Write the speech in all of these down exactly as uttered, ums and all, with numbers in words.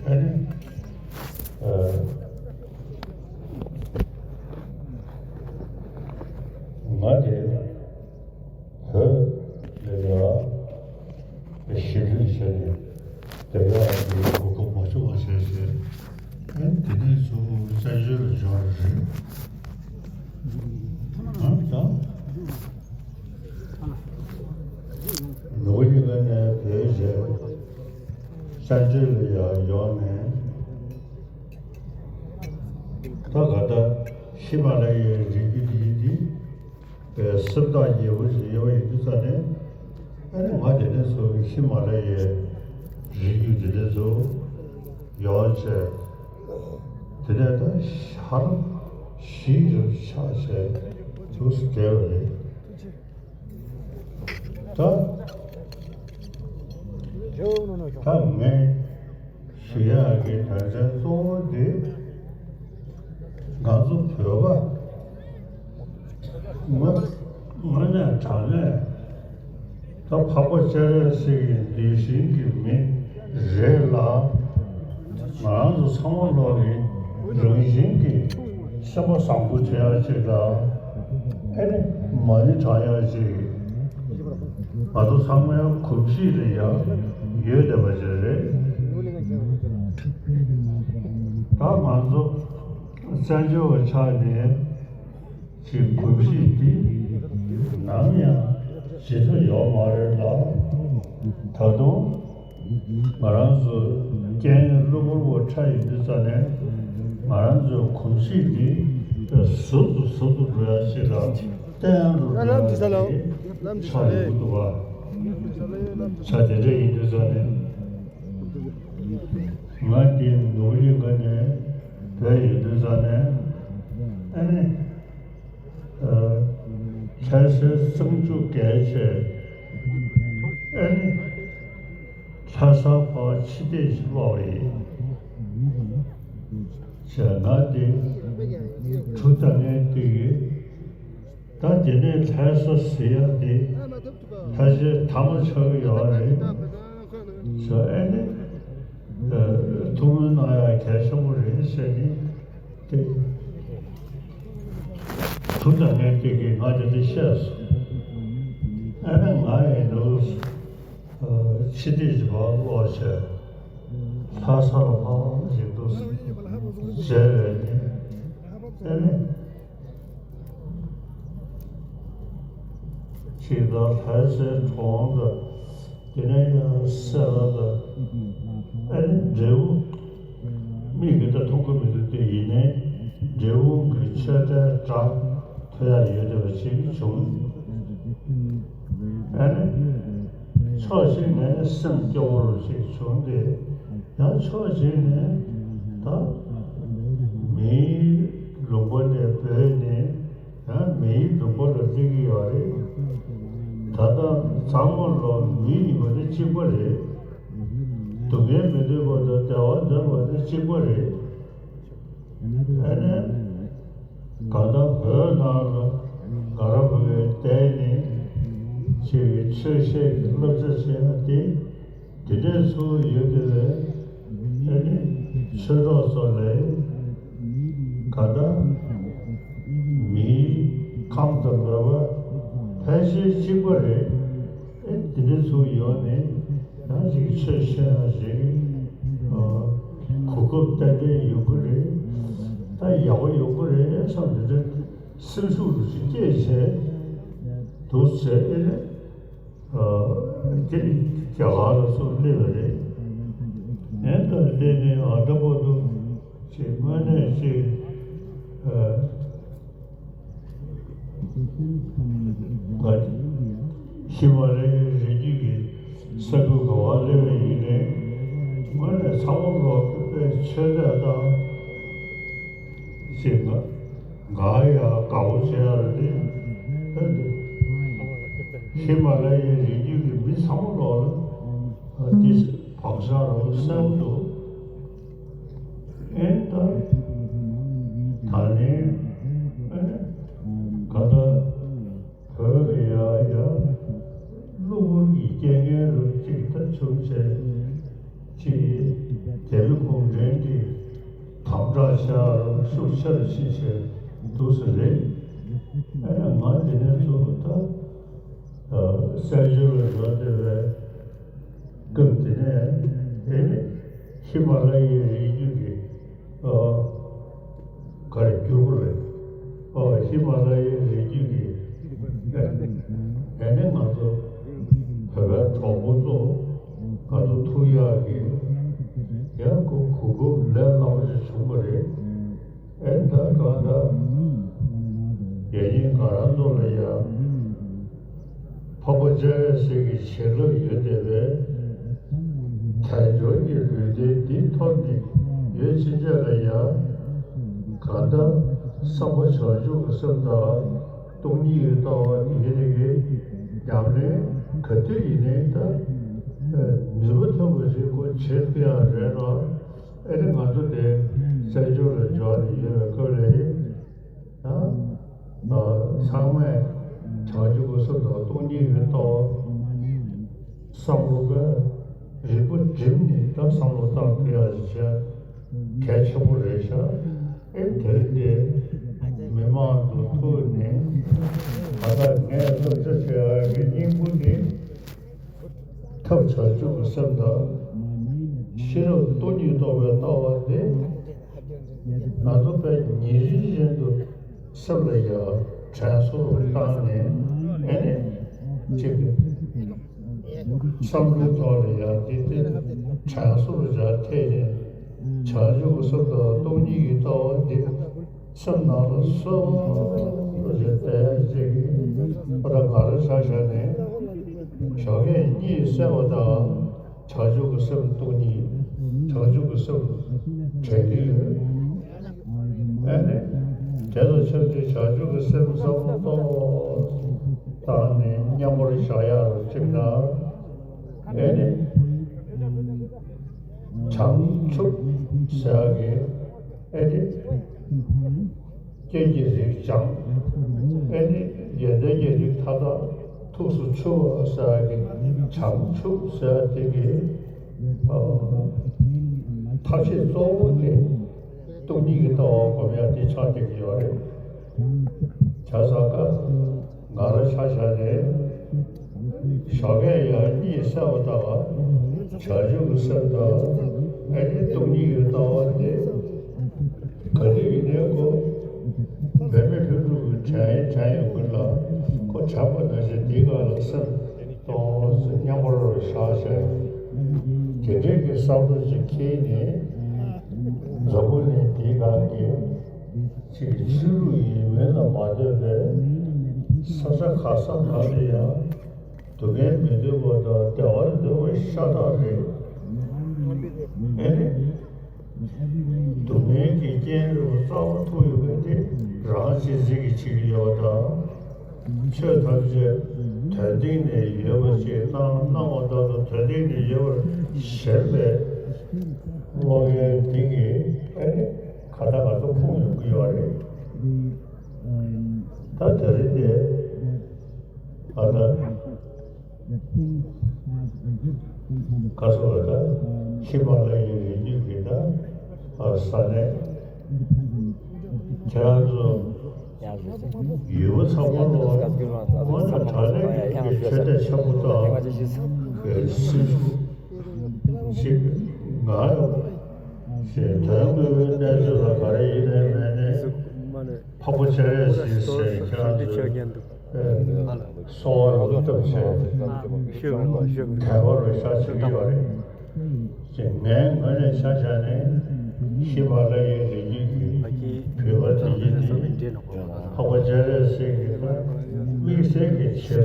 ཨ་ནི་ཨ་ང་དེ་བོད་ལ་ཡ་ཞི་ལུས་བྱས་ནས་དེ་ཡ་གི་གོ་སྐབས་མ་བྱུང་བ་བྱས་བྱས། ཨ་ནི་དེ་ནས་ཚུར་བཙན་བྱོལ་ལ་བྱོན་རེད། ཨ་ད་ནོར་གྱི་ངོས་ནས་བོད་བྱས་བཙན་བྱོལ་ལ་ཡ་ཡོང་ནས། ད་ག་ད་ཧི་མ་ལ་ཡའི་རི་རྒྱུད་འདི་འདི་སེམས་ཐག་ཉེ་པོ་ཞིག་ཡོད་པ་ཡིན་དུས་ཙ་ནས། ཨ་ནི་ང་དེ་ནས་ཚུར་ཧི་མ་ལ་ཡའི་རི་རྒྱུད་དེ་ནས་ཚུར་ཡོང་བྱས། དེ་ནས་ད་ཤར་ཞི་རུ་ཆགས་བྱས་ཚུར་བསྡད་པ་རེད། ད་ད་ངས་ཞུ་ཡག་གི་དོན་ཚན་གཙོ་བོ་དེ། ང་ཚོ་བོད་པ་དངོས་དངོས་གནས་དྲང་གནས་ད་འཕགས་པ་སྤྱན་རས་གཟིགས་ཀྱི་གདུལ་ཞིང་གི་མི་རེད་ལ། ང་རང་ཚོ་ཚང་མ་ལོག་གི་རང་བཞིན་གྱི་སེམས་པ་བཟང་པོ་བྱེད་ཡག་ཅིག་དང་། ཨེ་ནི་མ་ཎི་བགྲང་ཡག་ཅིག་ང་ཚོ་ཚང་མ་ཡང་གོམས་གཤིས་རེ་ཡང་ཡོད་བསྡད་པ་ཅིག་རེད། ད་ང་ཚོ་བཙན་བྱོལ་བ་ཆགས་ནས་ཅིག་གོམས་གཤིས་འདི་ནམ་ཡང་བརྗེད་ཐབས་ཡོད་མ་རེད་ལ། ད་དུང་ང་རང་ཚོ་རྐྱེན་གློ་བུར་བ་འཕྲད་ཡོང་དུས་ཙ་ནས་ང་རང་ཚོའི་གོམས་གཤིས་འདི་ཟབ་ཏུ་ཟབ་ཏུ་འགྲོ་ཡག་ཅིག་དང་བརྟན་དུ་འགྲོ་ཡག་ཅིག་ཆགས་ཡོང་གི་འདུག་པ། ཆ་དེ་འདྲ་ཡིན་དུས་ཙ་ནས་ང་འདི་ནོར་གླིང་ཁ་ནས་བོད་ཡོང་དུས་ཙ་ནས་ཨ་ནི། ལྷ་སའི་གཙང་ཆུ་བརྒལ་བྱས། ཨེ་ནི་ལྷ་ས་ཕར་ཕྱི་བལྟས་ཤིག་ལོག་ཡིན། བྱས་ན་དེ་གྲུ་དང་ངའི་དེ་གི་ད་དེ་ནས་ལྷ་ས་ཟེར་ཡག་དེ་ཕལ་ཆེར་ཐ་མ་ཆགས་ཀྱི་ཡོད་རེད། བྱས་ཨེ་ནི་ཐུགས་སྨོན་གནང་ཡག་གལ་ཆེན་པོ་རེད་ཟེར་ནས། དེ་གྲུ་དང་ངའི་དེ་གིས་ང་དེ་འདྲ་བཤད་སོང་། ཨ་ནི་ང་ཡི་འདུག་ཕྱི་དེ་ཞིག་ཕར་ལོག་བྱས་ལྷ་ས་ལ་ཕར་ཞིག་འདུག་མཇལ་བས་ནི། ཨ་ནི་ཅིག་ད་ལྷ་སའི་གྲོང་དང་། དེ་ནས་ཡང་སེ་ར་དང་། ཨ་ནི་འབྲས་སྤུངས། མིག་གིས་ད་མཐོང་གི་མི་འདུག་སྟེ། ཡིན་ནའི་འབྲས་སྤུངས་ཀྱི་ཆོས་གྲྭའི་སྒྲ་ཐོས་ཡག་ཡོད་བསྡད་པ་ཅིག་བྱུང་། ཨ་ནི་ཕྱོགས་གཅིག་ནས་སེམས་སྐྱོ་བོ་ཅིག་བྱུང་སྟེ། ཡང་ཕྱོགས་གཅིག་ནས་ད་མིའི་ལུང་པ་ནས་བྲོས་ནས་ཡང་མིའི་ལུང་པ་ལ་སླེབས་ཀྱི་ཡོད་རེད། ད་ལྟ་ཚང་མ་ལོ་མི་ཡིན་པ་དེ་གཅིག་པ་རེད། སྡུག་བསྔལ་མི་འདོད་པ་དང་བདེ་བ་འདོད་པ་དེ་གཅིག་པ་རེད། ཨ་ནི་གང་ལྟར་བོད་ནང་ལ་ག་ར་བོད་པའི་བསྟན་ནས་ཅིག་ཆོས་བཤད་ཀྱི་བསླབ་བྱ་བྱེད་ཡག་དེ། དེ་འདྲའི་ཚུལ་ཡོད་དེ་བས། ཨ་ནི་ཆོས་གྲོགས་ཚོ་ལས་ག་ད་མིའི་ཁམས་དང་མོས་པ་ཕལ་ཆེར་གཅིག་པ་རེད། ཨེ་དེ་འདྲའི་ཚུལ་ཡོད་ནས་ཡང་ཅིག་ཆོས་བཤད་ཡག་ཅིག་གོ་སྐབས་ཏན་ཏན་ཡོང་གི་རེད། ད་ཡག་པོ་ཡོང་གི་རེད་བསམ་དེ་འདྲའི་སེམས་ཤུགས་རུ་ཅིག་སྐྱེས་བྱས་འདུག་བྱས། ཨེ་ནས། ཨ་དེ་རྒྱ་གར་ལ་སོགས་སླེབས་པ་རེད། ཨེ་ད་སླེབས་ནས་ཨ་ད་བར་དུ་ཅིག་དངོས་གནས་ཅིག་ཨ་ང་ཧི་མ་ལ་ཡའི་རི་རྒྱུད་ཀྱི་ས་ཁུལ་ག་བར་སླེབས་པ་ཡིན་ནའི་དངོས་གནས་ཚང་མ་ལོག་པའི་ཆོས་དད་དང་ཅིག་ང་ང་ཡང་དགའ་པོ་བྱེད་ཡག་རེད། ཧི་མ་ལ་ཡའི་རི་རྒྱུད་ཀྱི་མི་ཚང་མ་ལོག་ལ་འདི་བག་ཆགས་རང་གསལ་པོ་འདུག་ཨེ་ད་ད་ནི་ཨེ་ག་ད་བོད་ལ་ཡ་ཡ་གློ་བུར་གྱི་རྐྱེན་ངན་རུ་གཅིག་ད་བྱུང་བྱས་ཅིག་རྒྱལ་པོའི་གུང་ཁྲན་གྱི་དམ་དྲག་ཤར་ཤུགས་ཆེ་རུ་ཕྱིན་ཆེ་འདུག་ས་རེད། ཨ་ནི་ང་དེ་ནས་ཚུར་ད་བཙན་བྱོལ་ལ་འབྱོར་བསྡད་པའི་སྐབས་དེ་ནས་ཨེ་ནི་ཧི་མ་ལ་ཡའི་རི་རྒྱུད་ཀྱི་ཨ་ག་རེ་བསྒྱུར་བ་རེད། ཨ་ཧི་མ་ལ་ཡའི་རི་རྒྱུད་ཀྱི་ཨེ་ནི་ང་ཚོ་བོད་པའི་གྲོགས་པོ་ཚོ་ང་ཚོ་ཐུག་ཡག་གི་ཡང་གོ་གོ་སྐབས་ལས་སླ་པོ་ཞིག་བྱུང་བ་རེད། ཨེ་ད་གང་ལྟར་ཡ་ཡིན་ང་རང་ཚོ་ལ་ཡང་འཕགས་པ་སྤྱན་རས་གཟིགས་ཀྱི་བྱིན་རླབས་ཡོད་བསྡད་པས། དལ་འབྱོར་གྱི་ལུས་རྟེན་འདི་ཐོབ་ནས་ཡོད་ཕྱིན་ཆད་ལ་ཡང་གང་ལྟར་བསམ་པ་བྱང་ཆུབ་ཀྱི་སེམས་དང་སྟོང་ཉིད་ཀྱི་ལྟ་བ་དེ་ནི་གི་ཉམས་ལེན་ག་དུས་ཡིན་ནའི་ད་ནུས་པ་ཐོན་པ་ཞིག་ཁོ་བྱེད་ཐུབ་ཡག་རེད་ལ། ཨེ་ནི་ང་ཚོ་དེ་བཙན་བྱོལ་ལ་འབྱོར་ནས་ཡོད་པའི་སྐབས་ལ་ཡིན་ན། ཚང་མས་བྱང་ཆུབ་ཀྱི་སེམས་དང་སྟོང་ཉིད་ཀྱི་ལྟ་བ་བསམ་བློ་བས་རིག་པ་བསྒྲིམས་ནས་ད་བསམ་བློ་བཏང་ཐུབ་ཡག་ཞིག་བྱས་གལ་ཆེན་པོ་རེད་ཤག་ཨེ་དེ་རིང་འདི་མི་མང་དུ་ཐུག་ནས་ད་ལྟ་ངས་སློབ་བྱ་བྱེད་ཡག་གི་སྙིང་པོ་འདི། ཐབས་བྱང་ཆུབ་ཀྱི་སེམས་དང་ཤེས་རབ་སྟོང་ཉིད་རྟོགས་པའི་ལྟ་བ་དེ་ང་ཚོ་དཔེ་ཉིན་རེ་བཞིན་དུ་སེམས་ལ་ཡང་དྲན་གསོ་རུ་བཏང་ནས་ཨེ་ནི་གཅིག་གི་བསམ་བློའི་ཐོག་ལ་ཡང་དེ་དེ་དྲན་གསོ་རུ་བྱ་ཐད་ནས་བྱང་ཆུབ་ཀྱི་སེམས་དང་སྟོང་ཉིད་ཀྱི་ལྟ་བ་འདི། སེམས་ནང་ལ་སོ་སོ་ཞིག་བསྡད་ཅིག་ཨ་ད་ང་རང་ཆ་བཞག་ནས་ཞོགས་ཀས་གཉིད་སད་པ་དང་བྱང་ཆུབ་ཀྱི་སེམས་སྟོང་ཉིད་བྱང་ཆུབ་ཀྱི་སེམས་དྲན་གྱི་ཡོད། ཨ་ནི་དེ་དང་ཆབས་ཅིག་བྱང་ཆུབ་ཀྱི་སེམས་བསམ་བློ་བཏང་ནས་མཉམ་པར་བཞག་ཡག་ཅིག་དང་ཨ་ནི་བྱང་ཆུབ་ཟེར་ཡག་གི་ཨ་ནི། རྐྱེན་གྱི་རིགས་སྦྱངས། ཨེ་ནི་ཡོན་ཏན་གྱི་རིགས་མཐའ་དག་ཐུགས་སུ་ཆུད་པ་ཟེར་ཡག་གི་བྱང་ཆུབ་ཟེར་ཡག་དེ་གི་ཨ་ཐབས་ཤེས་གཙོ་བོ་དེ་སྟོང་ཉིད་ཀྱི་ལྟ་བ་སྒོམ་ཡག་དེ་ཆགས་བསྡད་ཀྱི་ཡོད་རེད། བྱས་ཙང་ཀ་ང་རང་ཆ་བཞག་ནས་ཞོགས་ཀས་ཡང་གཉིད་སད་པ་དང་བྱང་ཆུབ་ཀྱི་སེམས་དང་ཨེ་ནི་སྟོང་ཉིད་ཀྱི་ལྟ་བ་དེ། ག་དུས་ཡིན་ནའི་ཁོ་བུད་མེད་ལྷུན་གྲུབ་ཀྱི་དྲན་དྲན་ཡོང་གི་ལ་ཁོ་དྲན་པ་ནང་བཞིན་འདིའི་སྒང་ལ་སེམས་གཏོང་མཉམ་པོ་རུ་བཞག་བྱས་དེ་འདྲའི་གི་བསམ་བློ་ཅིག་འཁྱེར་ནས་འཛམ་བུ་གླིང་འདིའི་སྒང་གི་ཅིག་ཕྱི་རུ་ཡིན་མིན་ལ་མ་ལྟོས་པའི་ས་ཆ་ག་ས་གང་ལ་ཡང་སྡུག་བསྔལ་མི་འདོད་པ་དང་བདེ་བ་འདོད་པ་ཤ་སྟག་རེད། ཨེ་ནི། སྡུག་བསྔལ་གྱི་རྐྱེན་རིགས་རྩ་བ་ཐུག་ཡོད་པ་དེ་རང་གཅེས་འཛིན་གྱིས་བྱེད་ཀྱི་ཡོད་པ་དང་། ཆོས་ཐམས་ཅད་དོན་སྟེང་ནས་ཡོད་པ་ཞིག་སྣང་སྣང་བ་ལྟར་དུ་དོན་སྟེང་ནས་ཡོད་པར་ཞེན་པའི་བློ་ངན་དེ་གིས་ཨེ་ནི་ག་ད་ག་ཚོད་ཕུང་ཡོང་གི་ཡོད་རེད། ད་དེ་རིང་དེ་ཨ་ད། ག་སོ་ད་ཧི་མ་ལ་ཡའི་རི་རྒྱུད་ཀྱི་ད་ས་གནས་ཁྱེད་རང་ཚོ་ཡུལ་པ་ཚང་མ་ལོ་དངོས་གནས་དྲང་གནས་ཀྱི་ཆོས་དད་ཆེན་པོ་དང་སེམས་ཤུགས་ཤིག་ང་ཞེས་དོན་དངོས་པོའི་གནས་ཚུལ་ལ་ག་རེ་ཡིན་ནའི་མེད་ནའི་འཕགས་པ་སྤྱན་རས་གཟིགས་ཟེར་ཁྱེད་རང་ཚོས། གསོལ་བ་རབ་ཏུ་བཏབ་བྱས་དད་པ་རུ་ཤ་ཆེ་གི་ཡོད་རེད། ཅེས་ངའི་ངོས་ནས་ཆ་བཞག་ནས་ཧི་མ་ལ་ཡའི་རི་རྒྱུད་ཀྱི་བོད་པ་དེ་ཉིད་དེ་འཕགས་པ་སྤྱན་རས་གཟིགས་ཀྱི་དམིགས་བསལ་གྱི་བྱེད་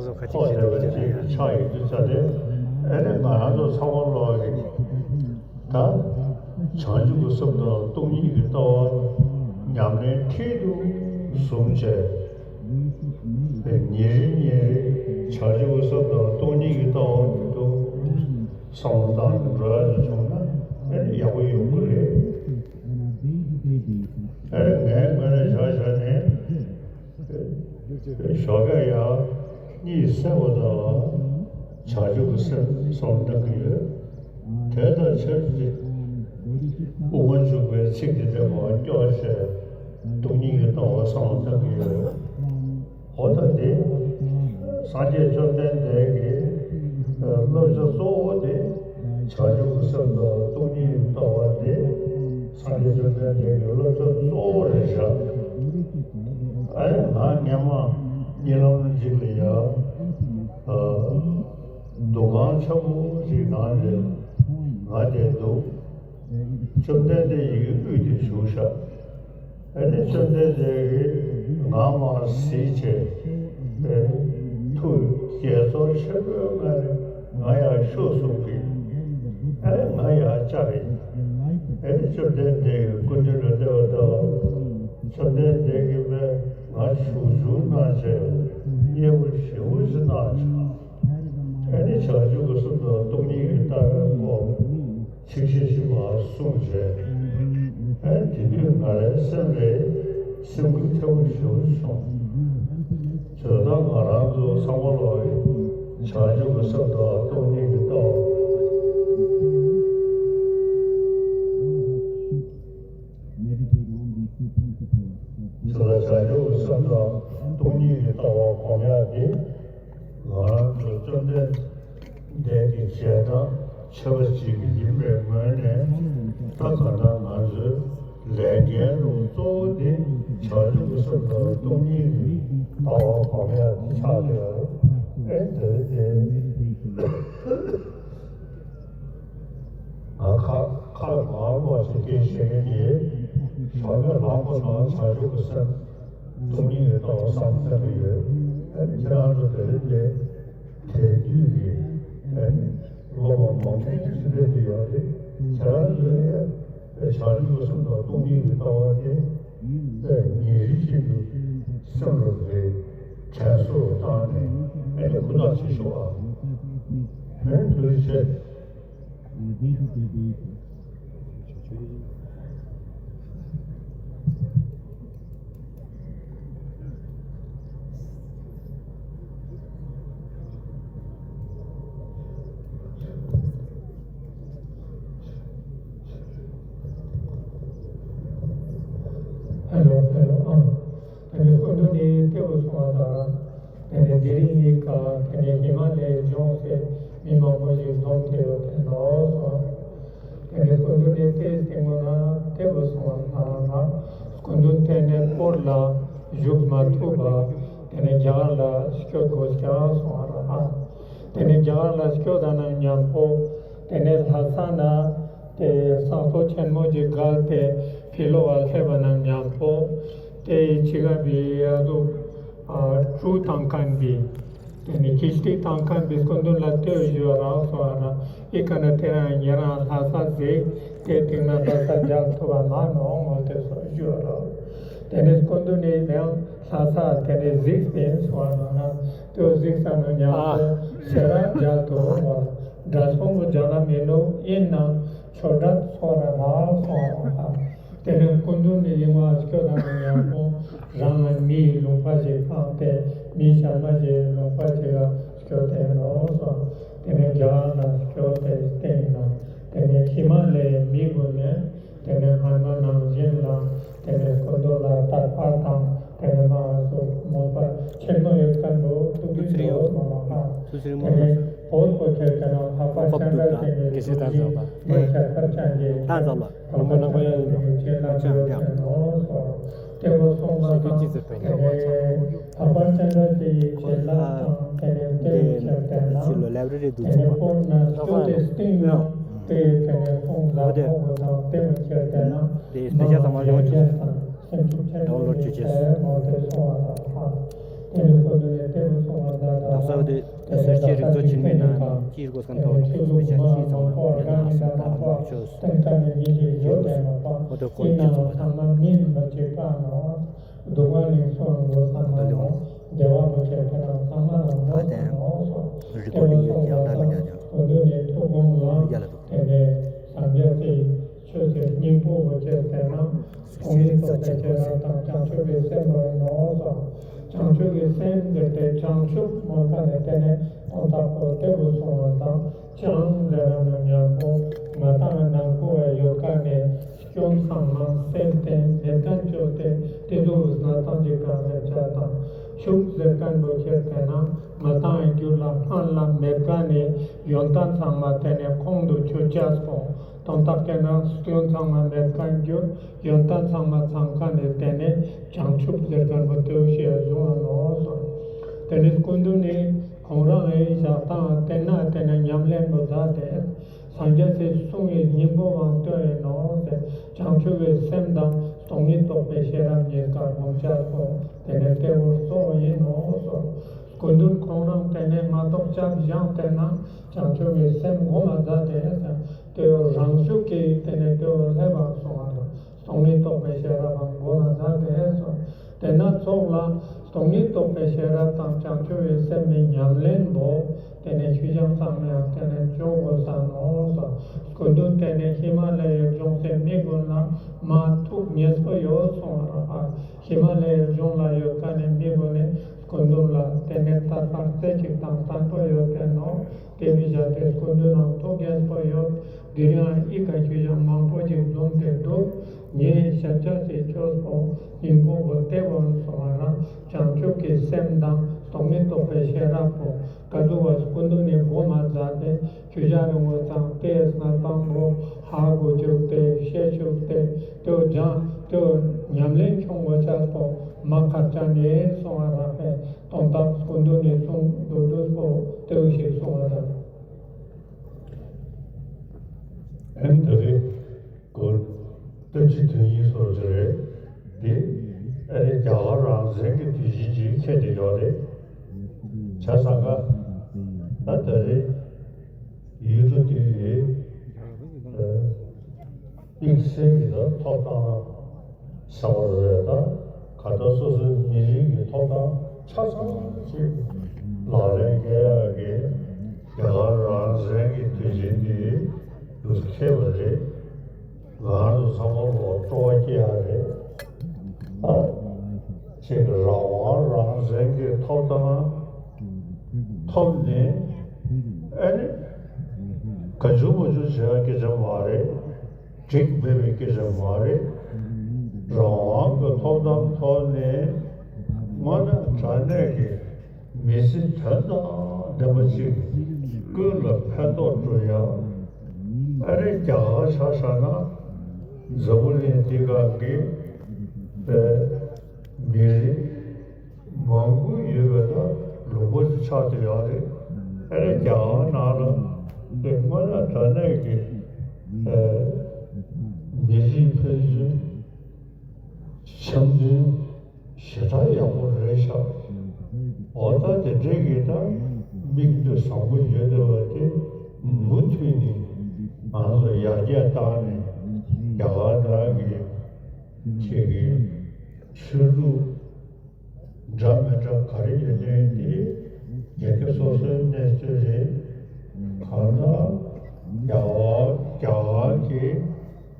པ་ཁོག་བསྡད་པ་ཅིག་ཆགས་ཡོད་དུས་ཙ་ནས་ཨེ་ནས་ང་རང་ཚོ་ཚང་མ་ལོག་གི་ད་བྱང་ཆུབ་ཀྱི་སེམས་དང་སྟོང་ཉིད་ཀྱི་ལྟ་བ་ཉམས་ལེན་མཐིལ་དུ་བཟུང་བྱས། ཉིན་རེ་ཉིན་རེ་བྱང་ཆུབ་ཀྱི་སེམས་དང་སྟོང་ཉིད་ཀྱི་ལྟ་བ་དུ་བསམ་བློ་བཏང་ནས་འགྲོ་ཡག་ཅིག་བྱུང་ན་ཨེ་ཡག་པོ་ཡོང་གི་རེད། ཨེ་ངའི་ངོས་ནས་ཆ་བཞག་ནས་ཞོགས་ཀས་ཡང་གཉིད་སད་པ་དང་བྱང་ཆུབ་ཀྱི་སེམས་བསམ་བློ་བཏང་གི་ཡོད། དེ་དང་ཆབས་ཅིག་དབུ་མ་འཇུག་པའི་ཚིག་དེ་འདྲ་མ་སྐྱོར་བྱས་སྟོང་ཉིད་ཀྱི་ལྟ་བ་བསམ་བློ་བཏང་གི་ཡོད། འོ་ད་དེ་སངས་རྒྱས་བཅོམ་ལྡན་འདས་ཀྱི་བསླབ་བྱ་གཙོ་བོ་དེ་བྱང་ཆུབ་ཀྱི་སེམས་དང་སྟོང་ཉིད་ཀྱི་ལྟ་བ་དེ་སངས་རྒྱས་བཅོམ་ལྡན་འདས་ཀྱི་བསླབ་བྱ་གཙོ་བོ་རེད་བཞག་ཨེ་ང་སྔན་མ་གཉིད་ལམ་ཅིག་ལ་ཡ། འདུ་ཁང་ཆེན་པོ་ཞིག་ནང་ནས་ང་དེ་འདུག་བཅོམ་ལྡན་འདས་ཡི་གེ་དབུས་དེ་བཞུགས་ཤག་ཨ་ནི་བཅོམ་ལྡན་འདས་ཀྱིས་ང་མར་གཟིགས་བྱས། ཐུགས་དགྱེས་ཚོར་ཆེན་པོའི་ངང་ནས་ང་ཡར་ཤོག་གསུངས་ཀྱིས། ཨ་ནི་ང་ཡར་བཅར་ཡིན། ཨ་ནི་བཅོམ་ལྡན་འདས་ཀྱི་སྐུ་མདུན་ལ་སླེབས་པ་དང་། བཅོམ་ལྡན་འདས་ཀྱིས་ང་བྱུག་བྱུག་གནང་བྱས་མཉེས་པོ་ཞེ་པོ་ཞིག་གནང་བྱས། ཨ་ནི་བྱང་ཆུབ་ཀྱི་སེམས་དང་སྟོང་ཉིད་ཀྱི་ལྟ་བའི་སྐོར་ཆིག་ཤད་ཅིག་མར་གསུངས་བྱས། ཨ་ནི་དེ་དུས་ང་རའི་སེམས་ལ་སེམས་འགུལ་ཐེབས་པོ་ཞེ་པོ་བྱུང་། བྱས་ཙང་ང་རང་ཚོ་ཚང་མ་ལོག་གི་བྱང་ཆུབ་ཀྱི་སེམས་དང་སྟོང་ཉིད་ཀྱི་ལྟ་བ། བྱས་ཙང་བྱང་ཆུབ་ཀྱི་སེམས་དང་སྟོང་ཉིད་ཀྱི་ལྟ་བ་སྒོམ་ཡག་དེ། ང་རང་ཚོ་བཅོམ་ལྡན་འདས་ཀྱི་རྗེས་འབྲང་ཆེ་བ་ཅིག་ཡིན་པའི་ངོས་ནས། ད་ག་ད་ང་ཚོའི་ལས་འགན་རུ་གཙོ་བོ་དེ་བྱང་ཆུབ་ཀྱི་སེམས་དང་སྟོང་ཉིད་ཀྱི་ལྟ་བ་སྒོམ་ཡག་དེ་ཆགས་ཡོད་རེད། ཨེ་དེ་རེད་དེ། ང་ཁ་ཁ་ལ་མར་མ་ཞིག་སྐད་བཤད་མཁན་གྱི་ཞོགས་པའི་ལམ་ཁ་ནང་བྱང་ཆུབ་ཀྱི་སེམས་སྟོང་ཉིད་ཀྱི་ལྟ་བ་བསམ་བློ་བཏང་གི་ཡོད། ཨ་ནི་ཁྱེད་རང་ཚོ་དེ་རིང་འདིར་དུས་ཀྱི་ཨ་ནི་སློབ་མ་མང་པོ་ཞིག་སླེབས་ཀྱི་ཡོད་རེད། ཁྱེད་རང་ཚོས་བྱང་ཆུབ་ཀྱི་སེམས་དང་སྟོང་ཉིད་ཀྱི་ལྟ་བ་དེ་ཉིན་རེ་བཞིན་དུ་སེམས་ལ་རེ་དྲན་གསོ་བཏང་ནས་ཨ་ནི་ཧུར་ཐག་བྱེད་ཤོག་ཨ། ཨ་ནི་ཐུགས་རྗེ་ཆེ། ཧེ་ལོ། ཧེ་ལོ། ཨང་། ཏེ་ནེ་སྐུ་མདུན་ནི་ཏེ་བོ་སོང་བ་དང་། ཏེ་ནེ་དེ་རིང་ངི་ཀ་ཏེ་ནེ་ཧི་མ་ལ་ཡའི་ལྗོངས་སི་མི་མང་པོ་ཞིག་འཛོམས་ཏེ་ཡོད་དེ་ནོག་སོང་། ཏེ་ནེ་སྐུ་མདུན་ནི་ཏེ་སྟིང་མོ་ན་ཏེ་བོ་སོང་བ་ན་ན་སྐུ་མདུན་ཏེ་ནེ་སྐོར་ལ་བཞུགས་མ་ཐུབ་པ་ཏེ་ནེ་རྒྱ་གར་ལ་སྐྱོད་དགོས་ཀྱག་སོང་བ་ན། ཏེ་ནེ་རྒྱ་གར་ལ་སྐྱོད་ད་ན་མཉམ་པོ་ཏེ་ནེ་ལྷ་ས་ན་ཏེ་གསང་ཐོ་ཆེན་མོ་ཞིག་བཀལ་ཏེ་ཕི་ལོགས་ལ་སླེབས་པ་ན་མཉམ་པོ་ཏེ་ཅི་ག་བི་ཡ་དུ་ཨ་གྲུ་བཏང་མཁན་བི་ཏེ་ནེ་ཀིཤ་ཏི་བཏང་མཁན་བི་སྐུ་མདུན་ལ་ལྟོས་ཞུ་བ་རག་སོང་བ་རག། ཨི་ཀ་ན་ཏེ་རང་ཉེ་རང་ལྷ་ས་ཟེ་ཏེ་སྟིང་ན་ལྷ་ས་མཇལ་ཐུབ་པ་མ་ནོག་མོལ་ཏེ་སོ་ཞུ་བ་རག། ཏེ་ནེ་སྐུ་མདུན་ནི་ཡང་ལྷ་ས་ཏེ་ནེ་གཟིགས་ཏེ་སོང་བ་རག་ན་ཏེ་གཟིགས་ས་ན་མཉམ་པོ་ཨ་སེ་ར་མཇལ་ཐུབ་བ་འདྲ་སོང་བ་མཇལ་ན་མི་ནུག། ཨིན་ནའང་ཆོས་གྲྭ་ཚོགས་ར་རག་སོང་བ་རག། ཏེ་ནེ་སྐུ་མདུན་ནི་ཡིན་བ་སྐྱོད་ད་ན་མཉམ་པོ་རང་ལ་མིའི་ལུང་པ་ཞིག་འཕངས་ཏེ་མི་ཞན་མ་ཞིག་ལུང་པ་ཞིག་ལ་སྐྱོད་དེ་ནོག་སོང་། ཏེ་ནེ་རྒྱ་གར་ལ་སྐྱོད་དེ་སྟིང་ན་ཏེ་ནེ་ཧི་མ་ལ་ཡའི་མི་གུན་ནི་ཏེ་ནེ་སྔན་མ་ནང་བཞིན་ལ་ཏེ་ནེ་སྐུ་མདུན་ལ་དད་པ་དང་ཏེ་ནེ་མ་སོ་མོས་པ་ཆེན་མོ་ཡོད་མཁན་བོ་ཐུགས་ཀྱི་འདུག་མ་མ་ཧ། ཏེ་ནེ་བོད་པོ་ཁྱེར་ཏེ་ན་འཕགས་པ་སྤྱན་རས་གཟིགས་ཀྱི་ཐུགས་རྗེ་ཁྱད་པར་ཅན་གྱི་འཕགས་པ་སྤྱན་རས་གཟིགས་ཀྱི་རྗེས་ལ་ཡོད་ནོག་སོང་། ཏེ་བོ་སོང་བ་དང་ཏེ་ནེ་འཕགས་པ་སྤྱན་རས་གཟིགས་ཀྱི་རྗེས་ལ་དང་ཏེ་ནེ་ཏེ་བོ་ཁྱེར་ཏེ་ན་ཏེ་ནེ་བོད་ན་སྐྱོད་དེ་སྟིང་ན་ཏེ་ཏེ་ནེ་སོང་ཟ་ཁོ་བོ་དང་ཏེ་བོ་ཁྱེར་ཏེ་ན་མ་ཡ་རྒྱས་དང་སེམས་ཤུགས་ཆེན་པོ་ཞིག་ཆེ་མོ་ཏེ་སོང་བ་དང་ཧ། ཏེ་ནེ་སྐུ་མདུན་ནི་ཏེ་བོ་སོང་བ་དང་ཏེ་ནེ་ད་ས་ཆེ་རིག་མཛོད་ཆེན་མོའི་ནང་ཅིའི་སྒོ་སྐམ་ཐོག་ཏེ་ནེ་ཆོས་ལུགས་མ་མང་པོ་རྒན་མི་དང་མང་པོ་སྟེང་ཀ་ནེ་མི་ཞིག་ཡོད་དེ་མ་པ་ཨིན་ནའང་ཚང་མ་མི་ཡིན་པ་ཅིག་པ་ནོག། སྡུག་བསྔལ་ལིང་སོང་བོ་ཚང་མ་ནོག། བདེ་བ་བོ་ཁྱེར་ཏེ་ན་ཚང་མ་ལ་ནོག་ནོག་སོང་། ཏེ་བོ་སོང་བ་དང་སྐུ་མདུན་ནི་ཐུགས་དགོངས་ལ་ཏེ་ནེ་སངས་རྒྱས་སི་ཆོས་སི་སྙིང་པོ་བོ་ཁྱེར་ཏེ་ན་ཁོང་ཡིག་ཐོག་ཏུ་ཁྱེར་ན་དང་བྱང་ཆུབ་པའི་སེམས་མ་ཡིན་ནོག་སོང་། བྱང་ཆུབ་ཀྱི་སེམས་ཟེར་ཏེ་བྱང་ཆུབ་མོལ་ཁན་ནི་ཏེ་ནེ་དོན་དག་པོ་ཏེ་བོ་སོང་བ་དང་བྱང་ཟེར་ར་ནོག་ཉམ་པོ་ང་དང་ནང་ཁུལ་ཡོད་ཁན་ནི་སྐྱོན་ཚང་མ་སེལ་ཏེ་མེད་ཁན་ཅོས་ཏེ་ཏེ་ཚོ་ནང་དང་ཅིག་ག་ཟེར་ཆ་དང་ཆུབ་ཟེར་ཁན་བོ་ཁྱེར་ཏེ་ན་ང་དང་རྒྱུད་ལ་སྔར་ལ་མེད་ཁན་ནི་ཡོན་ཏན་ཚང་མ་ཏེ་ནེ་ཁོང་དུ་ཆུད་ཅེས་སོང་། དོན་དག་ཏེ་ན་སྐྱོན་ཚང་མ་མེད་ཁན་རྒྱུ་ཡོན་ཏན་ཚང་མ་ཚང་ཁན་ནི་ཏེ་ནེ་བྱང་ཆུབ་ཟེར་ཁན་བོ་ཏེ་བོ་ཞིག་བཟུང་བ་ནོག་སོང་། ཏེ་ནེ་སྐུ་མདུན་ནི་ཁོང་རང་ངི་ཞག་དང་ཏེ་ན་ཏེ་ནེ་ཉམས་ལེན་པོ་མཛད་དེ་སངས་རྒྱས་སི་གསུང་གི་སྙིང་པོ་བོའང་སྟོན་ཡིན་ནོག་ཟེར། བྱང་ཆུབ་ཀྱི་སེམས་དང་སྟོང་ཉིད་རྟོགས་པའི་ཤེས་རབ་གཉིས་ཀ་སྒོམ་ཆ་སོང་ཏེ་ནེ་ཏེ་བོ་གཙོ་བོ་ཡིན་ནོག་སོང་། སྐུ་མདུན་ཁོང་རང་ཏེ་ནེ་མ་གཏོགས་སྐྱབས་བཞེངས་ཏེ་ན་བྱང་ཆུབ་ཀྱི་སེམས་སྒོམ་མ་མཛད་དེ་ཟེར། ཏེ་བོ་རང་ཤུགས་ཀྱིས་ཏེ་ནེ་ཏེ་བོ་སླེབས་པ་སོང་བ་དང་སྟོང་ཉིད་རྟོགས་པའི་ཤེས་རབ་བོའང་སྒོམ་མ་མཛད་དེ་སོང་། ཏེ་ན་ཚོགས་ལ་སྟོང་ཉིད་རྟོགས་པའི་ཤེས་རབ་དང་བྱང་ཆུབ་ཀྱི་སེམས་ནི་ཉམས་ལེན་པོ་ཏེ་ནེ་ཆུ་ཞག་ཚང་མའང་ཏེ་ནེ་ཅོ་དགོས་ས་ནོག་སོང་། སྐུ་མདུན་ཏེ་ནེ་ཧི་མ་ལ་ཡའི་ལྗོངས་སི་མི་གུན་ལ་མ་ཐུགས་མཉེས་པོ་ཡོད་སོང་བ་ར། ཧི་མ་ལ་ཡའི་ལྗོངས་ལ་ཡོད་ཁན་ནི་མི་གུན་ནི་སྐུ་མདུན་ལ་ཏེ་ནེ་ལྟ་བ་རྩེ་གཅིག་དང་བརྟན་པོ་ཡོད་དེ་ནོག་ཏེ་བོའི་ཞག་ཏེ་སྐུ་མདུན་ནང་ཐུགས་མཉེས་པོ་ཡོད། དེ་རིང་ཨི་ཀ་ཆུ་ཞག་མང་པོ་ཞིག་འཛོམས་ཏེ་འདུག་ངའི་ཞབས་ཆ་སི་ཆོས་པོ་སྙིང་པོ་བོ་ཏེ་བོ་སོང་བ་ར། བྱང་ཆུབ་ཀྱི་སེམས་དང་སྟོང་ཉིད་རྟོགས་པའི་ཤེས་རབ་པོ་ག་ཟུག་པ་སྐུ་མདུན་ནི་སྒོམ་མ་མཛད་དེ་ཆུ་ཞག་རིང་པོ་ཙམ་ཏེ་ནེ་དང་པོ་ཧ་གོ་ཅུག་སྟེ་ཤེས་ཅུག་སྟེ་ཏེ་བོ་སྦྱང་ཏེ་བོ་ཉམས་ལེན་ཆོང་གོས་ཆ་པོ་མ་ཁག་ཅན་ཨིན་སོང་བ་ར། ཧེ་དོན་དག་སྐུ་མདུན་ནི་གསུང་མདོར་བསྡུས་པོ་ཏེ་བོ་ཞིག་སོང་བ་དང་། ཨེམ་ད་རེ་སྐོར་ཏེ་ཅི་དོན་ཡིན་སོགས་ཅི་རེད། འདི་ཨ་རེ་རྒྱ་གར་རང་བཙན་གྱི་དུས་ཆེན་ཅིག་ཁྱེད་དེ་ཡོད་རེད། བྱས་ཙང་ཀ་ད་ད་རེ་ཡུལ་གྲུ་དེ་ཡི་དམིགས་བསལ་གྱི་ད་ཐོབ་ཐང་ཟེར་བ་རེད། ད་ག་ད་སོ་སོའི་མི་རིགས་ཀྱི་ཐོབ་ཐང་ཆ་ཚང་ཅིག་ལག་ལེན་འཁེལ་ཡག་གི་རྒྱ་གར་རང་བཙན་གྱི་དུས་ཆེན་འདི་ཡུལ་ཁེལ་བ་རེད། ང་རང་ཚོ་ཚང་མ་ལོ་སྤྲོ་བ་སྐྱེ་ཡག་རེད། ཨ་ཅིག་རང་དབང་རང་བཙན་གྱི་ཐོབ་ཐང་ཐོབ་ནས་ཨ་ནི་ག་ཅུ་མ་ཅུ་བྱེད་ཡག་སྐད་ཆ་མ་རེད། འགྲིག་མེད་པའི་སྐད་ཆ་མ་རེད། རང་དབང་གི་ཐོབ་ཐང་ཐོབ་ནས་དངོས་གནས་དྲང་གནས་ཀྱི་མི་ཚེ་དོན་དང་ལྡན་པ་ཅིག་ཀུན་ལ་ཕན་ཐོགས་འགྲོ་ཡག་ཨ་རེ་རྒྱ་གར་ཆ་བཞག་ན་འཛམ་བུ་གླིང་འདི་སྒང་གི་མི་རིགས་མང་པོ་ཡོད་པ་དང་ལུང་པ་ཅིག་ཆགས་བསྡད་ཡོད་རེད། ཨ་རེ་རྒྱ་གར་ནང་ལ་དེ་དངོས་གནས་དྲང་གནས་ཀྱི་མི་རིགས་ཕན་ཚུན་འཆམ་མཐུན་ཞེ་དྲག་ཡག་པོ་རེད་ཤག་འོ་ད་དེ་འདྲའི་གི་ད་མིག་ལྟོས་བཟང་པོ་ཡོད་བསྡད་པ་དེ་མུ་མཐུད་ནས་ང་ཚོ་ཡར་རྒྱས་བཏང་ནས་རྒྱ་གར་ནང་གི་ཁྱེད་ཀྱི་ཆོས་ལུགས་འདྲ་མི་འདྲ་ག་རེ་ཡོད་ནའི་དེ་རྒྱལ་ཁབ་སོ་སོའི་གནས་ཚུལ་རེད། གང་ལྟར་རྒྱ་གར་རྒྱ་གར་གྱི་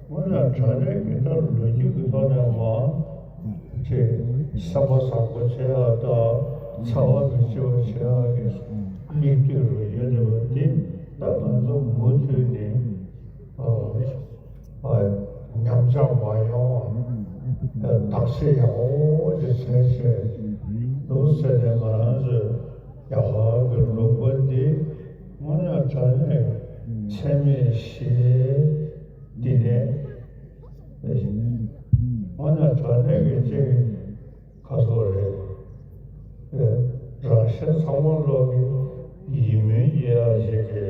དངོས་གནས་དྲང་གནས་ཀྱི་ལྟར་ལོ་རྒྱུས་ཀྱི་ཐོག་ནས་མ་ཅིག་སེམས་པ་བཟང་པོ་བྱེད་ཡག་དང་འཚེ་བ་མི་བྱེད་པ་བྱེད་ཡག་གི་མིག་ལྟོས་རུ་ཡོད་བསྡད་པ་དེ་ད་ང་ཚོ་མུ་མཐུད་ནས་ཨ། ཉམས་ཆག་མ་ཡོང་བ་བརྟག་དཔྱད་ཡག་པོ་ཅིག་བྱས་བྱས་འདུག་ཟེར་ནས་ང་རང་ཚོའི་རྒྱ་གར་གྱི་ལུང་པ་འདི་དངོས་གནས་དྲང་གནས་འཚེ་མེད་ཞི་བདེ་འདི་ནས་དངོས་གནས་དྲང་གནས་ཀྱི་ཅིག་ཁ་སོ་རེད། རང་གཞན་ཚང་མ་ལོག་གི་ཡིད་སྨོན་སྐྱེ་ཡག་ཞིག་གི་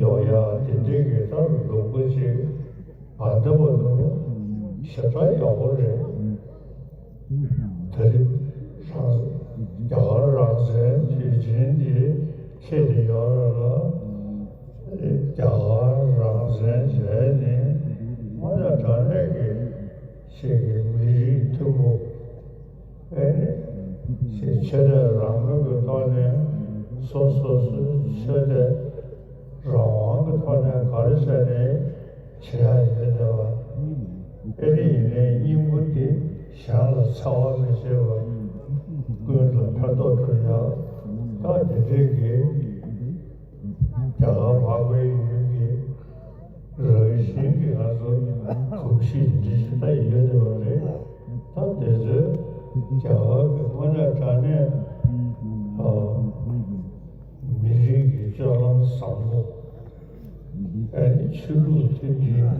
ཡོང་ཡག་དེ་འདྲའི་གི་ད་ལུང་པ་ཅིག་ཨ་འདི་བ་ནོ་ཞེ་དྲག་ཡག་པོ་རེད། ད་རེས་རང་རྒྱ་གར་རང་བཙན་དུས་ཆེན་འདི་ཁྱེད་དེ་ཡོད་ར་ལ། རྒྱ་གར་རང་བཙན་བྱས་ནས་དངོས་གནས་དྲང་གནས་ཀྱི་ཞིག་གི་མི་རིགས་མཐུན་པོ་ཨེ་ནི་ཞིག་ཆོས་དད་རང་མོས་ཀྱི་ཐོག་ནས་སོ་སོ་སོའི་ཆོས་དད་རང་དབང་གི་ཐོག་ནས་ག་རེ་བྱས་ནས་བྱེད་ཡག་ཡོད་བསྡད་པ། ཨེ་ནི་ཡིན་ནའི་སྙིང་པོ་འདི་གཞན་ལ་འཚེ་བ་མི་བྱེད་པ། ཀུན་ལ་ཕན་ཐོགས་འགྲོ་ཡ། ད་དེ་འདྲའི་གི་རྒྱ་གར་འཕགས་པའི་ཡུལ་གྱི་རང་བཞིན་གྱི་ང་ཚོ་གོམས་གཤིས་འདི་ཞིག་ད་ཡོད་བསྡད་པ་རེད། ད་དེ་ཚོའི་རྒྱ་གར་གྱི་དངོས་གནས་དྲང་གནས་ཨ་མི་རིགས་ཀྱི་སྤྱོད་ལམ་བཟང་པོ། ཨ་ནི་ཆོས་ལུགས་མཐུན་སྒྲིལ་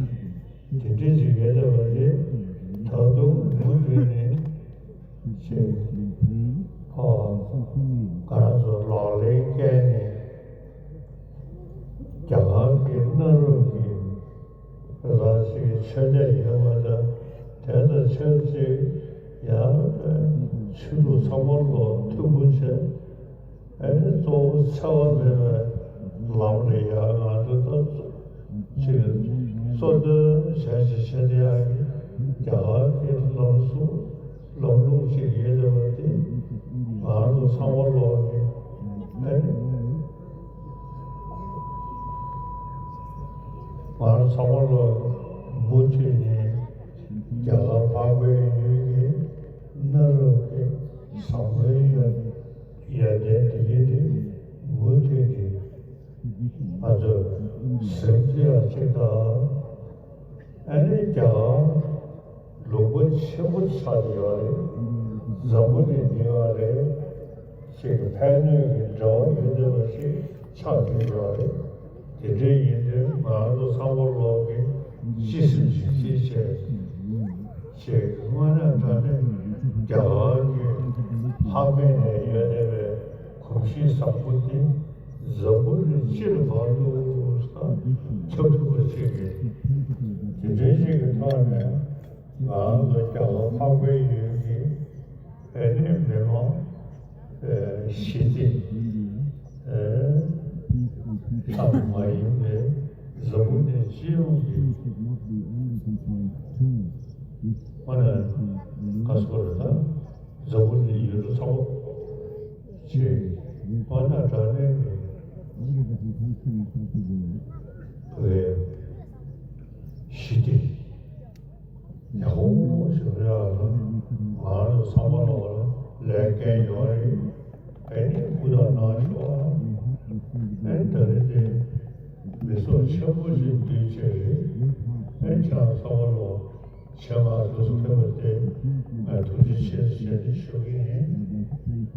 དེ་འདྲ་ཞིག་ཡོད་བསྡད་པ་རེད། ད་དུང་མུ་མཐུད་ནས་ཅིག་ཨ་ང་རང་ཚོ་ལག་ལེན་བཀལ་ནས་རྒྱ་གར་གྱི་གནའ་རབས་ཀྱི་རེ་བ་ཞིག་ཆོས་དད་ཡོད་པ་དང་། དེ་དང་ཆབས་ཅིག་ཡང་ཆོས་ལུགས་ཚང་མ་ལོ་མཐུན་པོ་བྱས། ཨེ་གཙོ་བོ་འཚེ་བ་མེད་པའི་ལམ་ལ་ཡང་ང་ཚོ་ད་ཅིག་གཙོ་འདོན་བྱས་ཅིག་བྱས་ཏེ་ཡང་རྒྱ་གར་གྱི་ལམ་སྲོལ་ལམ་ལུགས་ཅིག་ཡོད་བསྡད་པ་དེ་ང་ཚོ་ཚང་མ་ལོ་ནི་ཨེ་ང་ཚང་མ་ལོ་མུ་མཐུད་ནས་རྒྱ་གར་འཕགས་པའི་ཡུལ་གྱི་གནའ་རབས་ཀྱི་བཟང་པོའི་ཡོན་ཏན་དེ་ཡིན་ཏེ། མུ་མཐུད་ནས་ང་ཚོས་སེམས་ཅན་ཡ་གཅིག་དང་། ཨ་ནི་རྒྱ་གར་ལུང་པ་ཆེན་པོ་ཆགས་ཡོད་རེད། འཛམ་བུ་གླིང་འདི་ཡོད་རེད། ཅིག་ཕན་གནོད་ཀྱི་འབྲེལ་བ་ཡོད་བསྡད་པ་ཞིག་ཆགས་ཀྱི་ཡོད་རེད། དེ་འདྲ་ཡིན་དུས་ང་རང་ཚོ་ཚང་མ་ལོག་གི་སྤྱི་སེམས་ཤིག་སྐྱེས་བྱས། ཅིག་དངོས་གནས་དྲང་གནས་རྒྱ་གར་གྱི་ཕ་མེས་ནས་ཡོད་བསྡད་པའི་གོམས་གཤིས་བཟང་པོ་དེ་འཛམ་བུ་གླིང་སྤྱིར་མ་ལུས་ས་ཁྱབ་ཐུབ་པ་ཞིག་གི་དེ་འདྲའི་ཞིག་གི་ཐོག་ནས་ང་རང་ཚོ་རྒྱ་གར་འཕགས་པའི་ཡུལ་གྱི་ཨེ་ནི་མི་དམངས་ཨེ་ཞི་བདེ་ཨེ་ཙམ་མ་ཡིན་པའི་འཛམ་བུ་གླིང་སྤྱི་ཡོངས་ཀྱི་ཨ་ནི་ཁ་སོ་རེ་ད་འཛམ་བུ་གླིང་ཡུལ་གྲུ་ཚང་མ་ཅིག་ཨ་ནི་དྲང་གནས་ཀྱི་བོད་ཞི་བདེ། ཡག་པོ་ཞིག་རེད་ཨ། ང་རང་ཚང་མ་ལོག་ལ་ལས་འགན་ཡོད་རེད། ཨེ་ནི་སྐུ་དྲག་གནང་ཤོག་ཨ། ཨེ་ད་རེས་དེ་མི་ཚོགས་ཆེན་པོ་ཞིག་འདུས་བྱས་རེད། ཨེ་ཁྱེད་རང་ཚང་མ་ལོག་ཆེད་མངགས་དུས་སུ་ཕེབས་པ་དེ་ང་ཐུགས་རྗེ་ཆེ་ཞེས་ཏེ་ཞུ་གི་ཡིན།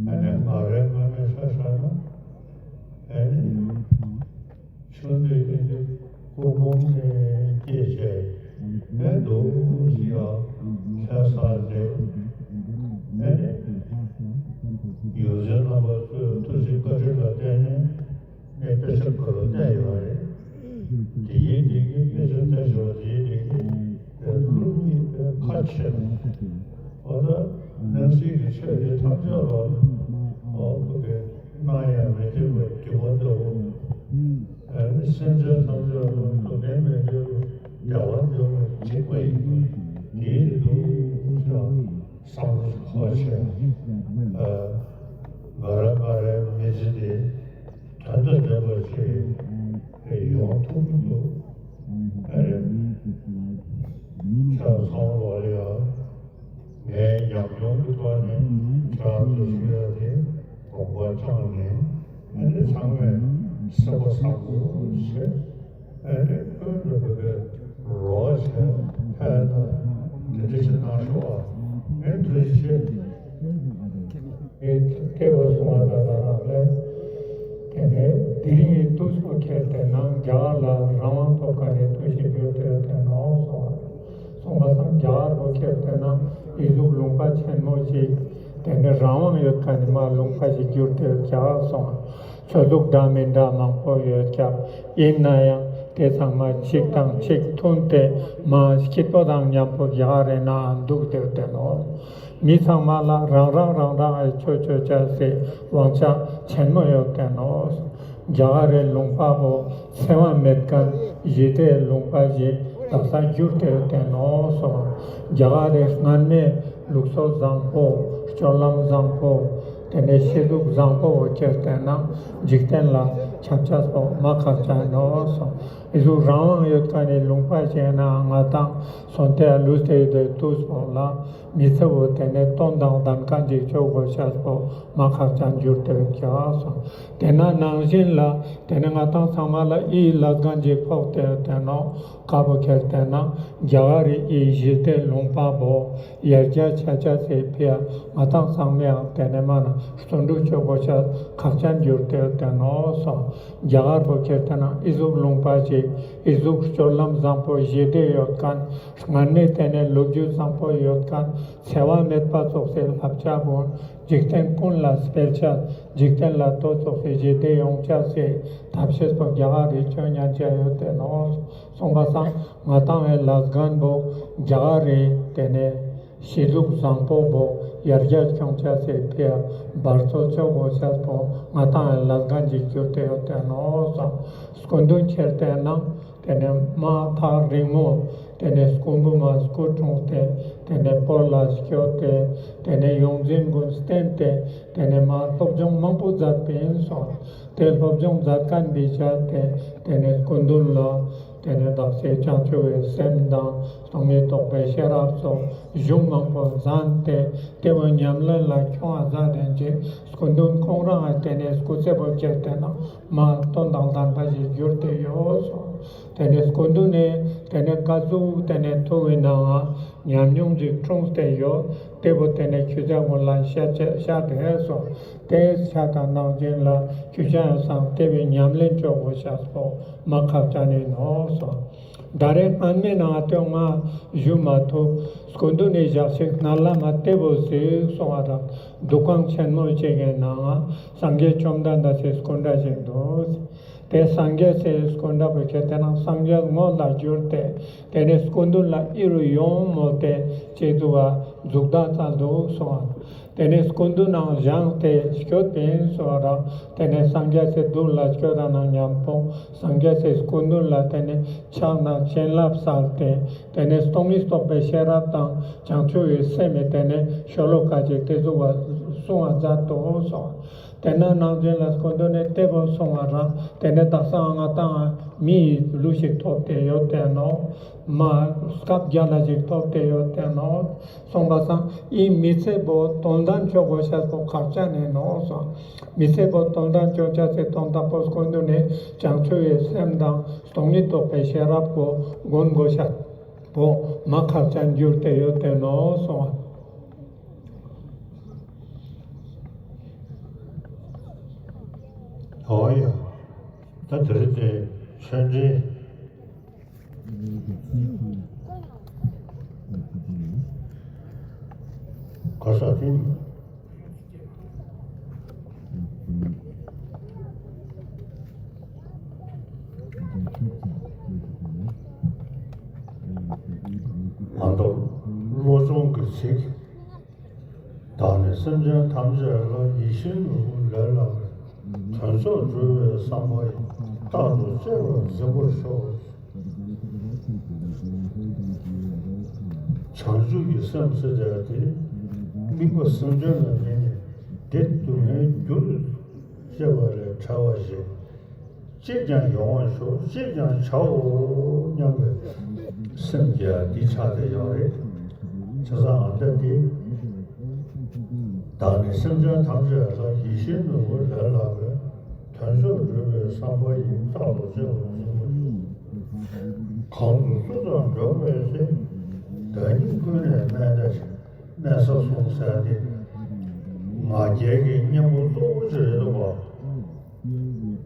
ཨེ་ནི་ང་རའི་སྔ་མའི་ཆ་བཞག་ན་ཨེ་ནི། ཆུང་དུས་ནས་སྐུ་ཕུང་ནས་སྐྱེས་བྱས་ཨེ་འདུག་ཡ་ལྷ་ས་ལས་ཨེ་ཡོངས་འཛིན་རྣམ་པ་ཚོས་ཐུགས་རྗེ་བཀའ་དྲིན་ལ་བརྟེན་ནས་ངས་དཔེ་ཆ་ཁོ་ལ་བལྟས་ཡོད་རེད། དེ་ཡིན་དེ་གི་དཔེ་ཆ་བལྟས་ཡོད་དེ་ཡིན་དེ་གི་བློ་མི་ཁ་ཆེ་ན་འོ་ད་སྣང་སྲིད་ཀྱི་ཆོས་དེ་ཐམས་ཅད་ལ་འོ་ཁོ་གི་སྣང་ཡང་མི་བདེ་བའི་སྒྱུ་མ་ལྟ་བུ། ཨ་ནི་སེམས་ཅན་ཐམས་ཅད་ལ་སྡུག་བསྔལ་མི་འདོད་པའི་བདེ་བ་འདོད་པའི་གཅིག་པ་ཡིན་པ་དེའི་འདུག་ས་བསམ་བློ་ཞིག་འཁོར་བྱས། ཨ་ང་རང་ང་རའི་མི་ཚེ་འདི་དོན་དང་ལྡན་པ་ཞིག་ཡོང་ཐུབ་ཀྱི་འདུག་ཨ་རེ། ཁྱེད་ཚང་མ་ལ་ཡང་ངའི་ཉམས་མྱོང་གི་ཐོག་ནས་ཁྱེད་རང་ཚོ་ཞུ་ཡ་དེ་དགོངས་པ་བཅངས་ནས་ཨ་ནི་ཚང་མས་སེམས་པ་བཟང་པོ་བྱས་ཨ་ནི་ཀུན་ཏུ་བདེ་བའི་རོགས་བྱས་ཕན་ཐོགས་དེ་འདྲ་ཞིག་གནང་ཤོག་ཨ། ཨ་ནི་ཐུགས་རྗེ་ཆེ། ཨེ་སྐྱེ་བོ་སོང་བ་དང་ལ་དེ་ནས་དེ་རིང་ངས་ཐུགས་སུ་ཁྱེར་ཏེ་ན་རྒྱ་གར་ལ་རང་དབང་ཐོབ་མཁན་ནི་ཐུགས་ཤིག་གྱུར་ཏེ་ཡོད་དེ་ནོ་སོང་། སོང་བ་སང་རྒྱ་གར་བོ་ཁྱེར་ཏེ་ན་ཨི་ཟུག་ལུང་པ་ཆེན་མོ་ཞིག་དེ་ནས་རང་དབང་ཡོད་མཁན་ནི་མ་ལུང་པ་ཞིག་གྱུར་ཏེ་ཡོད་ཀྱག་སོང་། ཆོས་ལུགས་འདྲ་མི་འདྲ་མང་པོ་ཡོད་ཀྱག་ཡིན་ན་ཡང་དེ་ཚང་མ་གཅིག་དང་གཅིག་མཐུན་ཏེ་མ་སྐྱིད་པོ་དང་མཉམ་པོ་རྒྱ་གར་རི་ནང་འདུག་སྟེ་ཡོད་དེ་ནོ། མི་ཚང་མ་ལ་རང་རང་རང་རང་ཨེ་ཆོས་ཆོས་ཅ་སི་དབང་ཆ་ཆེན་མོ་ཡོད་དེ་ནོ། རྒྱ་གར་རི་ལུང་པ་བོ་འཚེ་བ་མེད་མཁན་ཞི་བདེའི་ལུང་པ་ཞིག་ལག་ས་བསྒྱུར་ཏེ་ཡོད་དེ་ནོ་སོང་། རྒྱ་གར་རི་སྔན་མའི་ལུགས་སྲོལ་བཟང་པོ་སྤྱོད་ལམ་བཟང་པོ་དེ་ནས་ཤེས་ལུགས་བཟང་པོ་བོ་ཁྱེར་ཏེ་ན་འཇིག་རྟེན་ལ་ཁྱབ་ཆ་སོགས་མ་ཁག་ཅན་ནོ་སོང་། ཨི་ཟུག་རང་དབང་ཡོད་ཁན་ནི་ལུང་པ་ཞིག་ན་ང་ཏང་སོན་ཏེ་ལུས་ཏེ་ཡོད་དེ་དུས་པོ་ལ་མི་ཚེ་བོ་ཏེ་ནེ་དོན་དང་ལྡན་ཁན་ཅིག་ཅོ་གོས་ཤེས་པོ་མ་ཁག་ཅན་གྱུར་ཏེ་ཡོད་ཀྱག་སོང་། ཏེ་ན་ནང་བཞིན་ལ་ཏེ་ནེ་ང་ཏང་ཚང་མ་ལ་ཨི་ལས་འགན་ཅིག་ཕོག་སྟེ་ཡོད་དེ་ནོག། ཀ་བོ་ཁྱེར་ཏེ་ན་རྒྱ་གར་རི་ཨི་ཞི་བདེ་ལུང་པ་བོ་ཡར་རྒྱས་ཆ་ཅེས་སི་ཕིའ་ང་ཏང་ཚང་མའང་ཏེ་ནེ་མ་ན་བརྩོན་འགྲུས་ཅོ་གོས་ཤེས་ཁག་ཅན་གྱུར་ཏེ་ཡོད་དེ་ནོག་སོང་། རྒྱ་གར་བོ་ཁྱེར་ཏེ་ན་ཨི་ཟུག་ལུང་པ་ཞིག་ཨི་ཟུག་སྤྱོད་ལམ་བཟང་པོ་ཞི་བདེ་ཡོད་ཁན་སྔར་ནེ་ཏེ་ནེ་ལོ་རྒྱུས་བཟང་པོ་ཡོད་ཁན་འཚེ་བ་མེད་པ་ཙོགས་སི་བསླབ་བྱ་བོ་འཇིག་རྟེན་ཀུན་ལ་སྤེལ་ཅེས་འཇིག་རྟེན་ལ་ཏོ་ཙོགས་སི་ཞི་བདེ་ཡོང་ཅེས་སི་ཐབས་ཤེས་པོ་རྒྱ་གར་རི་ཅོ་ཉན་ཅེས་ཡོད་དེ་ནོག་སོང་པ་སང་ང་ཏང་ངི་ལས་འགན་བོ་རྒྱ་གར་རི་ཏེ་ནེ་གཤིས་ལུགས་བཟང་པོ་བོ་ཡར་རྒྱས་ཁྱོང་ཅེས་སི་ཕིའ་འབད་རྩོལ་ཅོ་གོས་ཤེས་པོ་ང་ཏང་ངི་ལས་འགན་ཅིག་གྱུར་ཏེ་ཡོད་དེ་ནོག་སོང་། སྐུ་མདུན་ཁྱེར་ཏེ་ན་ཏེ་ནེ་མ་ཐག་རིང་མོ་ཏེ་ནེ་སྐུ་འབུམ་མ་སྐུ་འཁྲུངས་ཏེ་ཏེ་ནེ་བོད་ལ་སྐྱོད་དེ་ཏེ་ནེ་ཡོངས་འཛིན་གུན་བསྟེན་ཏེ་ཏེ་ནེ་མ་སློབ་སྦྱོང་མང་པོ་མཛད་པ་ཨིན་སོང་། ཏེ་སློབ་སྦྱོང་མཛད་ཁན་བི་ཅ་ཏེ་ཏེ་ནེ་སྐུ་མདུན་ལ་ཏེ་ནེ་བདག་ཅག་བྱང་ཆུབ་ཀྱི་སེམས་དང་སྟོང་ཉིད་རྟོགས་པའི་ཤེས་རབ་སོགས་གཞུང་མང་པོ་མཛད་དེ་ཏེ་བོ་ཉམས་ལེན་ལ་ཁྱོང་ང་མཛད་དེ་ཅིག་སྐུ་མདུན་ཁོང་རང་ཏེ་ནེ་སྐུ་ཚེ་བོ་ཁྱེར་ཏེ་ན་མ་དོན་དང་ལྡན་པ་ཞིག་གྱུར་ཏེ་ཡོད་སོང་། ཏེ་ནེ་སྐུ་མདུན་ནི་ཏེ་ནེ་ཀ་ཟུག་ཏེ་ནེ་ཐུགས་ཀྱི་ནང་ང་ཉམས་མྱོང་ཅིག་འཁྲུངས་ཏེ་ཡོད། ཏེ་བོ་ཏེ་ནེ་ཁྱོ་ཞ་གུན་ལ་བཤད་བཤད་དེ་སོང་། ཏེ་ཆ་དང་ནང་བཞིན་ལ་ཁྱོ་ཞ་ཡང་སང་ཏེ་བོའི་ཉམས་ལེན་ཅོ་གོས་ཤེས་པོ་མ་ཁག་ཅན་ཨིན་ནོག་སོང་། ད་རེས་སྔན་མའི་ནང་ང་ཏེ་ང་ཞུ་མ་ཐུབ། སྐུ་མདུན་ནི་ཞག་ཅིག་མནལ་ལམ་མ་ཏེ་བོ་གཟིགས་སོང་བ་རང་འདུ་ཁང་ཆེན་མོ་ཅིག་གི་ནང་ང་སངས་རྒྱས་བཅོམ་ལྡན་འདས་སི་སྐུ་འདྲ་ཞིག་འདུག། ཏེ་སངས་རྒྱས་སི་སྐུ་འདྲ་བོ་ཁྱེར་ཏེ་ན་སངས་རྒྱས་དངོས་ལ་གྱུར་ཏེ་ཏེ་ནེ་སྐུ་མདུན་ལ་ཨི་རུ་ཡོང་མོལ་ཏེ་ཅི་ཟུག་ག་འཛུགས་ད་ཙལ་འདུག་སོང་། ཏེ་ནེ་སྐུ་མདུན་ནང་བཞེངས་ཏེ་སྐྱོད་པ་ཨིན་སོང་རང་ཏེ་ནེ་སངས་རྒྱས་སི་མདུན་ལ་སྐྱོད་ད་ནང་ཉམ་པོ་སངས་རྒྱས་སི་སྐུ་མདུན་ལ་ཏེ་ནེ་ཕྱག་ན་བྱིན་རླབས་སལ་ཏེ་ཏེ་ནེ་སྟོང་ཉིད་རྟོགས་པའི་ཤེས་རབ་དང་བྱང་ཆུབ་ཀྱི་སེམས་སི་ཏེ་ནེ་ཤོ་ལོ་ཀ་ཅིག་ཏེ་ཟུག་ག་གསུང་བ་མཛད་དོ་སོང་། ཏེ་ན་ནང་བཞིན་ལ་སྐུ་མདུན་ནི་ཏེ་བོ་སོང་བ་རང་ཏེ་ནེ་དག་ས་ང་ཏང་མིའི་ལུས་ཤིག་ཐོབ་སྟེ་ཡོད་དེ་ནོག། མ་སྐབས་རྒྱལ་ལ་ཞིག་ཐོབ་སྟེ་ཡོད་དེ་ནོག། སོང་པ་སང་ཨི་མི་ཚེ་བོ་དོན་ལྡན་ཅོ་གོས་ཤེས་པོ་ཁག་ཅན་ཨིན་ནོག་སོང་། མི་ཚེ་བོ་དོན་ལྡན་ཅོ་ཅེས་སི་དོན་དག་པོ་སྐུ་མདུན་ནི་བྱང་ཆུབ་ཀྱི་སེམས་དང་སྟོང་ཉིད་རྟོགས་པའི་ཤེས་རབ་པོ་སྒོམ་གོས་ཤེས་པོ་མ་ཁག་ཅན་གྱུར་ཏེ་ཡོད་དེ་ནོག་སོང་། འོ་ཡ། ད་དེ་རིང་ཏེ་ཆོས་འབྲེལ་ག་ས་ཏེ་མ་གཏོགས་བློ་སྦྱོང་གི་ཚིག། བདག་ནི་སེམས་ཅན་ཐམས་ཅད་ལ། ཡིད་བཞིན་ནོར་བུ་ལས་ལྷག་པའི། དོན་རྫོགས་འགྲུབ་པའི་བསམ་པ་ཡིས། རྟག་ཏུ་སྤྱད་པར་འཛིན་པར་ཤོག། བྱང་ཆུབ་ཀྱི་སེམས་ཟེར་ཡ་དེ་དམིགས་པ་སེམས་ཅན་ལ་བརྟེན་ནས་བདེ་སྡུག་བསྔལ་རྒྱུར་སྤྱད་པ་ལས་བྲལ་བ་ཞིག་ཅིས་ཀྱང་ཡོང་བར་ཤོག། ཅིས་ཀྱང་བྱའོ་སྙམ་པའི་སེམས་ཀྱི་འདི་ཆགས་ཏེ་ཡོད་རེད། བྱས་ཙང་ཨ་ད་འདི། བདག་ནི་སེམས་ཅན་ཐམས་ཅད་ལ། ཡིད་བཞིན་ནོར་བུ་ལས་ལྷག་པའི། དོན་མཆོག་སྒྲུབ་པའི་བསམ་པ་ཡིས། རྟག་ཏུ་སྤྱད་པར་འཛིན་པར་ཤོག། གང་དུ་སུ་དང་འགྲོགས་པའི་ཚེ། བདག་ཉིད་ཀུན་ལས་དམན་ལྟ་ཞིང་། དམན་ས་བཟུང་ཟེར་ཏེ། ང་རྒྱལ་གྱི་གཉེན་པོ་གཙོ་བོ་ཅིག་རེད་འདུག་པ།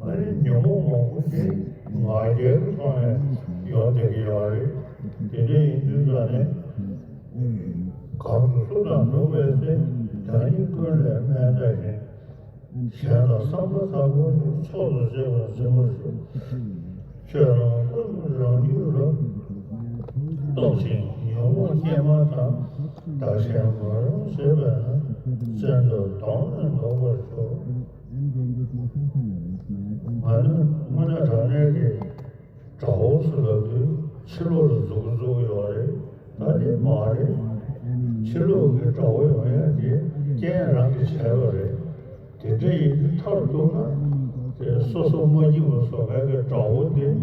ཨ་ནི་ཉོན་མོངས་མང་པོ་དེ་ང་རྒྱལ་གྱི་ཐོག་ནས་ཡོང་བསྡད་ཀྱི་ཡོད་རེད། དེ་འདྲ་ཡིན་དུས་ཙང་ནས་གང་དུ་སུ་དང་འགྲོགས་པའི་ཚེ། བདག་ཉིད་ཀུན་ལས་དམན་ལྟ་ཞིང་། གཞན་ལ་བསམ་པ་ཐག་པ་ནི། མཆོག་ཏུ་གཅེས་པར་འཛིན་པར་ཤོག། ཁྱོད་རང་ཀུན་ཏུ་རང་རྒྱུད་ལ། རྟོག་ཅིང་ཉོན་མོངས་སྐྱེས་མ་ཐག། བདག་གཞན་མ་རུངས་བྱེད་པས་ན། བཙན་ཐབས་གདོང་ནས་བཟློག་པར་ཤོག། ང་ནི་དངོས་གནས་དྲང་གནས་ཀྱི་དགྲ་བོ་སུ་ལབ་དུས་ཕྱི་ལོགས་ལ་འཛུགས་འཛུགས་ཡོད་རེད། ད་དེ་མ་རེད། ཕྱི་ལོགས་ཀྱི་དགྲ་བོ་ཡོང་ཡ་དེ་རྐྱེན་རང་གིས་བྱས་པ་རེད། དེ་འདྲ་ཡིན་དུས་མཐར་གཏུགས་ན་དེ་སོ་སོ་མ་སྐྱིད་པ་བཟོ་མཁན་གྱི་དགྲ་བོ་དེ་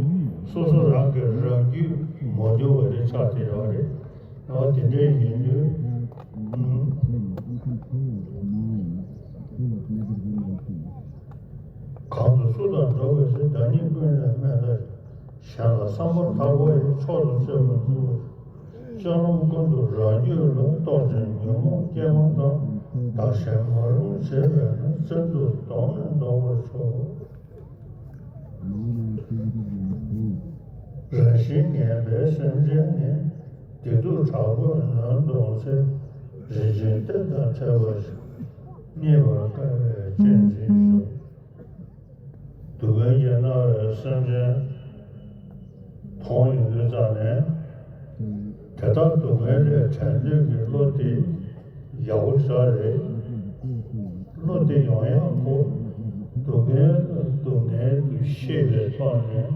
སོ་སོ་རང་གི་རང་རྒྱུད་མ་དུལ་བ་དེ་ཆགས་ཏེ་ཡོད་རེད། ཨ་དེ་འདྲ་ཡིན་དུས། གང་དུ་སུ་དང་འགྲོགས་པའི་ཚེ། བདག་ཉིད་ཀུན་ལས་དམན་ལྟ་ཞིང་། གཞན་ལ་བསམ་པ་ཐག་པ་ཡིས། མཆོག་ཏུ་སྤྱོད་པར་འགྱུར་བ། སྤྱོད་ལམ་ཀུན་ཏུ་རང་རྒྱུད་ལ། རྟོག་ཅིང་ཉོན་མོངས་སྐྱེས་མ་ཐག་བདག་གཞན་མ་རུངས་བྱེད་པས་ན། བཙན་དུ་གཏོང་ནས་བཟློག་པར་ཤོག་རང་བཞིན་ངན་པའི་སེམས་ཅན་ནི། སྡིག་སྡུག་དྲག་པོས་ནོན་གདུང་ཚེ། རིན་ཆེན་གཏེར་དང་འཕྲད་པ་བཞིན། རྙེད་པར་དཀའ་བས་གཅེས་འཛིན་ཤོག་སྡུག་བསྔལ་གྱིས་མནར་བའི་སེམས་ཅན་མཐོང་ཡོང་དུས་ཙམ་ནས། དེ་དག་སྡུག་བསྔལ་ལས་བྲལ་འདོད་ཀྱི་བློ་དེ་ཡག་པོ་ཞིག་རེད། བློ་དེ་ཡོང་ཡག་ཁོ་སྡུག་བསྔལ་ལ་སྡུག་བསྔལ་དུ་ཤེས་པའི་ཐོག་ནས།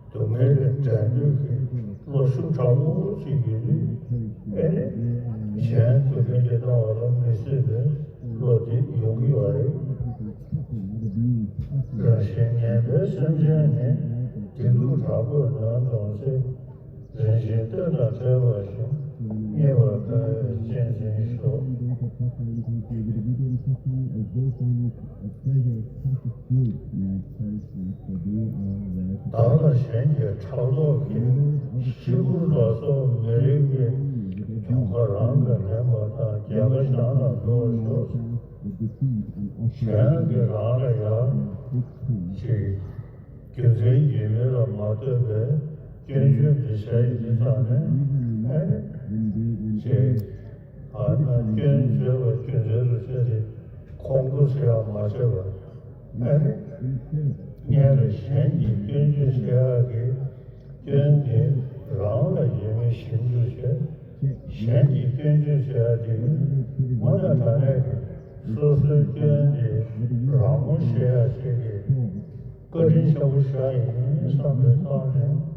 སྡུག་བསྔལ་ལས་བྲལ་འདོད་ཀྱི་བློ་ཤུགས་དྲག་པོ་ཞིག་ཡོད་དུས། ཨེ་ནི། གཞན་སྡུག་བསྔལ་གྱིས་མནར་བ་ལ་མི་བཟོད་པའི་བློ་དེ་ཡོང་གི་ཡོད་རེད། རང་བཞིན་ངན་པའི་སེམས་ཅན་ནི། སྡིག་སྡུག་དྲག་པོས་ནོན་གདུང་ཚེ། རིན་ཆེན་གཏེར་དང་འཕྲད་པ་བཞིན། རྙེད་པར་དཀའ་བས་གཅེས་འཛིན་ཤོག་བདག་ལ་གཞན་གྱི་ཕྲག་དོག་གིས། གཤེ་སྐུར་ལ་སོགས་མི་རིགས་པའི། གྱོང་ཁ་རང་གིས་ལེན་པ་དང་། རྒྱལ་ཁ་གཞན་ལ་འབུལ་བར་ཤོག་གཞན་གྱིས་རང་ལ་ཡང་ཅིག་རྒྱུ་མཚན་ཡོད་མེད་ལ་མ་ལྟོས་པའི་སྐྱོན་བརྗོད་འདི་བྱས་ཡིན་དུས་ཙམ་ནས། ཨེ་ནི། ཅིག་ཨ་ནི་སྐྱོན་བརྗོད་པ་རྒྱུ་མཚན་དུ་བྱས་ཏེ་ཁོང་ཁྲོ་བྱེད་ཡག་མ་བྱས་པར། ཨེ་ནི། སྔན་ལ་གཞན་གྱི་སྐྱོན་བརྗོད་བྱེད་ཡག་གི་སྐྱོན་དེ་རང་ལ་ཡོད་མེད་ཞིབ་འཇུག་བྱས། གཞན་གྱི་སྐྱོན་བརྗོད་བྱེད་ཡག་དེ་ནི་དངོས་གནས་དྲང་གནས་ཀྱི་སོ་སོའི་སྐྱོན་དེ་རང་ངོ་ཤེས་ཡག་ཅིག་གི་བཀའ་དྲིན་ཆེན་པོ་ཞིག་ཡིན་བསམ་པའི་ཐོག་ནས།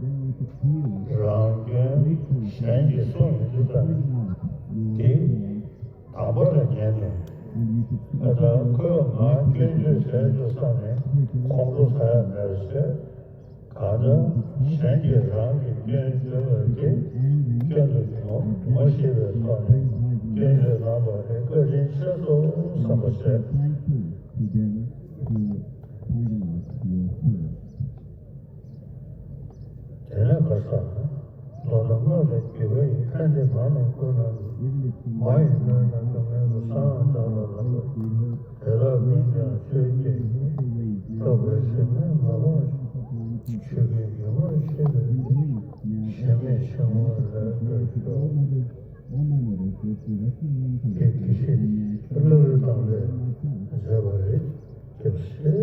རང་སྐྱོན་གཞན་གྱིས་གསུངས་ཡོང་དུས་ཙམ་ནས། དེ་དང་པོ་ལ་ཉན་ནས། ཨ་ད་ཁོས་ང་སྐྱོན་བརྗོད་བྱས་འདུག་བསམ་ནས་ཁོང་ཁྲོ་ཟ་ཡག་མེད་ཟེར། གང་ལྟར་གཞན་གྱིས་རང་གི་སྐྱོན་བརྗོད་པ་དེ་སྐྱོན་དུ་ངོ་ངོ་ཤེས་པའི་ཐོག་ནས་སྐྱོན་བརྗོད་གནང་བ་དེ་བཀའ་དྲིན་ཆེ་སོང་བསམ་པ་བྱས། དེ་ནས་ག་ས་ལོ་ན་སྔོན་ལ་རྒྱུ་བའི་ཕན་བདེ་མ་རྣམས་ཀུན་ལ་མ་ཡི་སྣོད་དང་སྡུག་བསྔལ་གྱི་སྣང་བ་དག་ལ་ལ། དེ་དག་ཀུན་ཀྱང་ཆོས་ཀྱི་རྟོག་པའི་སེམས་ནི་མ་འོངས་ཤིང་། ཆོས་ཀྱི་ཡུལ་ངོ་ཤེས་པའི་གཞན་མེད་འཆིང་བ་ལས་གྲོལ་ཤོག་དེ་དགེ་བཤེས་བློ་གྲོས་དང་བས་མཛད་པ་རེད། དེ་ཚོ་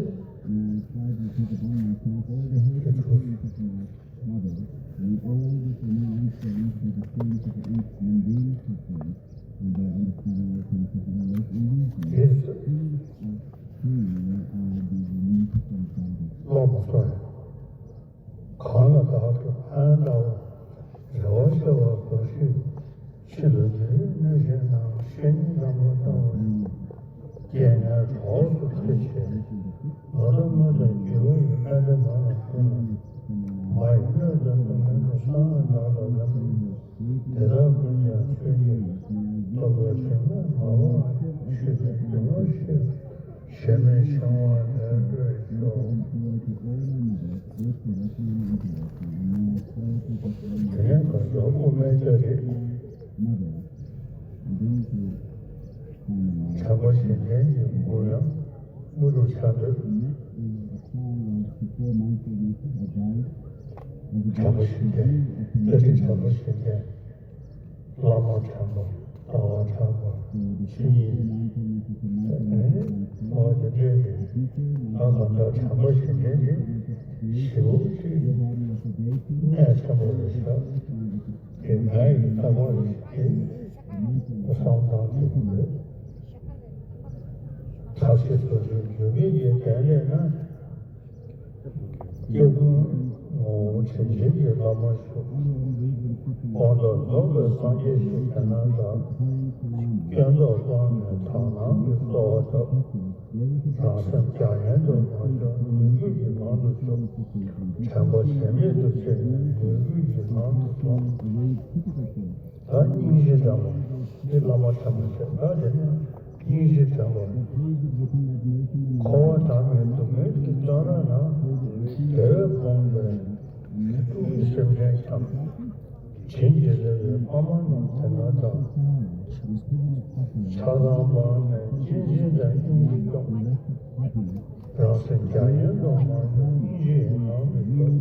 ཀློག་མ་སོང་། གང་ལ་བདག་གི་ཕན་བཏགས་པ། རེ་བ་ཆེ་བ་གང་ཞིག་ཕྱིར་འདོད་ནི། གནོད་བྱེད་ན་བཤེས་གཉེན་དམ་པ་ལྟ་བུ། རྐྱེན་ངན་གྲོགས་སུ་འཁྱེར་བྱེད། ལོ་ན་སྔོན་དང་རྒྱུ་བའི་ཕན་བདེ་མ་རྣམས་ཀུན་ལ། མ་ཡི་སྣོད་དང་སྡུག་བསྔལ་གྱི་སྣང་བ་དག་ལ་ལ། དེ་དག་ཀུན་ཀྱང་ཆོས་ཀྱི་རྟོག་པའི་སེམས་ནི་མ་འོངས་ཤིང་། ཆོས་ཀྱི་རྒྱུ་ངོ་ཤེས་པའི་གཞན་མེད་འཆིང་བ་ལས་གྲོལ་ཤོག་དེ་ནས་ག་ས་དབུ་མའི་སྐྱབས་རེད། དྲན་པ་བཞི་ལྡན་གྱི་མགུར་ཡང་དངོས་གྲུབ་ཆར་འབེབས། དྲན་པ་བཞི་ལྡན། བཀའ་དྲིན་དྲན་པ་བཞི་ལྡན། བླ་མ་དྲན་པ། ལྟ་བ་དྲན་པ། བཤེས་གཉེན། ཨེ་ནི་འོ་དེ་འདྲའི་རེད། ང་གང་ལྟར་དྲན་པ་བཞི་ལྡན་གྱི་ཞེ་པོ་ཅིག་གནད་ཆེན་པོ་རེད་ཤག་དེ་ང་ཡི་ལྟ་བ་རེད་དེ། བསམ་སྟངས་དེ་རེད། ཐབས་ཤེས་སོ་སོའི་འགྱུར་མེད་ཀྱི་གདན་ལས་ན། སྐྱབས་ཀུན་ ངོ་བོ་དྲིན་ཅན་གྱི་བླ་མར་ཞུགས། གོང་དུ་རྫོགས་པའི་སངས་རྒྱས་ཞེས་བྱ་རྣམས་དང་། སྐྱོན་རྟོག་སྤངས་ནས་དག་སྣང་གི་གསོལ་བ་བཏབ། རང་སེམས་རྒྱ་ཡན་དུ་མ་ཤོར་མོས་གུས་ཀྱི་ངང་དུ་ཞོག་དྲན་པ་ཞེན་མེད་དུ་བྱས་ནས་མོས་གུས་ཀྱི་ངང་དུ་ཞོག་ད་སྙིང་རྗེ་དྲན་པ། འདི་བླ་མ་དྲན་པ་ཞེས་ད་དེ་ནི་སྙིང་རྗེ་དྲན་པ། འཁོར་བ་དང་མིའི་སྡུག་བསྔལ་གྱི་བཙོན་ར་ན། བདེ་བས་ཕོངས་པའི་སེམས་ཅན་འཁྱམས། བྱིན་གྱིས་བརླབས་པའི་ཕ་མ་རྣམས་དེ་ན་གདའ། ཆགས་སྡང་སྤངས་ནས་གཅེས་འཛིན་དང་སྙིང་རྗེ་སྐྱོང་། རང་སེམས་རྒྱ་ཡན་དུ་མ་ཤོར་སྙིང་རྗེ་ཡི་ངང་དུ་ཞོག་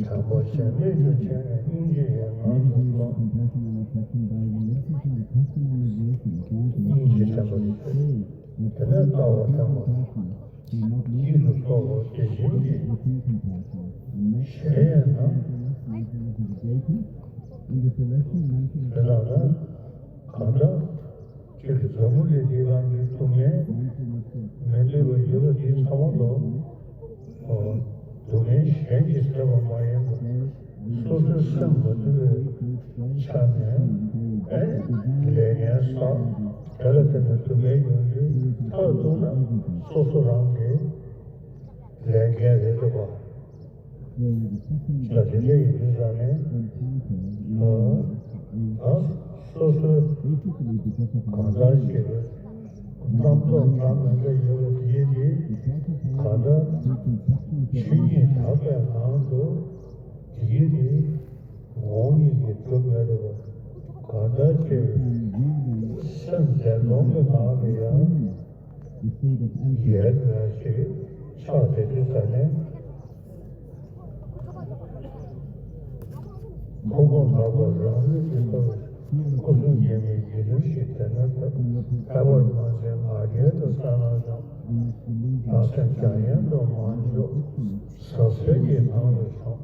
དྲན་པ་ཞེན་མེད་དུ་བྱས་ནས་སྙིང་རྗེ་ཡི་ངང་དུ་ཞོག་སྙིང་རྗེ་དྲན་པ་ཞིག་དེ་ནས་ལྟ་བ་དྲན་པ། ཡིད་དུ་འོང་བ་དེ་བཞིན་གྱི། གཞན་ཡང་ན། དེ་དག་ལ་གང་འདྲ། ཅིག་གི་འཛམ་བུ་གླིང་འདིའི་ནང་གི་སྡུག་བསྔལ་མི་འདོད་པ་ཡོད་པ་འདི་ཚང་མ་ལོ། སྡུག་བསྔལ་གཞན་གྱིས་བཟོས་པ་མ་ཡིན་པ། སོ་སོའི་སེམས་མ་དུལ་བའི་ཆ་ནས་ཨེ་ལས་ངན་བསགས། དེ་ལ་བརྟེན་ནས་སྡུག་བསྔལ་ཡོང་དུས་མཐར་གཏུགས་ན་སོ་སོ་རང་གི་ལས་འགན་རེད་འདུག་པ། ད་དེ་འདྲ་ཡིན་དུས་ཙང་ནས་ཨ་ད་སོ་སོའི་གང་ལྟར་ཞིག་རྣམ་རྟོག་འདྲ་མི་འདྲ་ཡོད་པ་དེ་དེ་གང་ལྟར་ཆོས་ཉིད་དག་པའི་ངང་དུ་དེ་དེ་འོང་ཉིད་ཀྱི་གྲུབ་མེད་རེད་པ། གང་ལྟར་ཅིག་སེམས་བདེ་སྟོང་གི་ངང་ལ་ཡང་ཡལ་ཡ་ཞིག་ཆགས་བསྡད་དུས་ཙ་ནས། ཕུང་ཁམས་ལྷག་པར་རང་ལུས་ཀྱི་ཁམས་སྐུ་གསུང་ཐུགས་ཀྱི་རྒྱུད་ལུས་ཤིག་དེ་ན་ཐོབ། ལྷག་པར་མ་ཟད་ང་རྒྱལ་དང་གསལ་སྣང་དང་། རང་སེམས་རྒྱ་ཡན་དུ་མ་འཇོག་ཟབ་གསལ་གྱི་ངང་དུ་སོང་།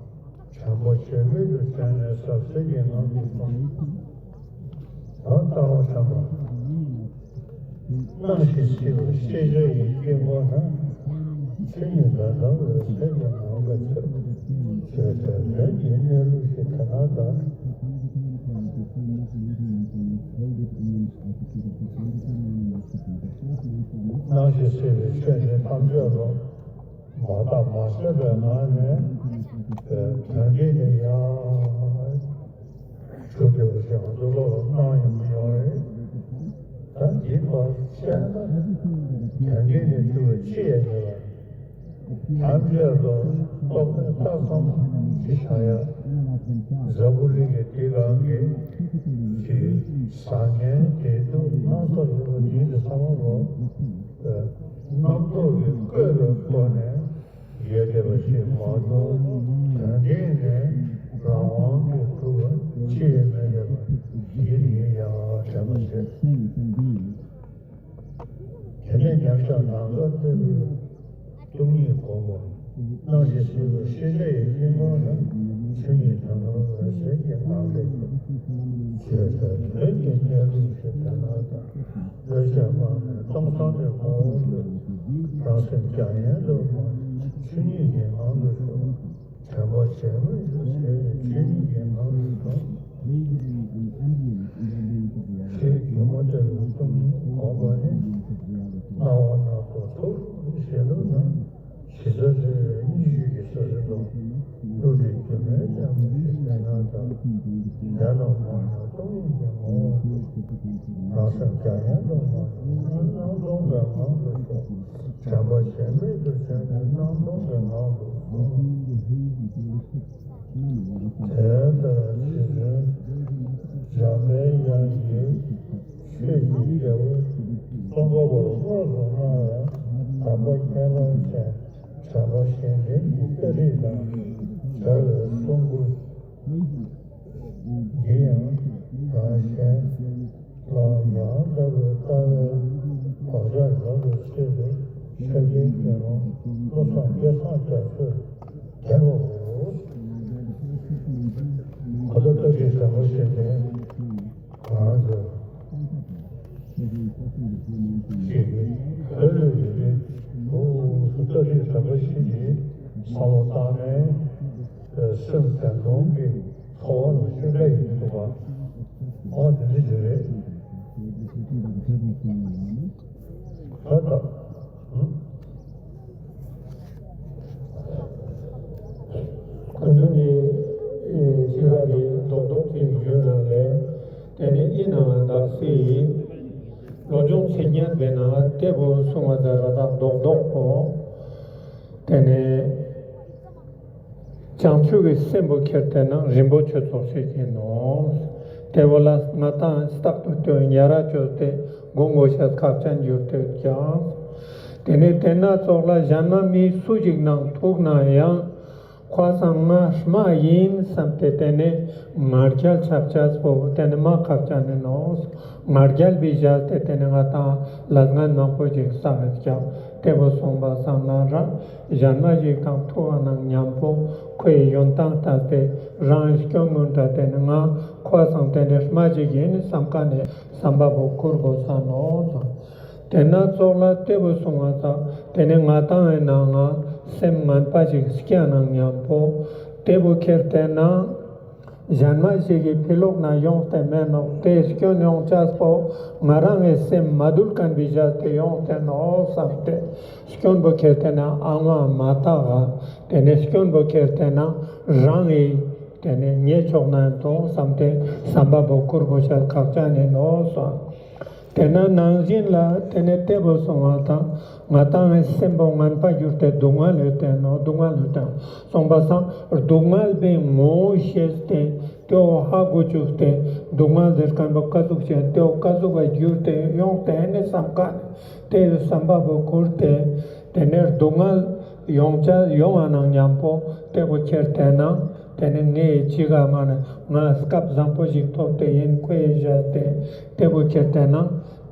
དྲན་པ་ཞེན་མེད་དུ་བྱས་ནས་ཟབ་གསལ་གྱི་ངང་དུ་སོང་། ད་ལྟ་བ་དམ་པ། སྣང་ཞིང་སྲིད་པའི་ཤེས་བྱ་ཡི་དཀྱིལ་འཁོར་ན། ཆོས་ཉིད་ལ་དགའ་བའི་སེམས་ཀྱི་ངང་དུ་ཆོད། ཆོས་དེ་དོན་གྱི་གནས་ལུགས་ཤིག་དེ་ན་གདའ། སྣང་ཞིང་སྲིད་པའི་ཆོས་ནི་ཐམས་ཅད་རོ། མ་བརྟགས་མ་དཔྱད་པའི་ངང་ནས་དོན་འདི་ནི་ཡང་གྲུབ་འགྲོ་བ་ཞིག་ང་ཚོ་བློ་ལ་སྣང་ཡོང་གི་ཡོད་རེད། ད་འདི་བར་དཔྱད་ན་དོན་འདི་ནི་གྲུབ་པ་ཅི་ཡང་མེད་པ། ཐམས་ཅད་རོ་རྟོག་པས་བཏགས་ཙམ་ཅི་བྱ་ཡ། འཛམ་བུ་གླིང་གི་འདི་སྒང་གི་ཅིག་བཟང་ངན་བདེ་སྡུག་སྣ་ཚོགས་ཡོད་པ་འདི་ཚང་མ་རོ། རྣམ་རྟོག་གི་བཀོད་པའི་སྒོ་ནས་ཡོད་བསྡད་པ་ཞིག་མ་གཏོགས། དོན་སྟེང་ནས་རང་དབང་གིས་གྲུབ་པ་ཅི་ཡང་མེད་བསྡད་པ་ཡིན་ཡིན་ཡང་དྲན་པ་བྱེད། དེ་ནས་མཉམ་བཞག་ནམ་མཁའ་ལྟ་བུའི་སྟོང་ཉིད་སྒོམ་པ། སྣང་ཞིང་སྲིད་པའི་ཤེས་བྱ་ཡི་དཀྱིལ་འཁོར་ན། ཆོས་ཉིད་དོན་དམ་འོད་གསལ་གྱི་ངང་ལས་སྐྱེས། ཆོས་དེ་དོན་གྱི་གནས་ལུགས་ཤིག་དེ་ན་གདའ། བློས་བྱས་སྤངས་ནས་སྟོང་སང་གི་ངོ་བོ་ལྟོས། རང་སེམས་རྒྱ་ཡན་དུ་མ་ཆོས་ཉིད་ཀྱི་ངང་དུ་ཞོག་དྲན་པ་ཞེན་མེད་དུ་བྱས་ནས་ཆོས་ཉིད་ཀྱི་ངང་དུ་ཞོག་ཆོས་སྒྱུ་མ་ལྟ་བུའི་སྟོང་ཉིད་སྒོམ་པ་ནི། སྣང་བ་སྣ་ཚོགས་ཐུགས་ཞེན་ལུགས་ན། གཞི་རྩ་འབྲེལ་བའི་གཉིས་ཆོས་ཀྱི་ས་བཅུ་ལོ། བསླུ་བྲིད་སྒྱུ་མའི་རྒྱ་མཚོ་ཞིག་དེ་ན་གདའ། ལས་རྣམས་མང་ན་སྟོང་ཉིད་ཀྱི་ངོ་བོ་ལྟོས། རང་སེམས་རྒྱ་ཡན་དུ་མ་ཞོག་སྣང་སྟོང་པའི་ངང་དུ་ཞོག་དྲན་པ་ཞེན་མེད་དུ་བྱས་ནས་སྣང་སྟོང་པའི་ངང་དུ་ཞོག་དེ་ལྟར་རྗེ་བཙུན་འཇམ་པའི་དབྱངས་ཀྱིས་ཆོས་ཀྱི་རྒྱལ་པོ་ཙོང་ཁ་པར་དངོས་སུ་གནང་བའི་དམ་པ་ཁས་བླངས་ཅན། དྲན་པ་བཞེས་ལེན་གྱི་ཏ་རིག་དང་སྦྱར་བའི་གསུང་མགུར། འདི་ཡང་རང་གཞན་ལ་ཡང་དག་པའི་ལྟ་བའི་བག་ཆགས་ཡོངས་སུ་ཟད་པའི་ཆོས་ཀྱི་དགེ་སློང་བློ་བཟང་སྐལ་བཟང་རྒྱ་མཚོས་བསྟན་པའོ། ཁོ་ལ་ཏ་རིག་དྲན་པ་བཞེས་ལེན། ང་ཚོ་ཅིག་ལྷོད་ལྷོད་ཡོད་རེད། འོ་སུ་ལྟ་ཞིག་དྲན་པ་བཞེས་ནས་བསམ་བློ་བཏང་ནས་ སེམས་དད་འདུན་གྱི་ཚོར་བ་ནང་ཤུགས་ལས་ཡིན་འདུག་པ། འོ་དེ་འདྲ་ཞིག་རེད། ད་ད། སྐུ་མདུན་གྱི་ཨེ་ཅི་ག་དེ་རྡོག་རྡོག་ཅིག་ཞུས་ན་ལེ། དེ་ནས་ཨི་ན་བདག་སི་ཡི་བློ་སྦྱོང་ཚིག་ཉན་པའི་ནང་དེ་བོ་གསུང་བ་ད་ར་དག་རྡོག་རྡོག་པོ། དེ་ནས་བྱང་ཆུབ་ཀྱི་སེམས་པོ་ཁྱེར་ཏེ་ན་རིན་པོ་ཆེ་ཙོགས་ཤིག་ཡིན་ནོ། དེ་བོ་ལ་ང་ཏང་རྟག་ཏུ་དོན་ཡ་ར་ཅོས་ཏེ་སྒོམ་དགོས་ཤེས་ཁག་ཅན་གྱུར་ཏེ་ཡོད་ཀྱང་། དེ་ནས་དེ་ན་ཙོགས་ལ་གཞན་མ་མི་སུ་ཞིག་ནང་ཐུག་ན་ཡང་ཁོ་སང་ང་མ་ཡིན་བསམ་སྟེ་དེ་ནས་ང་རྒྱལ་ཆགས་ཆགས་པོ་དེ་ནས་མ་ཁག་ཅན་ནི་ནོ། ང་རྒྱལ་བི་བཞག་སྟེ་དེ་ནས་ང་ཏང་ལས་ངན་མང་པོ་ཞིག་བསགས་ཀྱང་དེ་བོ་སོང་པ་སང་ན་ར་གཞན་མ་ཞིག་དང་ཐུག་པ་ནང་མཉམ་པོ་ཁོའི་ཡོན་ཏན་ལྟ་སྟེ་རང་སྐྱོན་ངོ་འདྲ་དེ་ནས་ང་ཁོ་སང་དེ་ནས་མ་ཞིག་ཡིན་བསམ་ཀ་ནས་བསམ་པ་བོ་ཁུར་དགོས་ས་ནོ། དེ་ན་ཙོགས་ལ་དེ་བོ་སོང་བ་ཙང་དེ་ནས་ང་ཏང་ཡིན་ན་ང་སེམས་ངན་པ་ཞིག་སྐྱེ་ནང་མཉམ་པོ་དེ་བོ་ཁྱེར་ཏེ་ན་གཞན་མ་ཞིག་གི་ཕི་ལོག་ན་ཡོང་སྟེ་མེད་ནོག། དེ་སྐྱོན་ཡོང་ཆས་པོ་ང་རང་གི་སེམས་མ་དུལ་མཁན་བི་བཞག་སྟེ་ཡོང་སྟེ་ནོག་བསམ་སྟེ་སྐྱོན་པོ་ཁྱེར་ཏེ་ན་ཨང་བ་མ་བཏགས་ག། དེ་ནས་སྐྱོན་པོ་ཁྱེར་ཏེ་ན་རང་གི་དེ་ནས་ཉེས་ཆོག་ན་ཡང་ཏོང་བསམ་སྟེ་བསམ་པ་བོ་ཁུར་དགོས་ཤེས་ཁག་ཅན་ཡིན་ནོ་སོང་། དེ་ན་ནང་བཞིན་ལ་དེ་ནས་དེ་བོ་སོང་བ་དང་ང་ཏང་ངི་སེམས་པོ་ངན་པ་གྱུར་ཏེ་སྡུག་བསྔལ་ཡོད་དེ་ནོ། སྡུག་བསྔལ་ཡོད་དེ་སོང་བ་སང་སྡུག་བསྔལ་བའི་ངོ་བོ་ཤེས་ཏེ་དེ་བོ་ཧ་གོ་བཅུག་སྟེ་སྡུག་བསྔལ་ཟེར་མཁན་པོ་ཀ་ཟུག་ཅན་དེ་བོ་ཀ་ཟུག་པ་གྱུར་ཏེ་ཡོང་སྟེ་ནི་བསམ་ཀ་ནས་དེ་བསམ་པ་བོ་ཁུར་ཏེ་དེ་ནས་སྡུག་བསྔལ་ཡོང་ཆ་ཡོང་བ་ནང་མཉམ་པོ་དེ་བོ་ཁྱེར་ཏེ་ན་དེ་ནས་ངའི་ཅི་ག་མ་ནས་ང་སྐབས་བཟང་པོ་ཞིག་ཐོབ་སྟེ་ཡིན་ཁོ་ཡི་བཞག་སྟེ་དེ་བོ་ཁྱེར་ཏེ་ན་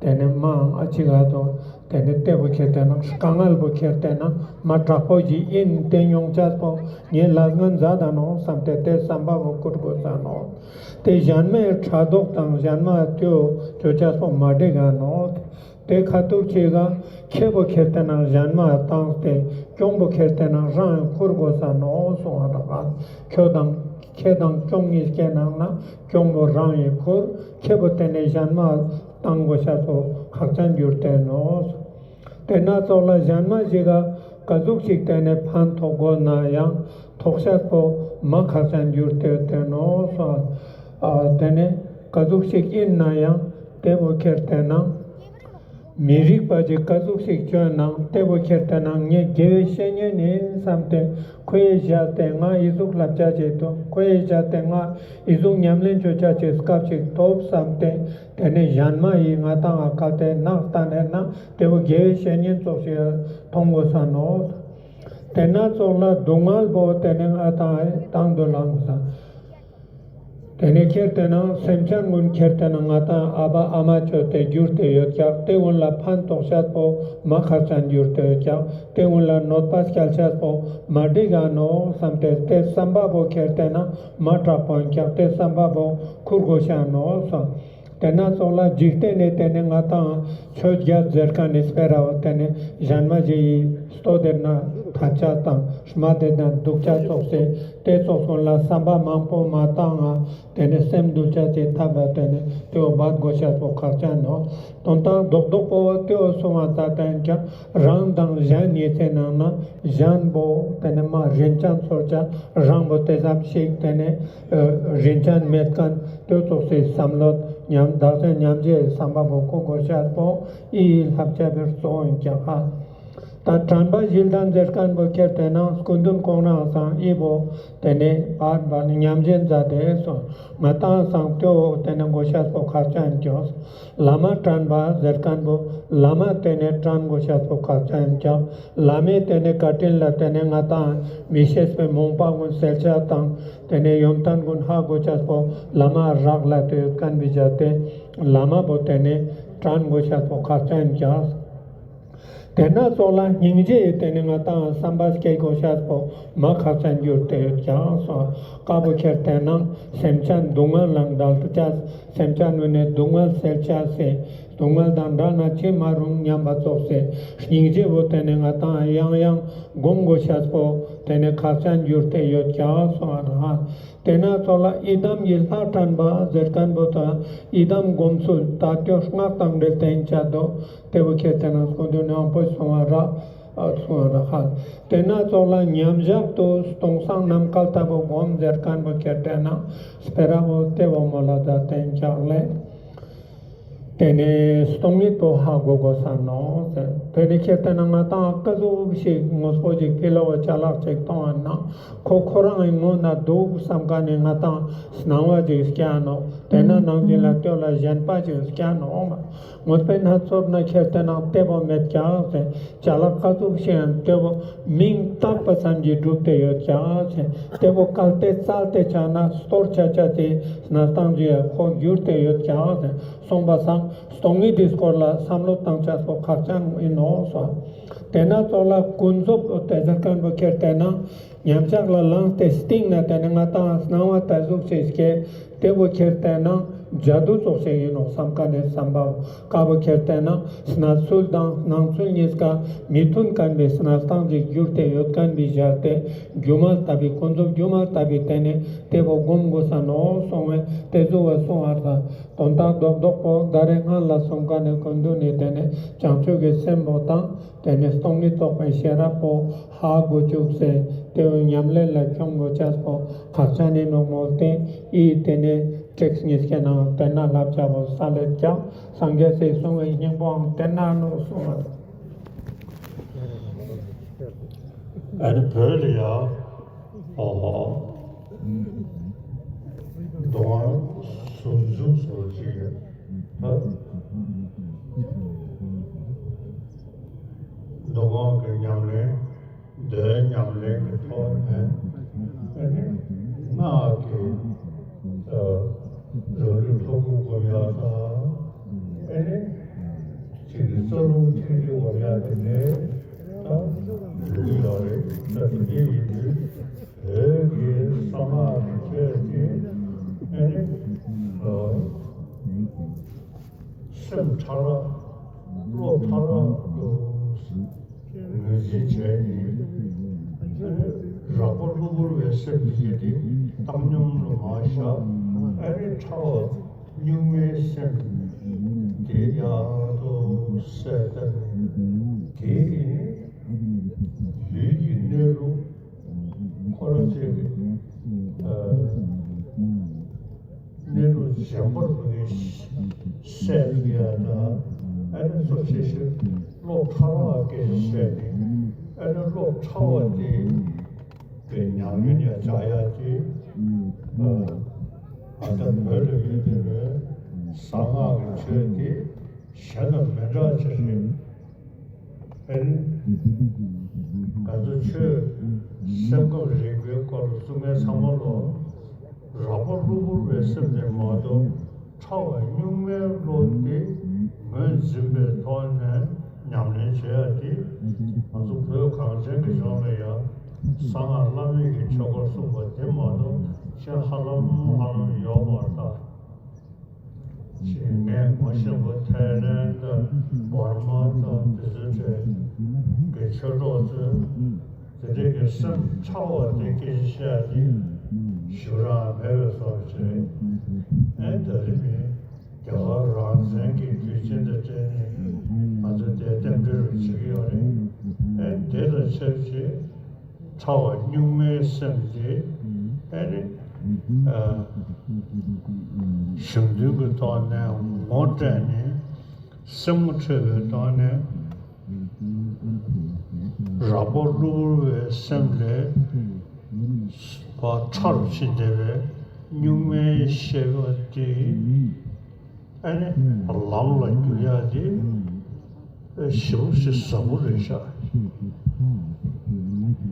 དེ་ནས་མའང་ཨ་ཅི་ག་དོ་དེ་ནས་དེ་བོ་ཁྱེར་ཏེ་ན་དཀའ་ངལ་བོ་ཁྱེར་ཏེ་ན་མ་དྲག་པོ་ཞིག་ཡིན་དེ་མྱོང་ཆ་པོ་ངས་ལས་ངན་མཛད་ད་ནོ་བསམ་སྟེ་དེ་བསམ་པ་བོ་ཁུར་དགོས་ས་ནོ། དེ་གཞན་མའི་ཕྲག་དོག་དང་གཞན་མ་དེ་བོ་ཅོ་ཆ་པོ་མ་འགྲིག་ག་ནོ། དེ་ཁ་ཐུག་ཅིག་ག་ཁེ་པོ་ཁྱེར་ཏེ་ན་གཞན་མ་བཏང་སྟེ་གྱོང་པོ་ཁྱེར་ཏེ་ན་རང་ཁུར་དགོས་ས་ནོ་གསུང་བ་དང་ཁྱོད་དང་ཁེ་དང་གྱོང་གཉིས་ཀའི་ནང་ན་གྱོང་པོ་རང་ཡིན་ཁུར་ཁེ་པོ་དེ་ནས་གཞན་མ་བཏང་དགོས་ཤ་ཚོ་ཁག་ཅན་གྱུར་ཏེ་ནོ། དེ་ན་ཙོགས་ལ་གཞན་མ་ཞིག་ག་ཀ་ཟུག་ཅིག་དེ་ནས་ཕན་ཐོགས་དགོས་ན་ཡང་ཐོགས་ཤ་ཚོ་མ་ཁག་ཅན་གྱུར་ཏེ་ཡོད་དེ་ནོ་གསུང་བ། དེ་ནས་ཀ་ཟུག་ཅིག་ཡིན་ན་ཡང་དེ་བོ་ཁྱེར་ཏེ་ན། མི་རིགས་པ་ཅིག་ཀ་ཟུག་ཞིག་བཅོས་ནང་དེ་བོ་ཁྱེར་ཏེ་ན་ངས་དགེ་བའི་བཤེས་གཉེན་ཡིན་བསམ་སྟེ་ཁོའི་ཞལ་ཏེ་ང་ཨི་ཟུག་བསླབ་བྱ་ཅིག་ཐོབ། ཁོའི་ཞལ་ཏེ་ང་ཨི་ཟུག་ཉམས་ལེན་བཅོ་བྱ་ཅིག་སྐབས་ཤིག་ཐོབ་བསམ་སྟེ་དེ་ནས་གཞན་མ་ཡིས་ང་ཏང་ང་ཁ་ཏེ་ནག་ལྟ་ནས་ན་དེ་བོ་དགེ་བའི་བཤེས་གཉེན་ཙོགས་ཤིག་མཐོང་དགོས་ས་ནོ། དེ་ན་ཙོགས་ལ་སྡུག་བསྔལ་བོ་དེ་ནས་ང་ཏང་དང་དུ་ལངས་ས། དེ་ནས་ཁྱེར་ཏེ་ན་སེམས་ཅན་ཀུན་ཁྱེར་ཏེ་ན་ང་ཏང་ཨ་ཕ་ཨ་མ་ཅོས་ཏེ་གྱུར་ཏེ་ཡོད་ཀྱག། དེ་ཀུན་ལ་ཕན་ཐོགས་ཤ་པོ་མ་ཁག་ཅན་གྱུར་ཏེ་ཡོད་ཀྱག། དེ་ཀུན་ལ་གནོད་པ་སྐྱལ་ཤ་པོ་མ་འགྲིག་ག་ནོ་བསམ་སྟེ་དེ་བསམ་པ་པོ་ཁྱེར་ཏེ་ན་མ་དྲག་པོ་ཡིན་ཀྱག། དེ་བསམ་པ་པོ་ཁུར་དགོས་ཤ་ནོ་བསམ། དེ་ན་ཙོགས་ལ་འཇིག་རྟེན་ནི་དེ་ནས་ང་ཏང་ཆོས་བརྒྱད་ཟེར་མཁན་ནི་སྤེ་ར་བོ་དེ་ནས་གཞན་མ་ཞིག་ཡི་ལྟོ་དེ་ན་ཐ་ཆ་དང་རྨ་དེ་ན་སྡུག་ཆ་ཙོགས་སེ་དེ་ཙོགས་ཀུན་ལ་བསམ་པ་མང་པོ་མ་བཏང་ང་དེ་ནས་སེམས་འདུལ་ཆ་ཅེས་ཐབས་ལ་དེ་ནས་དེ་བོ་འབད་དགོས་ཤ་པོ་ཁག་ཅན་ནོ། དོན་དག་རྡོག་རྡོག་པོ་དེ་བོ་སོང་བ་ཙ་དན་ཀྱང་རང་དང་གཞན་གཉིས་ཀའི་ནང་ན་གཞན་པོ་དེ་ནས་མ་རིན་ཅན་ཚོར་ཆ་རང་པོ་དེ་ཙམ་ཞིག་དེ་ནས་རིན་ཅན་མེད་མཁན་དེ་ཙོགས་སེ་བསམ་བློ་ཉམས་བདག་ཅན་ཉམས་བྱེད་བསམ་པ་པོ་ཁོ་དགོས་ཤ་པོ་ཨི་བསླབ་བྱ་བེར་གཙོ་བོ་ཡིན་ཀྱང་ཧ། ད་དྲན་པ་བཞི་ལྡན་ཟེར་མཁན་པོ་ཁྱེར་ཏེ་ན་སྐུ་མདུན་ཁོང་རང་སང་ཨི་བོ་དེ་ནས་བར་བར་ནས་ཉམས་བཞེས་མཛད་དེ་སོང་། ང་ཏང་སང་དེ་བོ་དེ་ནས་དགོས་ཤ་པོ་ཁག་ཅན་ཀྱང་། བླ་མ་དྲན་པ་ཟེར་མཁན་པོ་བླ་མ་དེ་ནས་དྲན་དགོས་ཤ་པོ་ཁག་ཅན་ཀྱང་། བླ་མའི་དེ་ནས་བཀའ་དྲིན་ལ་དེ་ནས་ང་ཏང་མི་ཤེས་པའི་རྨོངས་པ་ཀུན་སེལ་ཆ་དང་དེ་ནས་ཡོན་ཏན་ཀུན་ཧ་གོ་ཆ་པོ་བླ་མ་རག་ལས་ཏེ་ཡོད་མཁན་བི་བཞག་སྟེ་བླ་མ་པོ་དེ་ནས་དྲན་དགོས་ཤ་པོ་ཁག་ཅན་ཀྱང་། དེ་ན་ཙོགས་ལ་སྙིང་རྗེ་ཡི་དེ་ནས་ང་ཏང་བསམ་པ་སྐྱེ་དགོས་ཤ་པོ་མ་ཁག་ཅན་གྱུར་ཏེ་ཡོད་ཀྱང་སོང་། ཀ་བོ་ཁྱེར་ཏེ་ན་སེམས་ཅན་སྡུག་བསྔལ་ལ་འདྲལ་ཏེ་ཆ་སེམས་ཅན་ཀུན་ནས་སྡུག་བསྔལ་སེལ་ཆ་སེ་ སྡུག་བསྔལ་དང་བྲལ་ན་ཅི་མ་རུང་སྙམ་པ་ཙོགས་སེ་སྙིང་རྗེ་བོ་ཏེ་ནེ་ང་དང་ཡང་ཡང་སྒོམ་དགོས་ཤེས་པོ་ཏེ་ནེ་ཁག་ཅན་གྱུར་ཏེ་ཡོད་ཀྱག་གསུངས་པ་རེད། ཏེ་ན་ཙོགས་ལ་ཡི་དམ་གྱི་ལྷ་དྲན་པ་ཟེར་མཁན་བོ་དང་ཡི་དམ་སྒོམ་ཚུལ་ད་ལྟོས་སྔགས་དང་འབྲེལ་ཏེ་ཡིན་ཆ་དོ། ཏེ་བོ་ཁྱེར་ཏེ་ན་སྐུ་མདུན་ནེ་ཡང་པོ་གསུངས་པ་རེད། ཨ་གསུངས་པ་རེད། ཏེ་ན་ཙོགས་ལ་མཉམ་བཞག་ཏུ་སྟོང་སང་ནམ་མཁའ་ལྟ་བུ་སྒོམ་ཟེར་མཁན་བོ་ཁྱེར་ཏེ་ན་སྤེ་ར་བོ་ཏེ་བོ་མོལ་ལ་ད་ཏེ་ཡིན་ཆ་ལེ། ཏེ་ནེ་སྟོང་ཉིད་པོ་ཧ་གོ་དགོས་ས་ནོག་ཟེར། ཏེ་ནེ་ཁྱེར་ཏེ་ན་ང་དང་ཀ་ཟུག་ཞིག་དངོས་པོ་ཞིག་ཕི་ལོགས་ལ་ཅ་ལག་ཅིག་གཏོང་བ་ན་ཁོ་ཁོ་རང་ངི་ངོ་ན་འདུག་བསམ་མཁན་ནི་ང་དང་སྣང་བ་ཅིག་སྐྱེ་ནོག། ཏེ་ན་ནང་བཞིན་ལ་ལྟོས་ལ་ཞེན་པ་ཅིག་སྐྱེ་ནོག་མ། དངོས་པོའི་སྣ་ཚོགས་ན་ཁྱེར་ཏེ་ན་ཏེ་བོ་མེད་ཀྱག་ཟེར། ཅ་ལག་ཀ་ཟུག་ཞིག་ཡང་ཏེ་བོ་མིང་བཏགས་པ་ཙམ་གྱིས་གྲུབ་སྟེ་ཡོད་ཀྱག་ཟེར། ཏེ་བོ་གལ་ཏེ་བཙལ་ཏེ་ཆ་ན་སྟོར་ཆ་ཆ་ཏེ་གནས་སྟངས་ཀྱི་ཁོ་གྱུར་ཏེ་ཡོད་ཀྱག་ཟེར། སོང་པ་སང་སྟོང་ཉིད་དེའི་སྐོར་ལ་བསམ་བློ་བཏང་ཆ་སོགས་ཁག་ཅན་ཡིན་ནོག་སོ། ཏེ་ན་ཙོགས་ལ་ཀུན་རྫོབ་ཏེ་ཟེར་མཁན་བོ་ཁྱེར་ཏེ་ན་མཉམ་བཞག་ལ་ལངས་ཏེ་སྟིང་ནེ་ཏེ་ནེ་ང་དང་སྣང་བ་ད་ཟུག་ཅིག་སྐྱེ། ཏེ་བོ་ཁྱེར་ཏེ་ན་ཇ་དུ་ཙོགས་ཤིག་ཡིན་ནོག་བསམ་མཁན་ནི་བསམ་པ་བོ་ཀ་བོ་ཁྱེར་ཏེ་ན་གནས་ཚུལ་དང་སྣང་ཚུལ་གཉིས་ཀ་མི་མཐུན་མཁན་པའི་གནས་སྟངས་ཅིག་གྱུར་ཏེ་ཡོད་མཁན་པའི་ཞར་ཏེ་སྒྱུ་མ་ལྟ་བུའི་ཀུན་རྫོབ་སྒྱུ་མ་ལྟ་བུའི་ཏེ་ནེ་ཏེ་བོ་སྒོམ་དགོས་ས་ནོག་གསུངས་པས་ཏེ་ཟུག་པ་གསུངས་པ་རེད། དོན་དག་རྡོག་རྡོག་པོ་ད་རེས་སྔ་ལ་གསུངས་མཁན་ནི་ཀུན་འདུས་ནི་ཏེ་ནེ་བྱང་ཆུབ་ཀྱི་སེམས་པོ་དང་ཏེ་ནེ་སྟོང་ཉིད་རྟོགས་པའི་ཤེས་རབ་པོ་ཧ་གོ་བཅུག་སྟེ་ཏེ་བོ་ཉམས་ལེན་ལ་འཁྱོང་དགོས་ཆ་པོ་ཁག་ཅན་ཡིན་ནོག་མོལ་ཏེ་ཨི་ཏེ་ནེ་ཊེགས་ཉིས་ཀའི་ནང་ཏེ་ན་བསླབ་བྱ་བོ་ས་ལེབ་ཀྱག། སངས་རྒྱས་སི་གསུང་བའི་སྙིང་པོའང་ཏེ་ན་ནོག་གསུངས་པ། ཨ་ནི་བོད་ལ་ཡ། ཨོ། མདོ་སྔགས་ཟུང་འཇུག་སོགས་ཅིག་ཡོད། ད་མདོ་སྔགས་ཀྱི་ཉམས་ལེན། མདོའི་ཉམས་ལེན་གྱི་ཐོག་ནས་ཨ་ནི་སྔགས་ཀྱི་ཨ་རང་ལུས་ལྷ་སྐུ་སྒོམ་ཡག་དང་ཨ་ནི་ཅིག་གི་རྩ་རླུང་ཐིག་ལེ་སྒོམ་ཡག་དེ་ནས་ད་ལུགས་ཡོད་རེད། ད་དེ་འདྲ་ཡིན་དུས་བོད་ཀྱི་གསང་སྔགས་ཀྱི་ཆོས་དེ་ཨ་ནི་ཨ་སེམས་ཕྲ་རགས་བློ་ཕྲ་རགས་དུ་ངོས་འཛིན་བྱས་ནས་རགས་པ་གློ་བུར་བའི་སེམས་ཀྱི་དེ་བཏང་སྙོམས་ལ་མ་བཞག། ཨ་ནི་ཕྲ་བ་གཉུག་མའི་སེམས་དེ་ཡག་ཏུ་གསལ་བཏབ་ནས་དེ་ཡིན་བོད་ཀྱི་གནས་ལུགས་ཁོ་རང་ཚོའི་གནས་ལུགས་གཞན་པར་མི་གསལ་ཡ་དང་ཨ་ནི་གཙོ་ཆེ་ཤོས་བློ་ཕྲ་བ་སྐད་ཆ་བཤད་ནས་ཨ་ནི་བློ་ཕྲ་བ་དེ་གི་ཉམས་ལེན་ཡ་བྱ་ཡ་དེ་ཨ་ད་བོད་ལ་ཡོད་དེ་བས་གསང་སྔགས་ཀྱི་ཆོས་དེ་གཞན་དང་མི་འདྲ་ཆེ་ཤོས། ཨ་ནི་ང་ཚོ་ཆོས་སེམས་ཁམས་རིག་པའི་སྐོར་གསུང་མཁན་ཚང་མ་ལོ་རགས་པ་གློ་བུར་བའི་སེམས་དེ་མ་གཏོགས་ཕྲ་བ་གཉུག་མའི་བློ་དེ་ངོས་འཛིན་པའི་ཐོག་ནས་ཉམས་ལེན་བྱེད་ཡ་དེ་ང་ཚོ་བོད་གངས་ཅན་གྱི་ལྗོངས་ལ་ཡང་གསང་སྔགས་བླ་མེད་ཀྱི་ཆོས་སྐོར་གསུངས་པ་དེ་མ་གཏོགས་གཞན་ཧ་ལམ་ཧ་ལམ་ཡོད་མ་རེད་ད། ཅིག་ངས་ངོ་ཤེས་པ་ཐའི་ལེན་དང་འབར་མ་དང་དེ་ཚོའི་གྲས་ཀྱི་ཆོས་གྲོགས་ཚོས་དེ་འདྲའི་གི་སེམས་ཕྲ་བ་དེ་སྐད་ཆ་བཤད་དེ་ཞུ་རང་མེད་པའི་བཟོ་ཞིག་རེད། ཨེ་ད་རེས་མིན་རྒྱ་གར་རང་བཙན་གྱི་དུས་ཆེན་དང་འབྲེལ་ནས་ང་ཚོ་དེ་རྟེན་འབྲེལ་རུ་བྱེད་ཀྱི་ཡོད་རེད། ཨེ་དེ་དང་ཆབས་ཅིག་ཕྲ་བ་གཉུག་མའི་སེམས་དེ་ཨ་ནི་ཨ་གཞུང་དོན་གྱི་ཐོག་ནས་ངོ་སྤྲད་ནས་སེམས་ངོ་འཕྲོད་པའི་ཐོག་ནས་རགས་པ་གློ་བུར་བའི་སེམས་ལས་ཕར་ཕྲ་རུ་ཕྱིན་བསྡད་པའི་གཉུག་མའི་ཤེས་པ་དེ། ཨ་ནི་ལམ་ལ་བསྒྱུར་ཡ་དེ་ཞེ་པོ་ཞིག་ཟབ་པོ་རེད་ཤག་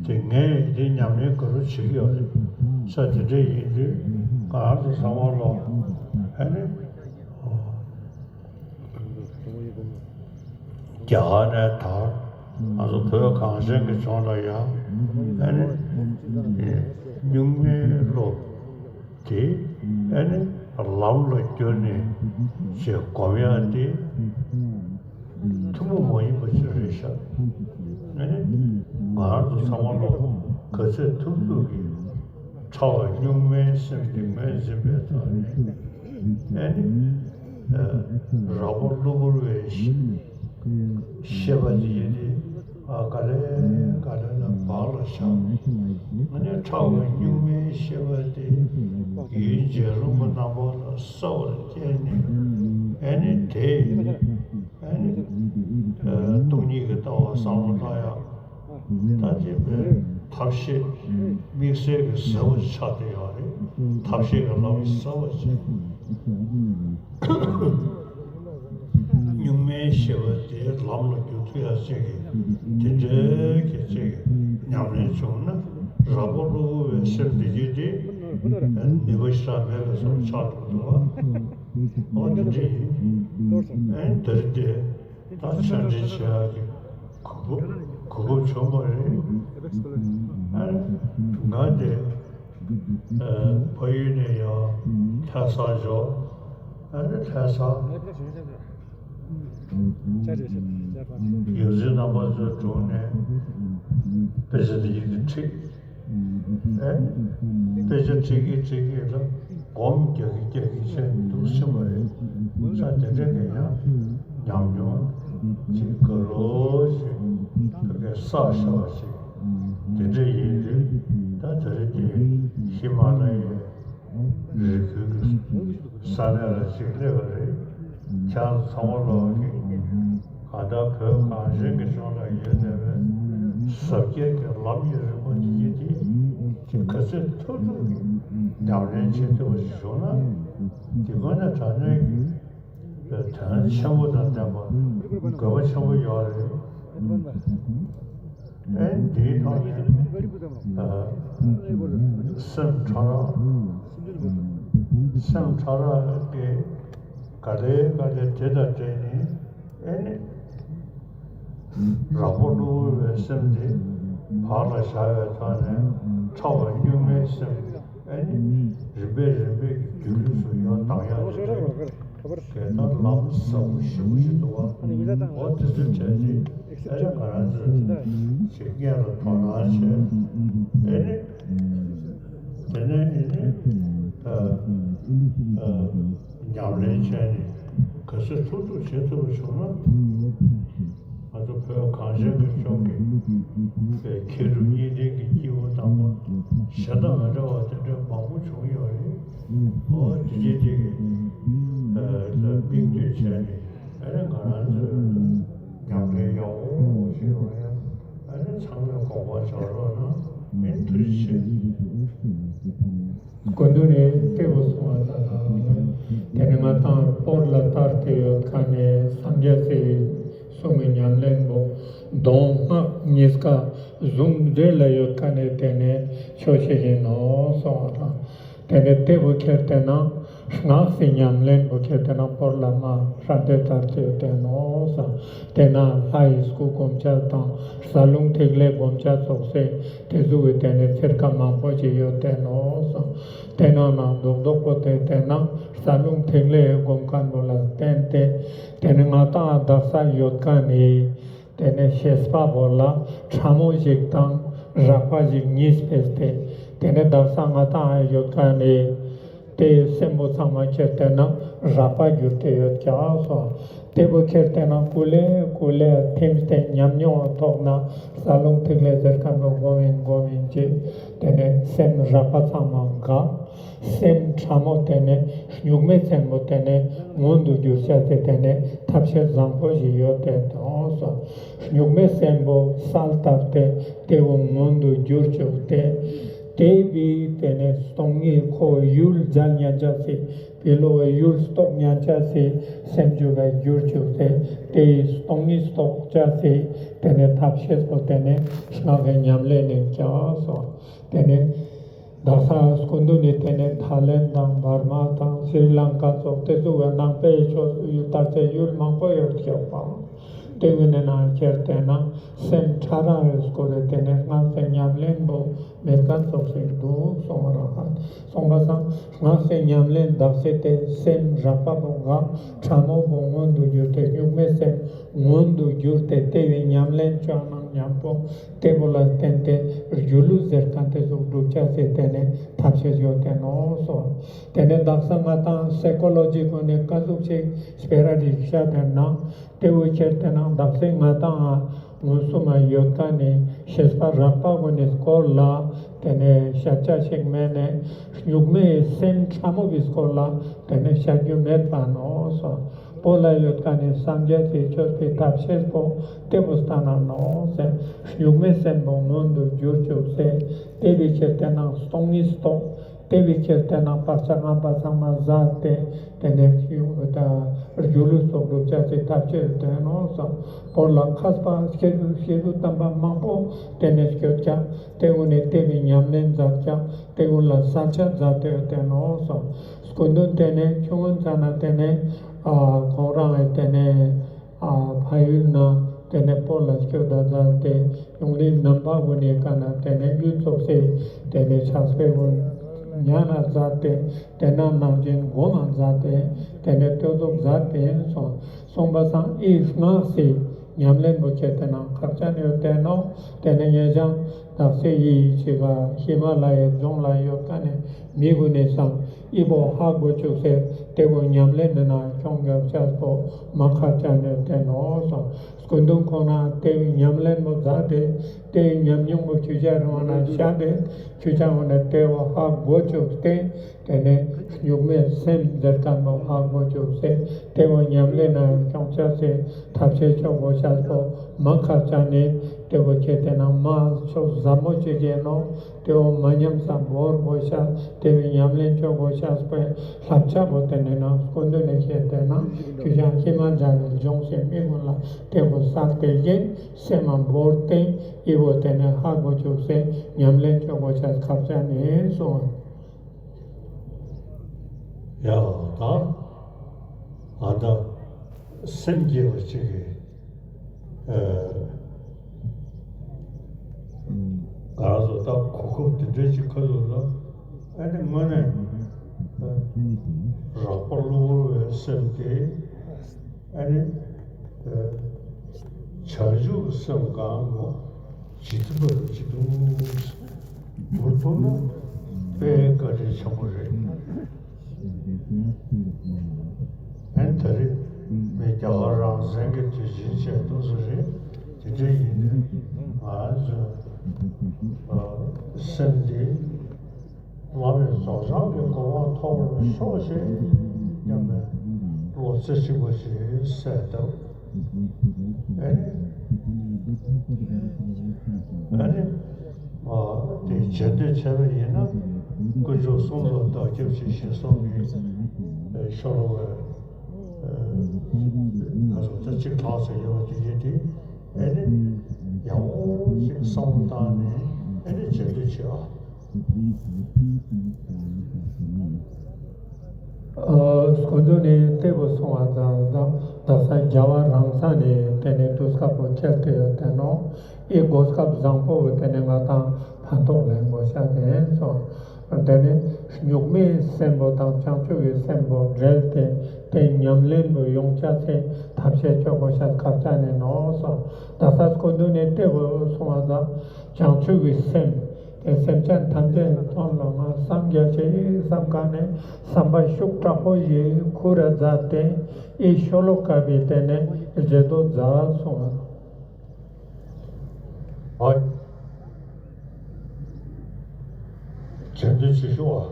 དེ་ངས་དེ་ཉམས་ལེན་ག་རུ་བྱེད་ཀྱི་ཡོད་རེད་ས་དེ་འདྲ་ཡིན་དུས་ང་རང་ཚོ་ཚང་མ་ལོ་ཨ་ནི་རྒྱ་གར་ནས་དར་ང་ཚོ་བོད་གངས་ཅན་གྱི་ལྗོངས་ལ་ཡ་ཨ་ནི་གཉུག་མའི་བློ་དེ་ཨ་ནི། ལམ་ལ་བསྒྱུར་ནས་ཅེས་སྒོམ་ཡག་དེ་ཐུན་མོང་མ་ཡིན་པ་ཞིག་རེད་ཤག་ཨ་ནི་ང་རང་ཚོ་ཚང་མ་ལོ་ག་ཚོད་ཐུབ་ཐུབ་ཀྱིས་ཕྲ་བ་གཉུག་མའི་སེམས་དེ་ངོས་འཛིན་པའི་ཐོག་ནས་ཨ་ནི་རགས་པ་གློ་བུར་བའི་ཤེས་པ་དེ་ཡིན་ཏེ། ཨ་ག་ལེ་ག་ལེ་ལ་བག་ལ་ཞ། ཨ་ནི་ཕྲ་བ་གཉུག་མའི་ཤེས་པ་དེ་ཡུལ་འཇལ་རུང་གི་རྣམ་པ་ལ་གསལ་བར་བསྟན་ནས། ཨ་ནི་དེ་ཨ་ནི་སྟོང་ཉིད་ཀྱི་ལྟ་བ་བསམ་བློ་བཏང་ཡག་ད་དེ་བས་ཐབས་ཤེས་དམིགས་བསལ་གྱི་ཟབ་པོ་ཆགས་བསྡད་ཡོད་རེད། ཐབས་ཤེས་ཀྱི་ལམ་ཟབ་པོ་ཆགས། གཉུག་མའི་ཤེས་པ་དེ་ལམ་ལ་བསྒྱུར་ཐུབ་ཡག་ཅིག་གི་དེ་འདྲའི་གི་ཅིག་གི་ཉམས་ལེན་བྱུང་ན་རགས་པ་གློ་བུར་བའི་སེམས་དེ་ཡིད་དེ་ནུས་པ་ཞེ་དྲག་མེད་པའི་བཟོ་ཆགས་འགྲོ་འདུག་བ། འོ་དེ་འདྲ་ཡིན། ཨེ་འདིར་དེ། ད་ཆ་འདྲི་བྱེད་ཡག་གི་གོ་སྐབས་གོ་སྐབས་བྱུང་བ་རེད། ཨ་ནི་ང་དེ་ཨ་ཕ་ཡུལ་ནས་ཡང་ལྷ་སར་འབྱོར། ཨ་ནི་ལྷ་ས་ཡོངས་འཛིན་རྣམ་པ་ཚོའི་དྲུང་ནས་དཔེ་ཆ་དེ་ཡིག་ཏུ་ཁྲིད། ཨེ། དཔེ་ཆ་ཁྲིད་ཀྱི་ཁྲིད་ཀྱི་ལ་སྒོམ་རྒྱག་གི་རྒྱག་གི་བྱས་འདུག་ཕྱིན་པ་རེད། ས་དེ་འདྲ་གི་ཡང་ཉམས་མྱོང་ཅིག་དགའ་རོགས་ཞིག་ཕ་གིར་བསགས་བཞག་པ་ཞིག་དེ་འདྲ་ཡིན་དུས་ད་དེ་རིང་དེ་ཧི་མ་ལ་ཡའི་རི་ཁུལ་གྱི་ས་གནས་ལ་ཅིག་སླེབས་པ་རེད། ཁྱེད་རང་ཚང་མ་ལོག་གི་གང་ལྟར་བོད་གངས་ཅན་གྱི་ལྗོངས་ལ་ཡོད་བསྡད་པའི་ཟབ་རྒྱས་ཀྱི་ལམ་གྱི་རིམ་པ་འདི་ཡིན་ཏེ། ག་ཚོད་ཐུབ་ཐུབ་ཀྱིས་ཉམས་ལེན་བྱེད་ཐུབ་པ་ཞིག་བྱུང་ན། འདི་ཀུན་ནས་དྲང་གནས་ཀྱི་དོན་ཆེན་པོ་དང་ལྡན་པ་དགོས་པ་ཆེན་པོ་ཡོད་རེད། ཨེ་འདིའི་ཐོག་ནས་ཨ་སེམས་ཕྲ་རགས་སེམས་ཕྲ་རགས་ཀྱི་ག་ལེ་ག་ལེ་དེ་དང་འབྲེལ་ནས་ཨེ་ནི་རགས་པ་གློ་བུར་བའི་སེམས་དེ་བག་ལ་ཞ་བའི་ཐོག་ནས་ཕྲ་བ་གཉུག་མའི་སེམས་ཨེ་ནི་རིམ་པས་རིམ་པས་ཀྱི་སྒྱུ་ལུས་སུ་ཡང་ལྡང་ཡག་ཅིག་རེད། དེ་ལྟར་ལམ་ཟབ་པོ་ཞེ་པོ་ཞིག་འདུག་བ། འོ་དེ་ཚོའི་གྲས་དེ་ཨེ་ནི་ང་རང་ཚོས་ཅིག་སྔོན་ལ་དོ་སྣང་བྱས་ཨེ་ནི་དེ་ནས་ཨེ་ནི་ཨ་ཨ་ཉམས་ལེན་བྱས་ནས་ག་ཚོད་ཐུབ་ཐུབ་བྱེད་ཐུབ་པ་བྱུང་ན། ང་ཚོ་བོད་གངས་ཅན་གྱི་ལྗོངས་ཀྱི་མཁས་གྲུབ་གཉིས་ལྡན་གྱི་སྐྱེས་བུ་དམ་པ་གཞན་དང་མ་འདྲ་བ་དེ་འདྲ་མང་པོ་བྱུང་ཡོད་རེད། འོ་དེ་རྗེས་དེ་གི་ཨ་དམིགས་གཏོད་བྱས་ནས་ཨ་ནི་ང་རང་ཚོའི་ཉམས་ལེན་ཡག་པོ་ཞིག་ཡོང་ཡ་ཨ་ནི་ཚང་མས་དགོངས་པ་འཇགས་རོགས་གནང་། ཨེ་ཐུགས་རྗེ་ཆེ། སྐུ་མདུན་ནས་དེ་བོ་གསུངས་པ་ཙམ་ལ། དེ་ནས་ང་ཏང་སྤོར་ལ་དར་ཏེ་ཡོད་མཁན་ནི་སངས་རྒྱས་སི་གསུང་གི་ཉམས་ལེན་པོ་མདོ་སྔགས་གཉིས་ཀ་ཟུང་འབྲེལ་ལ་ཡོད་མཁན་ནི་དེ་ནས་ཆོས་ཤིག་ཡིན་ནོག་གསུངས་པ་དང་། དེ་ནས་དེ་བོ་ཁྱེར་ཏེ་ན་སྔགས་སི་ཉམས་ལེན་པོ་ཁྱེར་ཏེ་ན་སྤོར་ལ་མ་ཧྲ་འདོད་དར་ཏེ་ཡོད་དེ་ནོག་གསུངས། དེ་ན་ལྷ་ཡི་སྐུ་སྒོམ་ཆ་དང་རྩ་རླུང་ཐིག་ལེ་སྒོམ་ཆ་ཙོགས་སེ་དེ་ཟུག་གི་དེ་ནས་ཚེར་ཁ་མང་པོ་ཞིག་ཡོད་དེ་ནོག་གསུངས། དེ་ནང་ན་རྡོག་རྡོག་པོ་དེ་དེ་ན་རྩ་རླུང་ཐིག་ལེ་སྒོམ་མཁན་པོ་ལ་བརྟེན་ཏེ་དེ་ནི་ང་ཏང་དག་ས་ཡོད་མཁན་ནི་དེ་ནི་ཤེས་པ་པོ་ལ་ཕྲ་མོ་ཞིག་དང་རགས་པ་ཞིག་གཉིས་ཕེས་ཏེ་དེ་ནི་དག་ས་ང་ཏང་ཡོད་མཁན་ནི་དེ་སེམས་པོ་ཚང་མ་ཁྱེར་ཏེ་ན་རགས་པ་གྱུར་ཏེ་ཡོད་ཀྱག་གསུངས། དེ་བོ་ཁྱེར་ཏེ་ན་ཀུ་ལེ་ཀུ་ལེ་ཐིམ་སྟེ་ཉམས་མྱོང་ཐོག་ན་རྩ་རླུང་ཐིག་ལེ་ཟེར་མཁན་པོ་སྒོམ་ཡིན་སྒོམ་ཡིན་ཅེས་དེ་ནས་སེམས་རགས་པ་ཚང་མ་འགག། སེམས་ཕྲ་མོ་དེ་ནས་གཉུག་མའི་མཚན་མོ་དེ་ནས་མངོན་དུ་གྱུར་ཆ་དེ་དེ་ནས་ཐབས་ཤེས་བཟང་པོ་ཞིག་ཡོད་དེ་དང་སོ། གཉུག་མའི་སེམས་པོ་གསལ་བཏབ་སྟེ་དེ་བོ་མངོན་དུ་གྱུར་བཅུག་སྟེ། དེ་བི་དེ་ནས་སྟོང་ཉིད་ཁོ་ཡུལ་མཇལ་ཉན་ཆ་སི་བི་ལོ་བའི་ཡུལ་རྟོགས་ཉན་ཆ་སི་སེམས་རྒྱུད་ལ་གྱུར་བཅུག་སྟེ་དེ་སྟོང་ཉིད་རྟོགས་ཆ་སི་དེ་ནས་ཐབས་ཤེས་པོ་དེ་ནས་སྔགས་ཀྱི་ཉམས་ལེན་ནི་ཀྱག་སོ། དེ་ནས་དག་ས་སྐུ་མདུན་ནི་དེ་ནས་ཐའི་ལེན་དང་འབར་མ་དང་ཤྲི་ལང་ཀ་སོགས་དེ་ཚོ་བའི་ནང་པའི་ཆོས་སུ་ཡུལ་དར་ཚེ་ཡུལ་མང་པོ་ཡོད་ཀྱག་པ། དེ་བོའི་ནང་ཁྱེར་ཏེ་ན་སེམས་ཕྲ་རགས་རེ་སྐོར་རེ་དེ་ནས་སྔགས་སི་ཉམས་ལེན་པོ་ མེད་ཁན་ཙོགས་ཤིག་དུག་སོང་བ་རང་ཧ། སོང་བ་སང་སྔགས་སི་ཉམས་ལེན་དག་ས་ཏེ་སེམས་རགས་པ་པོ་འགག་ཕྲ་མོ་པོ་མངོན་དུ་གྱུར་ཏེ་གཉུག་མའི་སེམས་མངོན་དུ་གྱུར་ཏེ་ཏེ་བོའི་ཉམས་ལེན་ཅོ་ནང་ཉམ་པོ་ཏེ་བོ་ལ་བརྟེན་ཏེ་སྒྱུ་ལུས་ཟེར་ཁན་ཏེ་ཙོགས་སྒྲུབ་ཅེས་སི་ཏེ་ནེ་ཐབས་ཤེས་ཡོད་ཏེ་ནོག་སོང་། ཏེ་ནེ་དག་ས་ང་ཏང་སའི་ཀོ་ལོ་ཇི་གུན་ནི་ཀ་ཟུག་ཅིག་སྤེ་ར་རི་ཤད་དེ་ན་ཏེ་བོ་ཁྱེར་ཏེ་ན་དག་ས་ང་ཏང་མངོན་སུམ་མ་ཡོད་ཁན་ནི་ཤེས་པ་རགས་པ་གུན་ནི་སྐོར་ལ་ཏེ་ནེ་ཤད་ཅེས་ཤིག་མེད་ནེ་གཉུག་མའི་སེམས་ཕྲ་མོ་བོའི་སྐོར་ལ་ཏེ་ནེ་ཤད་རྒྱུ་མེད་པ་ནོག་སོང་། བོད་ལ་ཡོད་ཁན་ནི་སངས་རྒྱས་སི་ཆོས་པའི་ཐབས་ཤེས་པོ་ཏེ་བོ་སྟན་ན་ནོག་ཟེར། གཉུག་མའི་སེམས་པོ་མངོན་དུ་གྱུར་ཅུག་སྟེ་ཏེ་བོའི་ཕྱིར་ཏེ་ནང་སྟོང་ཉིད་རྟོགས། ཏེ་བོའི་ཕྱིར་ཏེ་ནང་བག་ཆགས་ངན་པ་ཚང་མ་ཟད་དེ་ཏེ་ནེ་སྒྱུ་ལུས་ཙོགས་སྒྲུབ་ཅེས་སི་ཐབས་ཤེས་ཡོད་ཏེ་ནོག་སོང་། བོད་ལ་མཁས་པ་སྐྱེས་བུ་སྐྱེས་བུ་དམ་པ་མང་པོ་ཏེ་ནེ་སྐྱོད་ཀྱང་ཏེ་གུན་ནི་ཏེ་བོའི་ཉམས་ལེན་མཛད་ཀྱང་ཏེ་གུན་ལ་གསལ་ཆ་མཛད་དེ་ཡོད་ཏེ་ནོག་སོང་། སྐུ་མདུན་ཏེ་ནེ་ཆུང་ངུན་ཙ་ན་ཏེ་ནེ་ཨ་ཁོང་རང་ཨེ་ཏེ་ནེ་ཨ་ཕ་ཡུལ་ནེ་ཏེ་ནེ་བོད་ལ་སྐྱོད་ད་མཛད་དེ་ཡོང་ལེ་ནང་པ་གུན་ནི་ཀ་ནེ་ཏེ་ནེ་ཡུལ་ཙོགས་སི་ཏེ་ནེ་ཕྱག་དཔེ་གུན་ཉན་ན་མཛད་དེ་ཏེ་ནེ་ནང་བཞིན་སྒོམ་མ་མཛད་དེ་ཏེ་ནེ་ལྟོས་ཙོགས་མཛད་དེ་སོང་། སོང་བ་སང་ཨི་སྔགས་སི་ཉམས་ལེན་པོ་ཁྱེར་ཏེ་ན་ཁག་ཅན་ཡོད་ཏེ་ནོག། ཏེ་ནེ་ངེད་ཅག་དག་ས་ཡི་ཅིག་ག་ཧི་མ་ལ་ཡའི་ལྗོངས་ལ་ཡོད་ཁན་ནི་མི་གུན་ནི་སང་ཨི་བོ་ཧ་གོ་ཅུག་སྟེ་ཏེ་བོ་ཉམས་ལེན་ནི་ནང་ཁྱོང་རྒྱབ་ཅེས་པོ་མ་ཁག་ཅན་ཡོད་ཏེ་ནོག་སོང་། སྐུ་མདུན་ཁོང་ན་ཏེ་བོའི་ཉམས་ལེན་པོ་མཛད་དེ་ཏེ་བོའི་ཉམས་མྱོང་པོ་ཁྱོ་ཞ་རང་ན་ཤད་དེ་ཁྱོ་ཞ་འོ་ན་ཏེ་བོ་ཧ་གོ་ཅུག་སྟེ་ཏེ་ནེ་གཉུག་མའི་སེམས་ཟེར་ཁན་པོ་ཧ་གོ་ཅུག་སྟེ་ཏེ་བོ་ཉམས་ལེན་ནང་ཁྱོང་ཅེས་སི་ཐབས་ཤེས་ཅོ་གོ་ཤེས་པོ་མ་ཁག་ཅན་ནི་ཏེ་བོ་ཁྱེར་ཏེ་ན་མ་ཆོས་ཟབ་མོ་ཅིག་ཨིན་ནོག། ཏེ་བོ་མ་ཉམས་ས་བོར་གོ་ཤེས་ཏེ་བོའི་ཉམས་ལེན་ཅོ་གོ་ཤེས་པོ་བསླབ་བྱ་པོ་ཏེ་ནེ་ན་སྐུ་མདུན་ནེ་ཁྱེར་ཏེ་ན་ཁྱོ་ཞ་ཧི་མ་ལ་ཡའི་ལྗོངས་སི་མི་གུན་ལ་ཏེ་བོ་སལ་ཏེ་ཨིན། སེམས་མ་བོར་ཏེ་ཨི་བོ་ཏེ་ནེ་ཧ་གོ་ཅུག་སྟེ་ཉམས་ལེན་ཅོ་གོ་ཤེས་ཁག་ཅན་ཨིན་སོང་། ཡ་ད་ཨ་ད་སེམས་བསྐྱེད་པ་ཅིག་གི་ཨ་ང་རང་ཚོ་ད་གོ་སྐབས་དེ་འདྲ་ཅིག་ཁ་ཐུག་ལ་ཨ་ནི་དངོས་གནས་རགས་པ་གློ་བུར་བའི་སེམས་དེ་ཨ་ནི་བྱང་ཆུབ་སེམས་གང་ངོ་ཇི་ཐུབ་པ་ཇི་ཐུབ་འབུལ་ཐུབ་ན་དཔེ་བཀའ་དྲིན་ཆེན་པོ་རེད། ཨན་ད་རེས་མི་རྒྱ་གར་རང་བཙན་གྱི་དུས་ཆེན་བྱས་འདུག་ས་རེད། དེ་འདྲ་ཡིན་ནའི་ང་ཚོ་སེམས་འདི་བླ་མེད་རྫོགས་བྱང་གི་གོ་འཕང་ཐོབ་པར་ཤོག་ཅེས་སྙམ་པའི་བློ་རྩེ་གཅིག་པ་ཞིག་གསལ་བཏབ། ཨ་ནི་ཨ་ནི་ཨ་དེ་བྱེད་འདོད་བྱས་པ་ཡིན་ན་དཀོན་མཆོག་གསུམ་ལ་བདག་སྐྱབས་མཆི་ཞེས་གསུངས་པའི་ཤོ་ལོ་ཀ་ཨ་ང་ཚོ་ད་གཅིག་ལྷག་ཙམ་ཡོད་པ་དེ་ཡིན་ཏེ། ཨ་ནི་ཡག་པོ་ཞིག་བསམ་བློ་བཏང་ནས་ཨ་ནི་བྱེད་འདོད་བྱེད་ཨ། ཨ་སྐུ་མདུན་ནི་ཏེ་བོ་གསུང་བ་དང་དག་ས་རྒྱལ་བ་རང་ས་ནེ་ཏེ་ནེ་དུས་སྐབས་པོ་ཁྱེར་ཏེ་ཡོད་ཏེ་ནོག། ཨི་གོ་སྐབས་བཟང་པོ་བོ་ཏེ་ནེ་ང་ཏང་ཕན་ཐོགས་ལེན་གོ་ཤེས་ཏེ་ཨིན་སོང་། ཏེ་ནེ་གཉུག་མའི་སེམས་པོ་དང་བྱང་ཆུབ་ཀྱི་སེམས་པོ་འབྲེལ་ཏེ་ཏེ་ཉམས་ལེན་པོ་ཡོང་ཅེས་སི་ཐབས་ཤེས་ཅོ་གོ་ཤེས་ཁག་ཅན་ཨིན་ནོག་སོང་། དག་ས་སྐུ་མདུན་ནི་ཏེ་བོ་གསུང་བ་དང་བྱང་ཆུབ་ཀྱི་སེམས་ཏེ་སེམས་ཅན་ཐམས་ཅད་དོན་ལ་ང་སངས་རྒྱས་ཤིག་བསམ་ཁན་ནི་བསམ་པ་ཤུགས་དྲག་པོ་ཞིག་ཁུར་ར་མཛད་དེ་ཨི་ཤོ་ལོ་ཀ་བོའི་ཏེ་ནེ་རྗེས་ཟློས་མཛད་སོང་། ཨ། བྱེད་འདོད་བྱེད་ཤོག་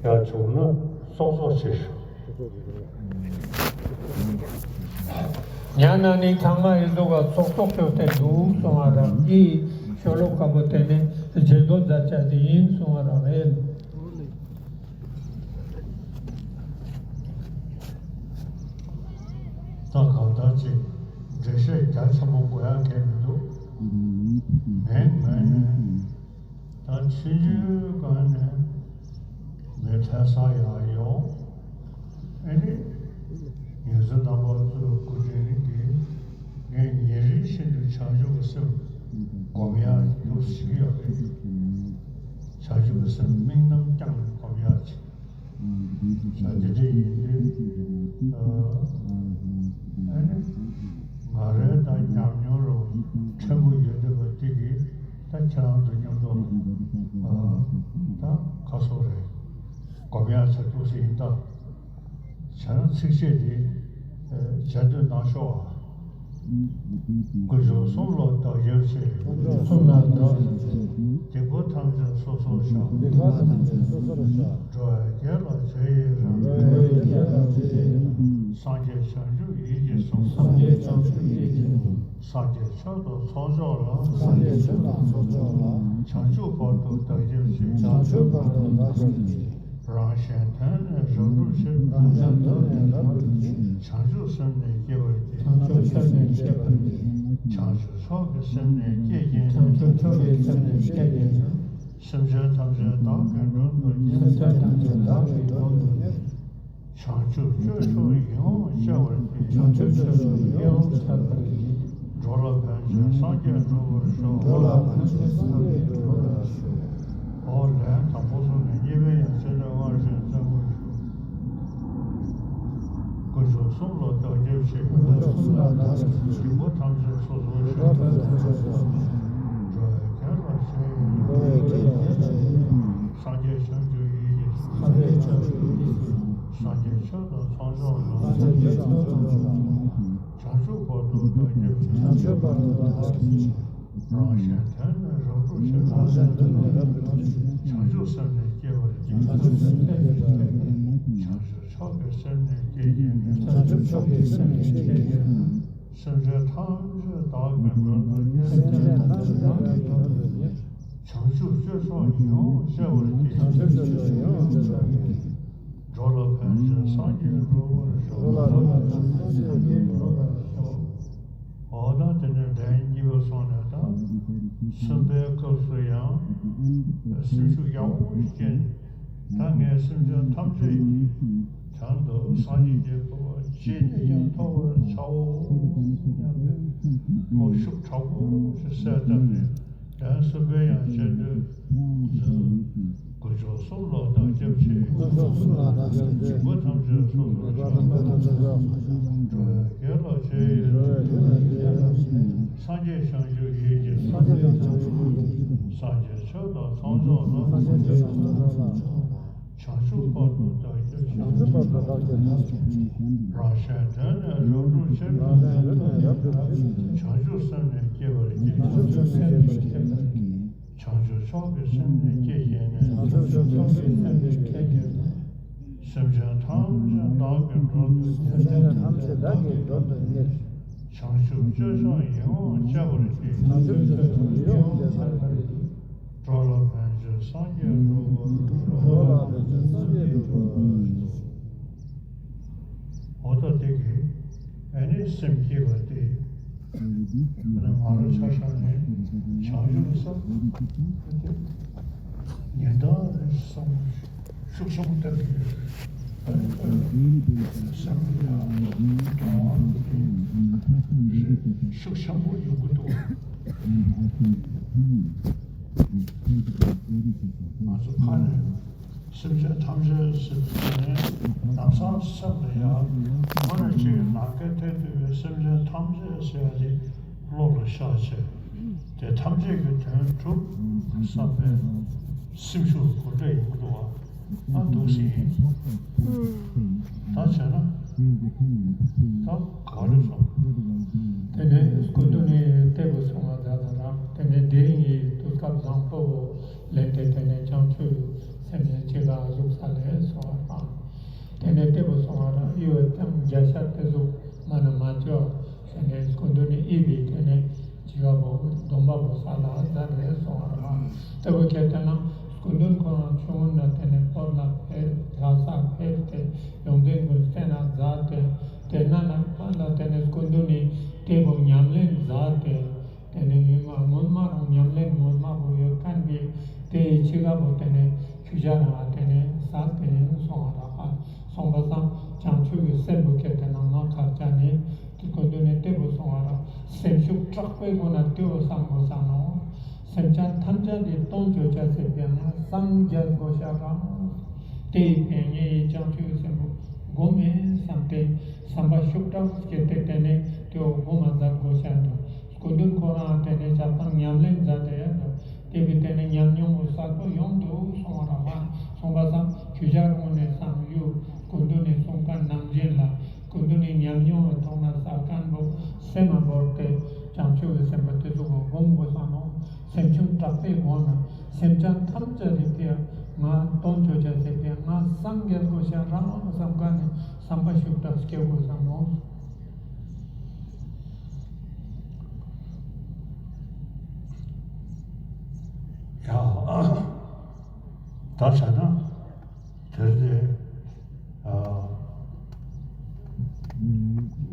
ཨ། ཡང་བྱུང་ན་ཙོག་ཙོག་བྱེད་ཤོག་ཉན་ན་ནི་ཚང་མ་ཨི་ཟུག་ག་ཙོག་ཙོག་ཅོས་ཏེ་འདུག་སོང་བ་དང་ཨི་ཤོ་ལོ་ཀ་བོ་ཏེ་ནེ་རྗེས་ཟློས་མཛད་ཅེས་ཏེ་ཨིན་སོང་བ་དང་ཨིན། ད་གང་ལྟར་ཅིག་འགྲེལ་བཤད་རྒྱ་ཆེན་པོ་དགོས་ཡག་གང་མི་འདུག་ངའི་ངོས་ནས་ད་ཆུང་ཆུང་སྒང་ནས་མི་ཐད་ས་ཡག་ཡོང་། ཨ་ནི་ངེད་ཚོ་རྣམ་པ་ཚོའི་སྐུ་དྲིན་གྱིས་ངས་ཉིན་རེ་བཞིན་དུ་བྱང་ཆུབ་ཀྱི་སེམས་ སྒོམ་ཡག་ཅིག་ཡོད་རེད། བྱང་ཆུབ་སེམས་དམིགས་རྣམ་བསྐྱངས་ནས་སྒོམ་ཡག་ཅིག་ད་དེ་འདྲ་ཡིན་དུས། ཨ་ནི་ང་རའི་ད་ཉམས་མྱོང་རུ་ཕྲན་བུ་ཡོད་བསྡད་པ་དེ་གིས་ད་ཁྱེད་རང་ཚོ་མཉམ་དུ་ད་ཁ་སོ་རེ་སྒོམ་ཡག་ཆ་ཐུག་སེ་ཡིན་ད། བྱས་ན་ཚིགས་བཅད་འདི་འཆད་ཉན་གནང་ཤོག་ཨ། དཀོན་མཆོག་གསུམ་ལ་བདག་སྐྱབས་མཆི། དཀོན་མཆོག་གསུམ་ལ་བདག་སྐྱབས་མཆི། སྡིག་པ་ཐམས་ཅད་སོ་སོར་བཤགས། སྡིག་པ་ཐམས་ཅད་སོ་སོར་བཤགས། འགྲོ་བའི་དགེ་ལ་རྗེས་ཡི་རང་། འགྲོ་བའི་དགེ་ལ་རྗེས་ཡི་རང་། སངས་རྒྱས་བྱང་ཆུབ་ཡིད་ཀྱིས་བཟུང་། སངས་རྒྱས་བྱང་ཆུབ་ཡིད་ཀྱིས་བཟུང་། སངས་རྒྱས་ཆོས་དང་ཚོགས་མཆོག་ལ། སངས་རྒྱས་ཆོས་དང་ཚོགས་མཆོག་ལ། བྱང་ཆུབ་བར་དུ་བདག་སྐྱབས་མཆི། བྱང་ཆུབ་བར་དུ་བདག་སྐྱབས་མཆི། རང་གཞན་དོན་ནི་རབ་བསྒྲུབ་ཕྱིར། རང་གཞན་དོན་ནི་རབ་བསྒྲུབ་ཕྱིར། བྱང་ཆུབ་སེམས་ནི་བསྐྱེད་པར་བགྱི། བྱང་ཆུབ་སེམས་ནི་བསྐྱེད་པར་བགྱི། བྱང་ཆུབ་མཆོག་གི་སེམས་ནི་བསྐྱེད་བགྱིས་ནས། བྱང་ཆུབ་མཆོག་གི་སེམས་ནི་བསྐྱེད་བགྱིས་ནས། སེམས་ཅན་ཐམས་ཅད་བདག་གིས་མགྲོན་དུ་གཉེར། སེམས་ཅན་ཐམས་ཅད་བདག་གིས་མགྲོན་དུ་གཉེར། བྱང་ཆུབ་སྤྱོད་མཆོག་ཡིད་འོང་སྤྱད་པར་བགྱི། བྱང་ཆུབ་སྤྱོད་མཆོག་ཡིད་འོང་སྤྱད་པར་བགྱི། འགྲོ་ལ་ཕན་ཕྱིར་སངས་རྒྱས་འགྲུབ་པར་ཤོག། འགྲོ་ལ་ཕན་ཕྱིར་སངས་རྒྱས་འགྲུབ་པར་ཤོག། འོ་ལན་དང་པོ་སོང་ནས་གཉིས་པའི་ཡང་ཆེད་དུ་སྔར་བཞིན་བརྩོན་འགྲུས་ཤོག། དཀོན་མཆོག་གསུམ་ལ་བདག་སྐྱབས་མཆི། དཀོན་མཆོག་གསུམ་ལ་བདག་སྐྱབས་མཆི། སྡིག་པ་ཐམས་ཅད་སོ་སོར་བཤགས། སྡིག་པ་ཐམས་ཅད་སོ་སོར་བཤགས། འགྲོ་བའི་དགེ་ལ་རྗེས་ཡི་རང་། འགྲོ་བའི་དགེ་ལ་རྗེས་ཡི་རང་། སངས་རྒྱས་བྱང་ཆུབ་ཡིད་ཀྱིས་བཟུང་། སངས་རྒྱས་བྱང་ཆུབ་ཡིད་ཀྱིས་བཟུང་། སངས་རྒྱས་ཆོས་དང་ཚོགས་མཆོག་ལ། སངས་རྒྱས་ཆོས་དང་ཚོགས་མཆོག་ལ། བྱང་ཆུབ་བར་དུ་བདག་སྐྱབས་མཆི། བྱང་ཆུབ་བར་དུ་བདག་སྐྱབས་མཆི། རང་གཞན་དོན་ནི་རབ་བསྒྲུབ་ཕྱིར། རང་གཞན་དོན་ནི་རབ་བསྒྲུབ་ཕྱིར། བྱང་ཆུབ་སེམས་ནི་བསྐྱེད་པར་བགྱི། བྱང་ཆུབ་སེམས་ནི་བསྐྱེད་པར་བགྱི། བྱང་ཆུབ་མཆོག་གི་སེམས་ནི་བསྐྱེད་བགྱིས་ནས། བྱང་ཆུབ་མཆོག་གི་སེམས་ནི་བསྐྱེད་བགྱིས་ནས། སེམས་ཅན་ཐམས་ཅད་བདག་གིས་མགྲོན་དུ་གཉེར། སེམས་ཅན་ཐམས་ཅད་བདག་གིས་མགྲོན་དུ་གཉེར། བྱང་ཆུབ་སྤྱོད་མཆོག་ཡིད་འོང་སྤྱད་པར་བགྱི། བྱང་ཆུབ་སྤྱོད་མཆོག་ཡིད་འོང་སྤྱད་པར་བགྱི། འགྲོ་ལ་ཕན་ཕྱིར་སངས་རྒྱས་འགྲུབ་པར་ཤོག། འགྲོ་ལ་ཕན་ཕྱིར་སངས་རྒྱས་འགྲུབ་པར་ཤོག། འོ་ད་དེ་ནས་ལན་གཉིས་པ་སོང་ནས་ད་གསུམ་པའི་སྐབས་སུ་ཡང་སེམས་ཤུགས་ཡག་པོ་ཞིག་བསྐྱེད། ད་ངས་སེམས་ཅན་ཐམས་ཅད་ཀྱི་དོན་དུ་སངས་རྒྱས་ཀྱི་གོ་འཕང་ཅི་ནས་ཀྱང་ཐོབ་པར་བྱའོ་སྙམ་པའི་བློ་ཤུགས་དྲག་པོ་ཞིག་གསལ་བཏབ་ནས། ལན་གསུམ་པའི་ཡང་ཆེད་དུ། དཀོན་མཆོག་གསུམ་ལ་བདག་སྐྱབས་མཆི། དཀོན་མཆོག་གསུམ་ལ་བདག་སྐྱབས་མཆི། སྡིག་པ་ཐམས་ཅད་སོ་སོར་བཤགས། སྡིག་པ་ཐམས་ཅད་སོ་སོར་བཤགས། འགྲོ་བའི་དགེ་ལ་རྗེས་ཡི་རང་། འགྲོ་བའི་དགེ་ལ་རྗེས་ཡི་རང་། སངས་རྒྱས་བྱང་ཆུབ་ཡིད་ཀྱིས་བཟུང་། སངས་རྒྱས་བྱང་ཆུབ་ཡིད་ཀྱིས་བཟུང་། སངས་རྒྱས་ཆོས་དང་ཚོགས་མཆོག་ལ། སངས་རྒྱས་ཆོས་དང་ཚོགས་མཆོག་ལ། བྱང་ཆུབ་བར་དུ་བདག་སྐྱབས་མཆི། བྱང་ཆུབ་བར་དུ་བདག་སྐྱབས་མཆི། རང་གཞན་དོན་ནི་རབ་བསྒྲུབ་ཕྱིར། རང་གཞན་དོན་ནི་རབ་བསྒྲུབ་ཕྱིར། བྱང་ཆུབ་སེམས་ནི་བསྐྱེད་པར་བགྱི། བྱང་ཆུབ་སེམས་ནི་བསྐྱེད་པར་བགྱི། བྱང་ཆུབ་མཆོག་གི་སེམས་ནི་བསྐྱེད་བགྱིས་ནས། བྱང་ཆུབ་མཆོག་གི་སེམས་ནི་བསྐྱེད་བགྱིས་ནས། སེམས་ཅན་ཐམས་ཅད་བདག་གིས་མགྲོན་དུ་གཉེར། སེམས་ཅན་ཐམས་ཅད་བདག་གིས་མགྲོན་དུ་གཉེར། བྱང་ཆུབ་སྤྱོད་མཆོག་ཡིད་འོང་སྤྱད་པར་བགྱི། བྱང་ཆུབ་སྤྱོད་མཆོག་ཡིད་འོང་སྤྱད་པར་བགྱི། འགྲོ་ལ་ཕན་ཕྱིར་སངས་རྒྱས་འགྲུབ་པར་ཤོག། འགྲོ་ལ་ཕན་ཕྱིར་སངས་རྒྱས་འགྲུབ་པར་ཤོག། འོ་ད་དེ་གི་ཨ་ནི་སེམས་བསྐྱེད་པ་དེ་ང་རང་ཆ་བཞག་ནས་བྱང་ཆུབ་སེམས་དེ་ཉིན་ལྟར་རེ་བསམ་ཤུགས་ཆེན་པོ་བཏབ་ཀྱི་ཡོད། སེམས་ལ་ཡང་ཤུགས་ཆེན་པོ་ཡོང་གི་འདུག། ང་ཚོ་ཁ་ནས་སེམས་ཅན་ཐམས་ཅད་ཟེར་ནས་ལམ་སང་སེམས་ལ་ཡང་ཁོ་རང་ཅིག་ནམ་མཁའ་མཐས་གཏུགས་པའི་སེམས་ཅན་ཐམས་ཅད་ཟེར་ཡ་དེ་བློ་ལ་ཤར་བྱས། དེ་ཐམས་ཅད་ཀྱི་དོན་གྲུབ་བསམ་པའི་སེམས་ཤུགས་འགུག་འདྲ་ཡོང་གི་འདུག་བ། ཨ་འདུག་སེ་ཡིན། ད་བྱས་ན། ད་ག་རེ་སོང་། དེ་ནས་སྐུ་མདུན་ནས་ལྟ་བུ་སོང་བ་ད་ད་རང་། དེ་ནས་དེ་རིང་གི་དུས་སྐབས་བཟང་པོ་ལེན་ཏེ། དེ་ནས་བྱང་ཆུབ་སེམས་ནི་ཅི་ག་གཟུགས་ས་ལས་སོང་བ་རང་། དེ་ནས་ལྟ་བུ་སོང་བ་རང་ཡོད་ཀྱང་བརྒྱ་ཆ་དེ་གཟུགས་མ་ན་མ་བཅོ། དེ་ནས་སྐུ་མདུན་ནས་ཨི་བི་དེ་ནས་ཅི་ག་བོ་སྡོམ་པ་བོ་ས་ལ་ཛ་རེ་སོང་བ་རང་། ལྟ་བུ་ཁྱེད་དེ་ན་སྐུ་མདུན་ཁོ་རང་ཆུང་ངུ་ན་དེ་ནས་སྐོར་ལ་ཕེབས། གྲྭ་ས་ཕེབས་ཏེ་ཡོངས་འཛིན་ཀུན་བསྟེན་ན་མཛད་དེ། དེ་ན་ན་ཕ་ལ་དེ་ནས་སྐུ་མདུན་ནི་ལྟ་བུ་ཉམས་ལེན་མཛད་དེ། དེ་ནས་ཡུལ་མ་སྔོན་མ་རང་ཉམས་ལེན་སྔོན་མ་བོ་ཡོད་མཁན་གྱི་དེ་ཡི་ཅི་ག་བོ་དེ་ནས་ཆུ་ཆ་རང་དེ་ནས་ཟ་དེ་སོང་བ་ར། སོང་བ་སང་བྱང་ཆུབ་ཀྱི་སེམས་བོ་ཁྱེད་དེ་ནང་ན་ཁར་ཆ་ནས་དེ་སྐུ་མདུན་ནས་ལྟ་བུ་སོང་བ་ར། སེམས་ཤུགས་དྲག་ དཔེ་ཁོ་ན་དེ་བོ་བསམ་དགོས་ས་ནོག། སེམས་ཅན་ཐམས་ཅད་དེ་དོན་ཅོ་ཅེས་སི་ཕིའ་ང་སངས་རྒྱས་དགོས་ཤ་རག། དེའི་ཕིའ་ངའི་བྱང་ཆུབ་སེམས་པོ་སྒོམ་མེད་བསམ་སྟེ་བསམ་པ་ཤུགས་དྲག་སྐྱེས་ཏེ་དེ་ནས་དེ་བོ་སྒོམ་མ་མཛད་དགོས་ཤ་འདུག། སྐུ་མདུན་ཁོ་རང་དེ་ནས་ཞབས་ཏང་ཉམས་ལེན་མཛད་དེ་འདུག། དེ་བོའི་དེ་ནས་ཉམས་མྱོང་བོ་གསལ་པོ་ཡོང་འདུག་སོང་བ་རག་མ་སོང་བ་སང་ཁྱོ་ཞ་རང་ནས་བསམ་ཡུལ་སྐུ་མདུན་ནས་གསུང་མཁན་ནང་བཞིན་ལ། སྐུ་མདུན་ནི་ཉམས་མྱོང་བའི་ཐོག་ན་གསལ་མཁན་པོ་སེམས་མ་བོར་ཏེ་བྱང་ཆུབ་ཀྱི་སེམས་པ་དེ་ཚོ་གོ་སྒོམ་དགོས་ས་ནོག། སེམས་བྱུང་དྲག་པོའི་སྒོ་ནས་སེམས་ཅན་ཐམས་ཅད་ཀྱི་ཕིའ་ང་དོན་ཅོ་ཅེས་སི་ཕིའ་ང་སངས་རྒྱས་དགོས་ཤ་རག་བསམ་མཁན་ནི་བསམ་པ་ཤུགས་དྲག་སྐྱེ་དགོས་ས་ནོག། ཡ། ད་བྱས་ན་དེར་དེ་ཨ་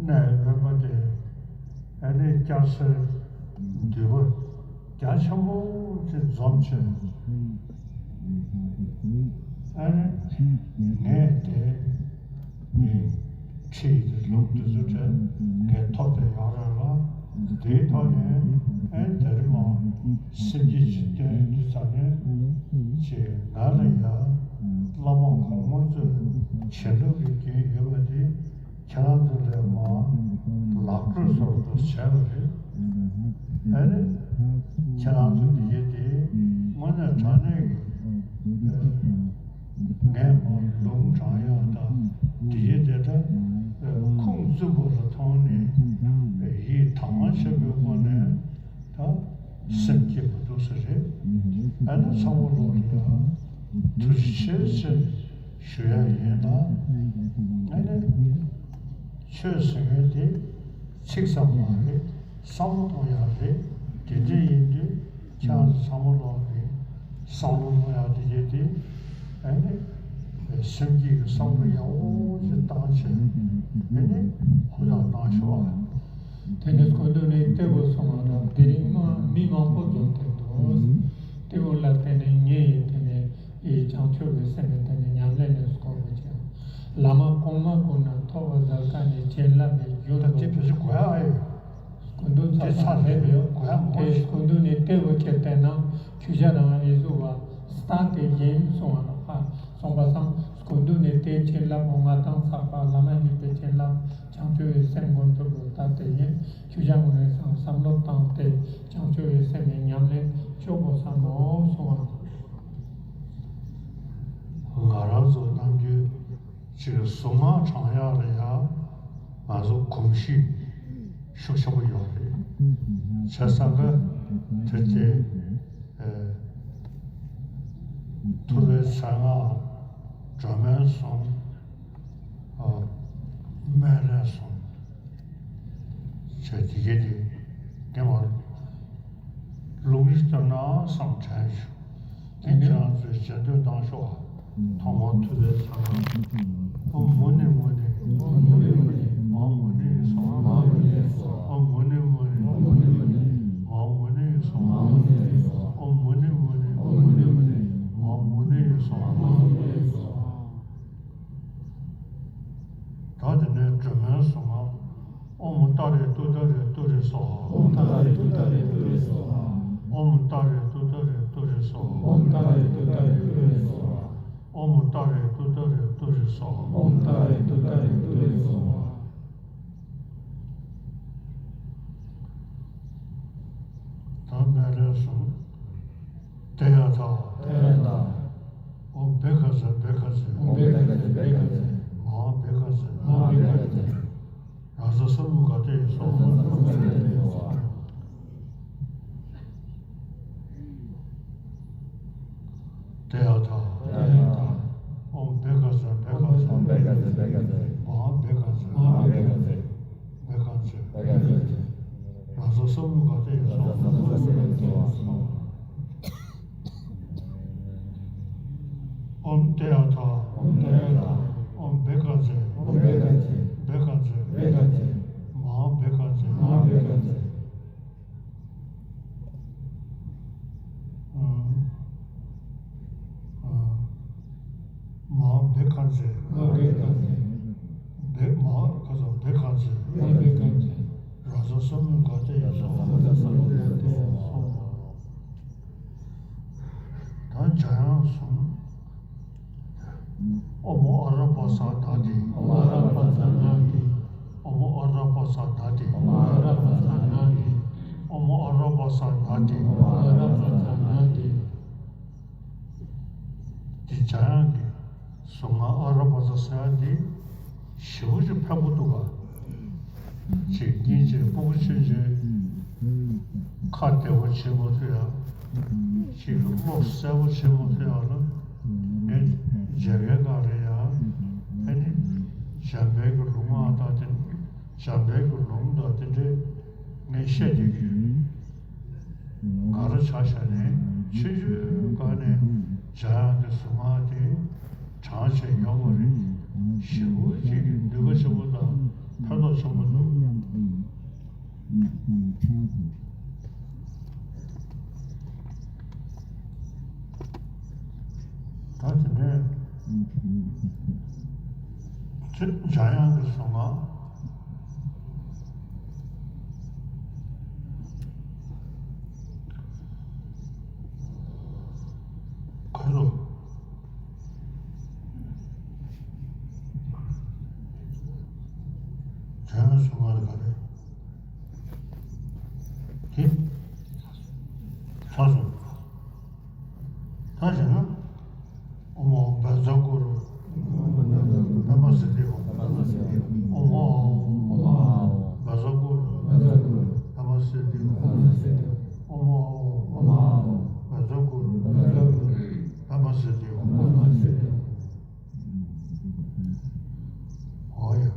གནས་དབེན་པ་དེ་ཨ་ནི་སྐྱ་སེར་འདུས་པ་རྒྱ་ཆེན་པོ་ཅིག་འཛོམས་བྱས། ཨ་ནི་ངས་དེ་ངའི་ཁྲིད་དེ་ལུགས་དེ་ཚོ་བྲལ་ངས་ཐོབ་པའི་ཡོང་རེད་ལ། དེའི་ཐོག་ནས་ཨེ་དེ་རིང་མ་སེམས་བསྐྱེད་ཅིག་བསྟེན་དུས་ཙ་ནས་ཅེས་ང་ལ་ཡ་བླ་མ་གོང་མ་ཚོས་བྱིན་རླབས་ཀྱི་རྒྱུན་ཡོད་པ་དེ་ཁྱེད་རང་ཚོ་ལས་མ་ལག་འགྲོ་སོར་དུ་བྱས་པ་རེད། ཨེ་ནི་ཁྱེད་རང་ཚོ་འདི་གའི་དེ་དངོས་གནས་དྲང་གནས་ཀྱི་ངས་མ་ལུང་དྲང་ཡག་དང་འདི་གའི་དེ་འདྲ་ཁུངས་བཙུན་པོ་ལ་མཐོང་ནས་ཡིད་དྭངས་མ་ཆེན་པོའི་སྒོ་ནས་ད་སེམས་བསྐྱེད་པ་འདུག་ས་རེད། ཨ་ནི་ཚང་མ་ལོག་ལ་ཐུགས་རྗེ་ཆེ་ཆེ་ཞུ་ཡག་ཡིན་ལ། ཨ་ནི་ཆོས་ཟེར་མཁན་དེ་ཚིག་ཙམ་མ་རེད། བསམ་བློ་གཏོང་ཡག་རེད། དེ་འདྲ་ཡིན་དུས་ཁྱེད་རང་ཚོ་ཚང་མ་ལོག་གི་བསམ་བློ་གཏོང་ཡག་དེ་གྱད་དེ་ཨ་ནི་སེམས་བསྐྱེད་ཀྱི་བསམ་བློ་ཡག་པོ་ཞིག་བཏང་བྱས་ཨ་ནི་ཧུར་ཐག་གནང་ཤོག། དེ་ནས་སྐུ་མདུན་ནས་དེ་བོ་གསུངས་པ་དང་དེ་རིང་མ་མི་མང་པོ་འཛོམས་ཏེ་འདུག། དེ་བོ་ལ་བརྟེན་ནས་ངས་ཡིན་དེ་ནས་ཨེ་བྱང་ཆུབ་ཀྱི་སེམས་ནས་དེ་ནས་ཉམས་ལེན་ནས་སྐོར་བ་བྱས། བླ་མ་གོང་མ་ཀུན་ན་ཐོབ་པ་མཛད་མཁན་ནི་བྱིན་རླབས་ནི་རྒྱུན་ད་དེ་དུ་བེད་སྤྱོད་དགོས་ཡ་ཨེ། སྐུ་མདུན་ཚ་ཚ་མེད་པའི་དེ་སྐུ་མདུན་ནི་དེ་བོ་ཁྱེར་ཏེ་ན་ཁྱོ་ཞ་རང་ཨི་ཟུག་བ་སྟ་དེ་ཡིན་གསུང་བ་ལ་ཧ་སོང་པ་སང་སྐུ་མདུན་ནི་དེ་བྱིན་རླབས་འོ་ང་དང་ཚག་པ་བླ་མ་ཡིན་པའི་བྱིན་རླབས་བྱང་ཆུབ་ཀྱི་སེམས་མགོན་པོ་ལ་སྟ་དེ་ཡིན། ཁྱོ་ཞ་ངོ་ནས་སང་བསམ་བློ་བཏང་སྟེ་བྱང་ཆུབ་ཀྱི་སེམས་ནི་ཉམས་ལེན་ཅོ་དགོས་ས་ནོག་གསུང་བ། ང་རང་ཚོ་ནམ་རྒྱུན་ཅིག་གཟུངས་སྔགས་བགྲང་ཡག་ལ་ཡང་ང་ཚོ་གོམས་གཤིས་ཤུགས་ཆེན་པོ་ཡོད་རེད། བྱས་ཙང་ཀ་དེ་ལྟའི་ཨེ་ཐུབ་པའི་མཚན་སྔགས་སྒྲོལ་མའི་གཟུངས་ཨ་སྨན་བླའི་གཟུངས་བྱས་དེ་གྱད་དེ་དེ་མ་ལུང་རིགས་ལྟར་ན་བསམ་དྲན་ཞུ། དེ་ནས་ཁྱེད་རང་ཚོས་བྱེད་འདོད་བཏང་ཤོག། ཐོག་མར་ཐུབ་པའི་མཚན་སྔགས། ཨོཾ་མུ་ནེ་མུ་ནེ། ཨོཾ་མུ་ནེ་མུ་ནེ། མ་ཧཱ་མུ་ནེ་སྭཱ་ཧཱ། མ་ཧཱ་མུ་ནེ་སྭཱ་ཧཱ། ཨོཾ་མུ་ནེ་མུ་ནེ། ཨོཾ་མུ་ནེ་མུ་ནེ། མ་ཧཱ་མུ་ནེ་སྭཱ་ཧཱ། མ་ཧཱ་མུ་ནེ་སྭཱ་ཧཱ། ཨོཾ་མུ་ནེ་མུ་ནེ། ཨོཾ་མུ་ནེ་མུ་ནེ། མ་ཧཱ་མུ་ནེ་སྭཱ་ཧཱ། མ་ཧཱ་མུ་ནེ་སྭཱ་ཧཱ། ད་དེ་ནས་སྒྲོལ་མའི་གཟུངས་སྔགས། ཨོཾ་ཏཱ་རེ་ཏུཏྟཱ་རེ་ཏུ་རེ་སྭཱ་ཧཱ། ཨོཾ་ཏཱ་རེ་ཏུཏྟཱ་རེ་ཏུ་རེ་སྭཱ་ཧཱ། ཨོཾ་ཏཱ་རེ་ཏུཏྟཱ་རེ་ཏུ་རེ་སྭཱ་ཧཱ། ཨོཾ་ཏཱ་རེ་ཏུཏྟཱ་རེ་ཏུ་རེ་སྭཱ་ཧཱ། ཨོཾ་ཏཱ་རེ་ཏུཏྟཱ་རེ་ཏུ་རེ་སྭཱ་ཧཱ། ཨོཾ་ཏཱ་རེ་ཏུཏྟཱ་རེ་ཏུ་རེ་སྭཱ་ཧཱ། ད་སྨན་བླའི་གཟུངས། ཏདྱ་ཐཱ། ཏདྱ་ཐཱ། ཨོཾ་བྷཻ་ཥ་ཛྱེ་བྷཻ་ཥ་ཛྱེ། ཨོཾ་བྷཻ་ཥ་ཛྱེ་བྷཻ་ཥ་ཛྱེ། མ་ཧཱ་བྷཻ་ཥ་ཛྱེ། མ་ཧཱ་བྷཻ་ཥ་ཛྱེ། རཱ་ཛ་སརྦ་ག་ཏེ་སྭཱ་ཧཱ། རཱ་ཛ་སརྦ་ག་ཏེ་སྭཱ་ཧཱ། ཏདྱ་ཐཱ། ཏདྱ་ཐཱ། ཨོཾ་བྷཻ་ཥ་ཛྱེ་བྷཻ་ཥ་ཛྱེ། ཨོཾ་བྷཻ་ཥ་ཛྱེ་བྷཻ་ཥ་ཛྱེ། མ་ཧཱ་བྷཻ་ཥ་ཛྱེ། མ་ཧཱ་བྷཻ་ཥ་ཛྱེ། བྷཻ་ཥ་ཛྱེ། བྷཻ་ཥ་ཛྱེ། རཱ་ཛ་སརྦ་ག་ཏེ་སྭཱ་ཧཱ། རཱ་ཛ་སརྦ་ག་ཏེ་སྭཱ་ཧཱ། ཨོཾ་ཏདྱ་ཐཱ། ཨོཾ་ཏདྱ་ཐཱ། ཨོཾ་བྷཻ་ཥ་ཛྱེ། ཨོཾ་བྷཻ་ཥ་ཛྱེ། བྷཻ་ཥ་ཛྱེ། བྷཻ་ཥ་ཛྱེ། མ་ཧཱ་བྷཻ་ཥ་ཛྱེ། མ་ཧཱ་བྷཻ་ཥ་ཛྱེ། མ་ཧཱ་བྷཻ་ཥ་ཛྱེ། མ་ཧཱ་བྷཻ་ཥ་ཛྱེ། བྷེ་མ་ཧཱ་ཁ་སང་བྷཻ་ཥ་ཛྱེ། མ་ཧཱ་བྷཻ་ཥ་ཛྱེ། ག་ས་སོང་མི་ག་ཏེ་ཡིན་སོང་། ད་འཇམ་དབྱངས་གསུངས། ཨོ་མོ་ཨ་ར་པ་ས་ན་ཏེ། ཨོ་མོ་ཨ་ར་པ་ས་ན་ཏེ། ཨོ་མོ་ཨ་ར་པ་ས་ན་ཏེ། ཨོ་མོ་ཨ་ར་པ་ས་ན་ཏེ། ཨོ་མོ་ཨ་ར་པ་ས་ན་ཏེ། འདི་འཇམ་དབྱངས་ཀྱི་གཟུངས་སྔགས་ཨ་ར་པ་ཙ་ཟེར་ཡ་འདི་ཞེ་པོ་ཅིག་ཕན་པོ་འདུག་ག། ཅིག་སྙིང་རྗེ་སྤོབས་པོ་ཆེན་ཆེན། ཁ་བདེ་པོ་བྱེད་མ་ཐུབ་ཡ། ཅིག་བློ་གསལ་པོ་བྱེད་མ་ཐུབ་ཡ་ལ། ངས་མཇལ་ཁའི་སྒང་ལ་ཡ། ཨ་ནི་འཇམ་དཔལ་གྱི་ལུང་ང་དང་དེ་འཇམ་དཔལ་གྱི་ལུང་དང་དེ་འདྲའི་ངས་བཤད་བསྡད་ཀྱི་ཡོད། ང་རང་ཆ་བཞག་ནས་ཆུང་ཆུང་སྒང་ནས་འཇམ་དབྱངས་ཀྱི་གཟུངས་སྔགས་དེ་བགྲངས་བྱས་ཡོང་བ་རེད། ཞེ་པོ་ཅིག་གི་ནུས་པ་ཆེན་པོ་དང་ཕན་ཐོགས་ཆེན་པོ་འདུག། ད་དེ་ནས་འཇམ་དབྱངས་ཀྱི་གཟུངས་སྔགས། ཁ་ལོ། འཇམ་དབྱངས་གཟུངས་སྔགས་ལ་ག་རེ། དེ། ཚར་སོང་། ད་བྱས་ན། ཨོ་མ་བཛྲ་གུ་རུ། པདྨ་སིདྡྷི་ཧཱུྃ། ཨོ་མ་བཛྲ་གུ་རུ། པདྨ་སིདྡྷི་ཧཱུྃ། ཨོ་མ་བཛྲ་གུ་རུ། པདྨ་སིདྡྷི་ཧཱུྃ། འོ་ཡ།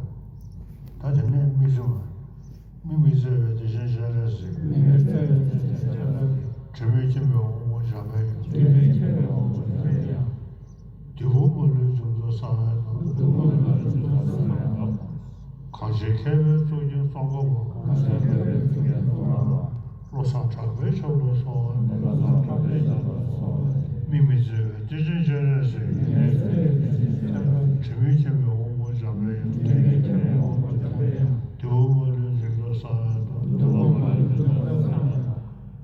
ད་དེ་ནས་དམིགས་བརྩེ་བ། དམིགས་མེད་བརྩེ་བའི་དེ་བཞིན་སྤྱན་རས་གཟིགས། དམིགས་མེད་བརྩེ་བའི་དེ་བཞིན་སྤྱན་རས་གཟིགས། དྲི་མེད་མཁྱེན་པའི་དབང་པོ་འཇམ་དཔལ་དབྱངས། དྲི་མེད་མཁྱེན་པའི་དབང་པོ་འཇམ་དཔལ་དབྱངས། འདི་ཕུང་མ་ལུས་འབྱུང་ཚུལ་གསལ་བའི་མཐུས། འདི་ཕུང་མ་ལུས་འབྱུང་ཚུལ་གསལ་བའི་མཐུས། གངས་ཅན་མཁས་པའི་གཙུག་རྒྱན་ཙོང་ཁ་པ། གངས་ཅན་མཁས་པའི་གཙུག་རྒྱན་ཙོང་ཁ་པ། བློ་བཟང་གྲགས་པའི་ཞབས་ལ་གསོལ་བ་འདེབས། བློ་བཟང་གྲགས་པའི་ཞབས་ལ་གསོལ་བ་འདེབས། དམིགས་མེད་བརྩེ་བའི་གཏེར་ཆེན་སྤྱན་རས་གཟིགས། དམིགས་མེད་བརྩེ་བའི་གཏེར་ཆེན་སྤྱན་རས་གཟིགས། དྲི་མེད་མཁྱེན་པའི་དབང་པོ་འཇམ་དཔལ་དབྱངས། དྲི་མེད་མཁྱེན་པའི་དབང་པོ་འཇམ་དཔལ་དབྱངས། འདི་ཕུང་མ་ལུས་འབྱུང་ཚུལ་གསལ་བའི་མཐུས། འདི་ཕུང་མ་ལུས་འབྱུང་ཚུལ་གསལ་བའི་མཐུས།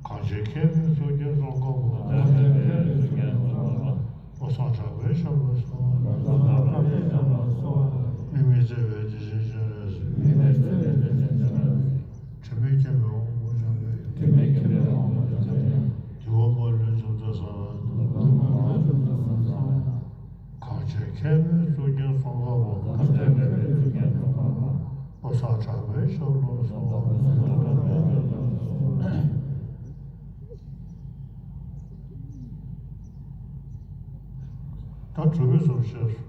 གངས་ཅན་མཁས་པའི་གཙུག་རྒྱན་ཙོང་ཁ་པ། གངས་ཅན་མཁས་པའི་གཙུག་རྒྱན་ཙོང་ཁ་པ། བློ་བཟང་གྲགས་པའི་ཞབས་ལ་གསོལ་བ། བློ་བཟང་གྲགས་པའི་ཞབས་ལ་གསོལ་བ། དམིགས་མེད་བརྩེ་བའི་གཏེར་ཆེན་སྤྱན་རས་གཟིགས། དམིགས་མེད་བརྩེ་བའི་གཏེར་ཆེན་སྤྱན་རས་གཟིགས། དྲི་མེད་མཁྱེན་པའི་དབང་པོ་འཇམ་དཔལ་དབྱངས། དྲི་མེད་མཁྱེན་པའི་དབང་པོ་འཇམ་དཔལ་དབྱངས། འདི་ཕུང་མ་ལུས་འབྱུང་ཚུལ་གསལ་བའི་མཐུས། འདི་ཕུང་མ་ལུས་འབྱུང་ཚུལ་གསལ་བའི་མཐུས། གངས་ཅན་མཁས་པའི་གཙུག་རྒྱན་ཙོང་ཁ་པ། གངས་ཅན་མཁས་པའི་གཙུག་རྒྱན་ཙོང་ཁ་པ། བློ་བཟང་གྲགས་པའི་ཞབས་ལ་གསོལ་བ། བློ་བཟང་གྲགས་པའི་ཞབས་ལ་གསོལ་བ། ད་དྲུག་པའི་ཚོམས་བཤད།